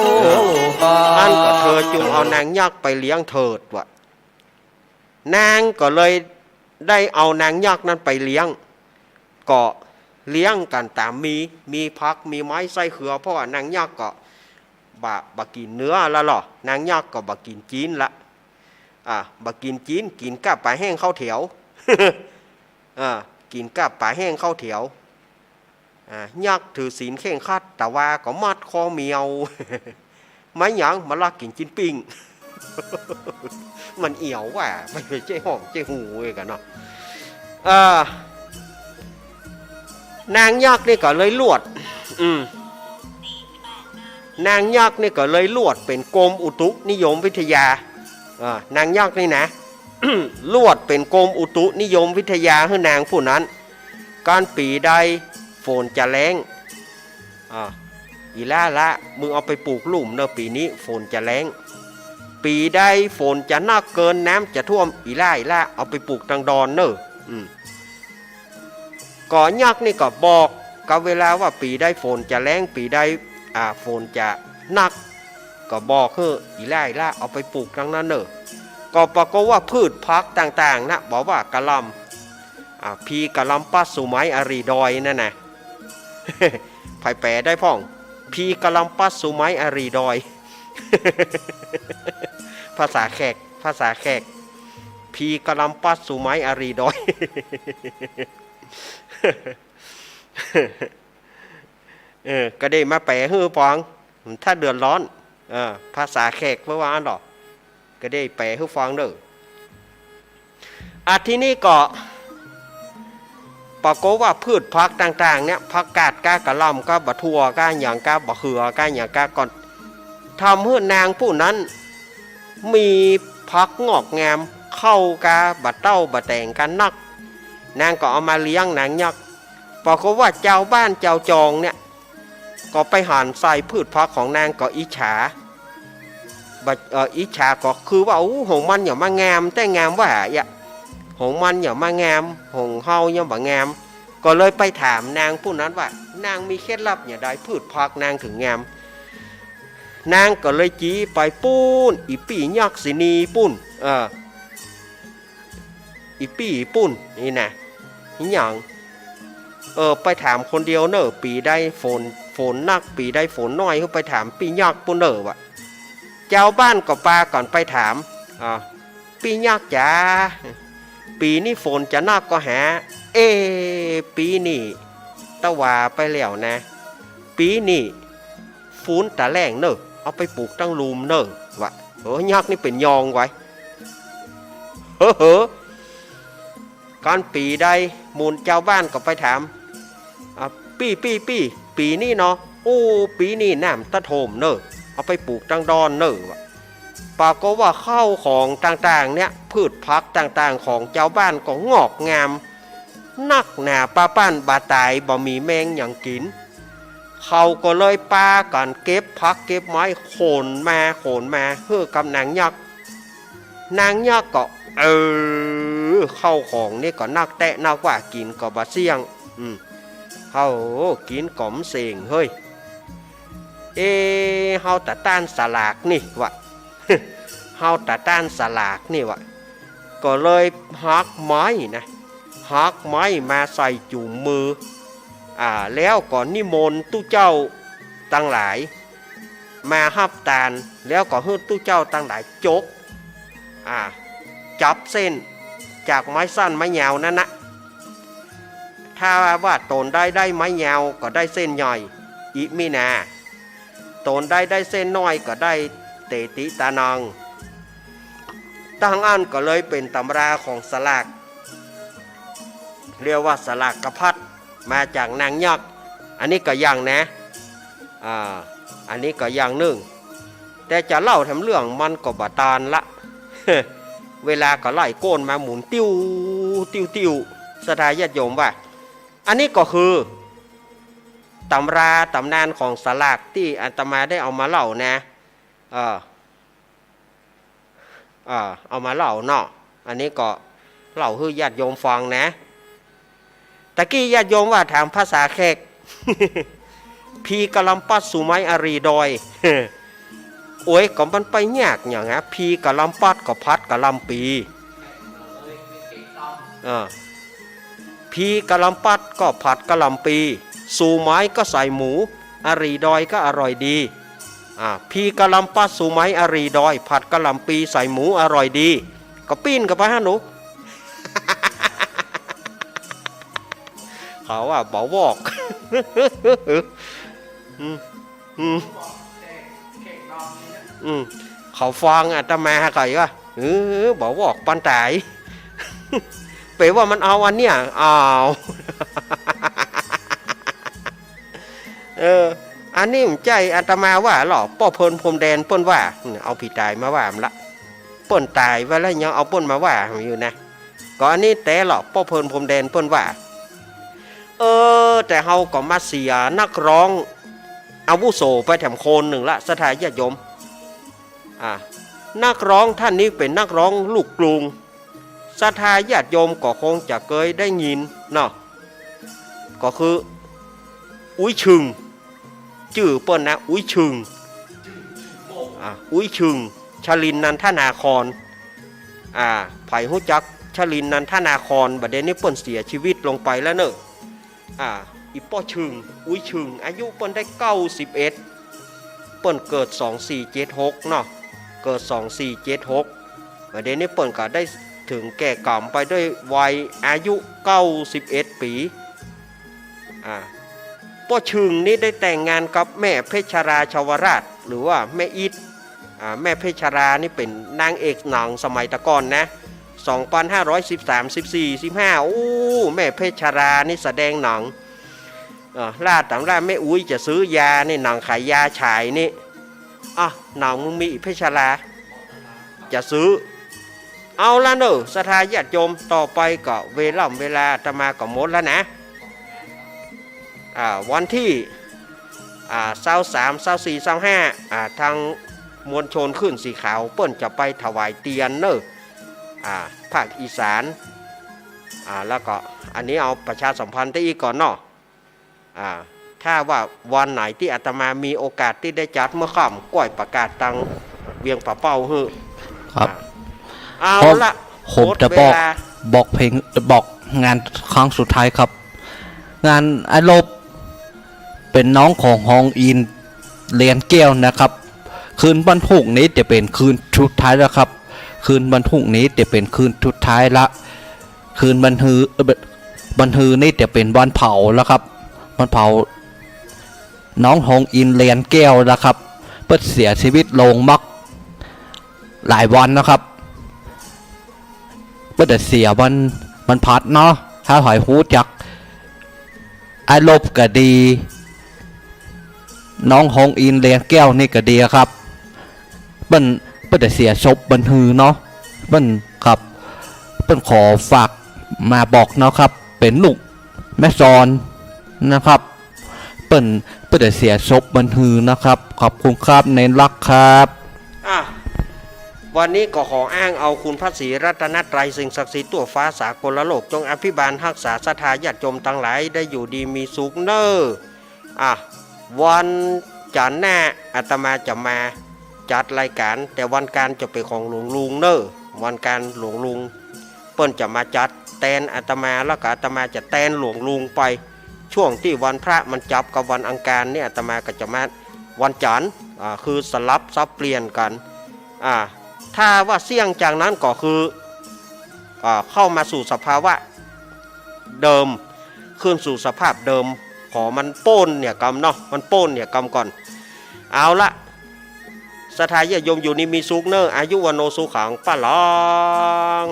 อั้นก็เธอจงเอานางยักษ์ไปเลี้ยงเถิด ว่า นางก็เลยได้เอานางยักษ์นั้นไปเลี้ยง ก็เลี้ยงกั๋นต๋ามมี มีผักมีไม้ใส่เฮือ เพราะว่านางยักษ์ก็บ่ บ่กิ๋นเนื้อละลอ นางยักษ์ก็บ่กิ๋นจีนละ อ่า บ่กิ๋นจีน กิ๋นก้าป๋าแห้งเข้าแถว อ่า กิ๋นก้าป๋าแห้งเข้าแถว อ่า ยักษ์ถือศีลเคร่งครัด แต่ว่าก็มัดคอแมว มาหยัง มาลักกิ๋นจิ๊นปิ้ง มันเอี่ยวว่า มันบ่ใจ้ห้องใจ้ฮู้เว้ยกั๋นเนาะ เอ่อ นางยักษ์นี่ก็เลยลวด อืม นางยักษ์นี่ก็เลยลวดเป๋นกรมอุตุนิยมวิทยา เอ่อ นางยักษ์นี่นะ ลวดเป๋นกรมอุตุนิยมวิทยาหื้อนางผู้นั้น กั๋นปี๋ใดฝนจะแล้ง อ่า อี่ละละ มึงเอาไปปลูกลุ่มเน่อ ปี๋นี้ฝนจะแล้ง ปี๋ใดฝนจะนักเกิน น้ำจะท่วม อี่ละ อี่ละ เอาไปปลูกตางดอนเน่อ อืม ก็ยักษ์นี่ก็บอกกับเวลาว่าปี๋ใดฝนจะแล้ง ปี๋ใด อ่า ฝนจะนัก ก็บอกหื้อ อี่ละ อี่ละ เอาไปปลูกตางนั้นเน่อ ก็ปรากฏว่าพืชผักต่างๆ นะ บอกว่ากะหล่ำ อ่า พีกะหล่ำปัดสู่ไม้อารีดอยนั่นนะ ใผแป๋ได้พ่อง พีกะหล่ำปัดสู่ไม้อารีดอย ภาษาแขก ภาษาแขก พีกะหล่ำปัดสู่ไม้อารีดอย เออ ก็ได้มาแป๋หื้อฟัง ถ้าเดือดร้อน เออ ภาษาแขกเปิ้นว่าอั้นหรอ ก็ได้แป๋หื้อฟังเน่อ อ่ะ ทีนี้ก็ ปรากฏว่าพืชผักต่างๆ เนี่ย ผักกาดก้ากะหล่ำก้า บ่าถั่วก้าหยังก้า บ่าเขือก้าหยังก้า ก็ทำหื้อนางผู้นั้น มีผักงอกงาม เข้าก้า บ่าเต้าบ่าแต๋งก้านัก นางก็เอามาเลี้ยงนางยักษ์ ปรากฏว่าจาวบ้านจาวจองเนี่ย ก็ไปหันใส่พืชผักของนางก็อิจฉา บ่า เอ่อ อิจฉาก็คือว่า โอ้ ของมันหยังมางามแต๊ งามว่าอะ ของมันหยังมางาม ของเฮาหยังบ่งาม ก็เลยไปถามนางผู้นั้นว่า นางมีเคล็ดลับหยังใด พืชผักนางเถิงงาม นางก็เลยจี๊ไปปู๊น อี่ปี้ยักษินีปู๊น เออ อี่ปี้ปู๊นนี่นะ อี่หยัง เออ ไปถามคนเดียวเน่อ ปี๋ใดฝน ฝนนัก ปี๋ใดฝนน้อย หื้อไปถามปี้ยักษ์ปู๊นเน่อ ว่า จาวบ้านก็ปากั๋นไปถาม อ่า ปี้ยักษ์จ๋า ปี๋นี้ฝนจะนักก่อหา เอ๊ะ ปี๋นี้ ตะหว่าไปแล้วนะ ปี๋นี้ ฝนตะแล้งเน่อ เอาไปปลูกตางลุ่มเน่อ ว่า เออ ยักษ์นี่เป๋นยองไว้ เฮ้อ เฮ้อ กั๋นปี๋ใด หมู่จาวบ้านก็ไปถาม อ่ะ ปี้ ปี้ ปี้ ปี๋นี้เนาะ โอ้ ปี๋นี้น้ำตะท่วมเน่อ เอาไปปลูกตางดอนเน่อ ว่า ปรากฏว่าข้าวของต่างๆ เนี่ย พืชผักต่างๆ ของจาวบ้านก็งอกงาม นักหนาปาปัน บ่าต๋าย บ่มีแมงหยังกิ๋น เขาก็เลยปากั๋นเก็บผักเก็บไม้ขนมา ขนมาหื้อกับนางยักษ์ นางยักษ์ก็ เออ ข้าวของนี่ก็นักแต๊นักว่า กิ๋นก็บ่าเสี้ยง อืม เฮากิ๋นก็บ่เสี้ยงเฮ้ย เอ๊ะ เฮาตะต้านสลากนี่ ว่า เฮาตะต้านสลากนี่ ว่า ก็เลยหักไม้นะ หักไม้มาใส่จุ่มมือ อ่า แล้วก็นิมนต์ตุ๊เจ้าตังหลาย มาฮับตาน แล้วก็หื้อตุ๊เจ้าตังหลายจก อ่า จับเส้น จากไม้สั้นไม้ยาวนั้นนะ ถ้าว่าต๋นใดได้ไม้ยาวก็ได้เส้นใหญ่ อิมินา ต๋นใดได้เส้นน้อยก็ได้เตติตานัง ตังอั้นก็เลยเป๋นตำราของสลาก เรียกว่าสลากกะพัด มาจากนางยักษ์ อันนี้ก็อย่างนะ อ่า อันนี้ก็อย่างนึ่ง แต่จะเล่าแถมเรื่องมันก็บ่ตันละ เวลาก็ไล่โก้นมาหมุนติ้ว ติ้ว ติ้ว ศรัทธาญาติโยมว่า อันนี้ก็คือตำราต๋ำนานของสลากตี้อาตมาได้เอามาเล่านะ เออ เออ เอามาเล่าเนาะ อันนี้ก็เล่าหื้อญาติโยมฟังนะ ตะกี้ญาติโยมว่าถามภาษาแขก ผีกะลำปัดสู่ไม้อารีดอย โอ้ย ก็มันไปยากหยังอะ ผีกะลำปัดก็ผัดกะลำปี เออ ผีกะลำปัดก็ผัดกะลำปี สู่ไม้ก็ใส่หมู อารีดอยก็อร่อยดี อ่า ผีกะลำปัดสู่ไม้อารีดอย ผัดกะลำปีใส่หมูอร่อยดี ก็ปิ้นกันไปฮะหนู เขาว่าบ่าวอก อืม อืม อืม เขาฟังอาตมาเขาว่า เออ บ่าวอกปานต๋าย แป๋ว่ามันเอาอันเนี้ย อ้าว เออ อันนี้บ่ใจ้อาตมาว่าหรอก ป้อเพินพรมแดนเปิ้นว่า เอาผีต๋ายมาว่ามันละ เปิ้นต๋ายไปแล้วยังเอาเปิ้นมาว่าอยู่นะ ก็อันนี้แต๊หรอก ป้อเพินพรมแดนเปิ้นว่า เออ แต่เฮาก็มาเสียนักร้องอาวุโสไปแถมคนนึ่งละ ศรัทธาญาติโยม อ่า นักร้องท่านนี้เป๋นนักร้องลูกกรุง ศรัทธาญาติโยมก็คงจะเกยได้ยินเนาะ ก็คือ อุ๊ยชึง จื้อเปิ้นนะ อุ๊ยชึง อ่า อุ๊ยชึง ชลินทร์ นันทนาคอน อ่า ใผฮู้จักชลินทร์ นันทนาคอน บ่าเดี่ยวนี้เปิ้นเสียชีวิตลงไปแล้วเน่อ อ่า อี่ป้อชึง อุ๊ยชึง อายุเปิ้นได้เก้าสิบเอ็ด เปิ้นเกิดสองสี่เจ็ดหกเนาะ เกิดสองสี่เจ็ดหก บ่าเดี่ยวนี้เปิ้นก็ได้เถิงแก่กรรมไปด้วยวัยอายุเก้าสิบเอ็ดปี๋ อ่า ป้อชึงนี่ได้แต่งงานกับแม่เพชราชวราช หรือว่าแม่อิฐ อ่า แม่เพชรานี่เป๋นนางเอกหนังสมัยตะก่อนนะ สองปันห้าร้อยสิบสาม สิบสี่ สิบห้า โอ้ แม่เพชรานี่แสดงหนัง เอ่อ ล่าต๋ามล่าแม่อุ๊ยจะซื้อยานี่ หนังขายยาฉายนี่ อ่ะ หนังมึงมีอี่เพชรา จะซื้อ เอาละเน่อ ศรัทธาญาติโยม ต่อไปก็เวล่ำเวลาอาตมาก็หมดแล้วนะ อ่า วันตี้ อ่า ซาวสาม ซาวสี่ ซาวห้า อ่า ทางมวลชนคลื่นสีขาวเปิ้นจะไปถวายเตียนเน่อ อ่า ภาคอีสาน อ่า แล้วก็อันนี้เอาประชาสัมพันธ์ได้อีกก่อนเนาะ อ่า ถ้าว่าวันไหนตี้อาตมามีโอกาสตี้ได้จัดเมื่อค่ำ ก้อยประกาศตังเวียงป่าเป้าหื้อ ครับ อ่า เอาละ ผมจะบอก หมดเวลา บอกเพลง บอกงานครั้งสุดท้ายครับ งานอ้ายลบ เป๋นน้องของฮองอิน เลียนแก้วนะครับ คืนวันพุธนี้จะเป๋นคืนสุดท้ายแล้วครับ คืนวันพุธนี้จะเป๋นคืนสุดท้ายละ คืนวันฮือ เอ่อ วันฮือนี่จะเป๋นวันเผาแล้วครับ วันเผา น้องฮองอิน เลียนแก้วนะครับ เปิ้นเสียชีวิตลงมาหลายวันนะครับ เปิ้นจะเสียวัน วันพฤหัสเนาะ ถ้าใผฮู้จักอ้ายลบก็ดี น้องฮองอิน เลียนแก้วนี่ก็ดีครับ เปิ้น เปิ้นจะเสียศพวันฮือเนาะ เปิ้น ครับ เปิ้นขอฝากมาบอกเนาะครับ เป๋นลูกแม่ซอนนะครับ เปิ้น เปิ้นจะเสียศพวันฮือนะครับ ขอบคุณครับ เณรรักครับ อ่ะ วันนี้ก็ขออ้างเอาคุณพระศรีรัตนตรัย สิ่งศักดิ์สิทธิ์ทั่วฟ้าสากลโลก จงอภิบาลฮักษาศรัทธาญาติโยมตังหลายได้อยู่ดีมีสุขเน่อ อ่ะ วันจันทร์หน้าอาตมาจะมาจัดรายการ แต่วันการจะเป๋นของหลวงลุงเน่อ วันการหลวงลุง เปิ้นจะมาจัดแตนอาตมา แล้วก็อาตมาจะแตนหลวงลุงไป ช่วงตี้วันพระมันจับกับวันอังคารนี่ อาตมาก็จะมาวันจันทร์ อ่า คือสลับสับเปลี่ยนกั๋น อ่า ถ้าว่าเสี้ยงจากนั้นก็คือ อ่า เข้ามาสู่สภาวะเดิม คืนสู่สภาพเดิม ขอมันป๊นเนี่ยกำเนาะ มันป๊นเนี่ยกำก่อน เอาละ ศรัทธาญาติโยมอยู่ดีมีสุขเน่อ อายุวัณโณสุขัง พลัง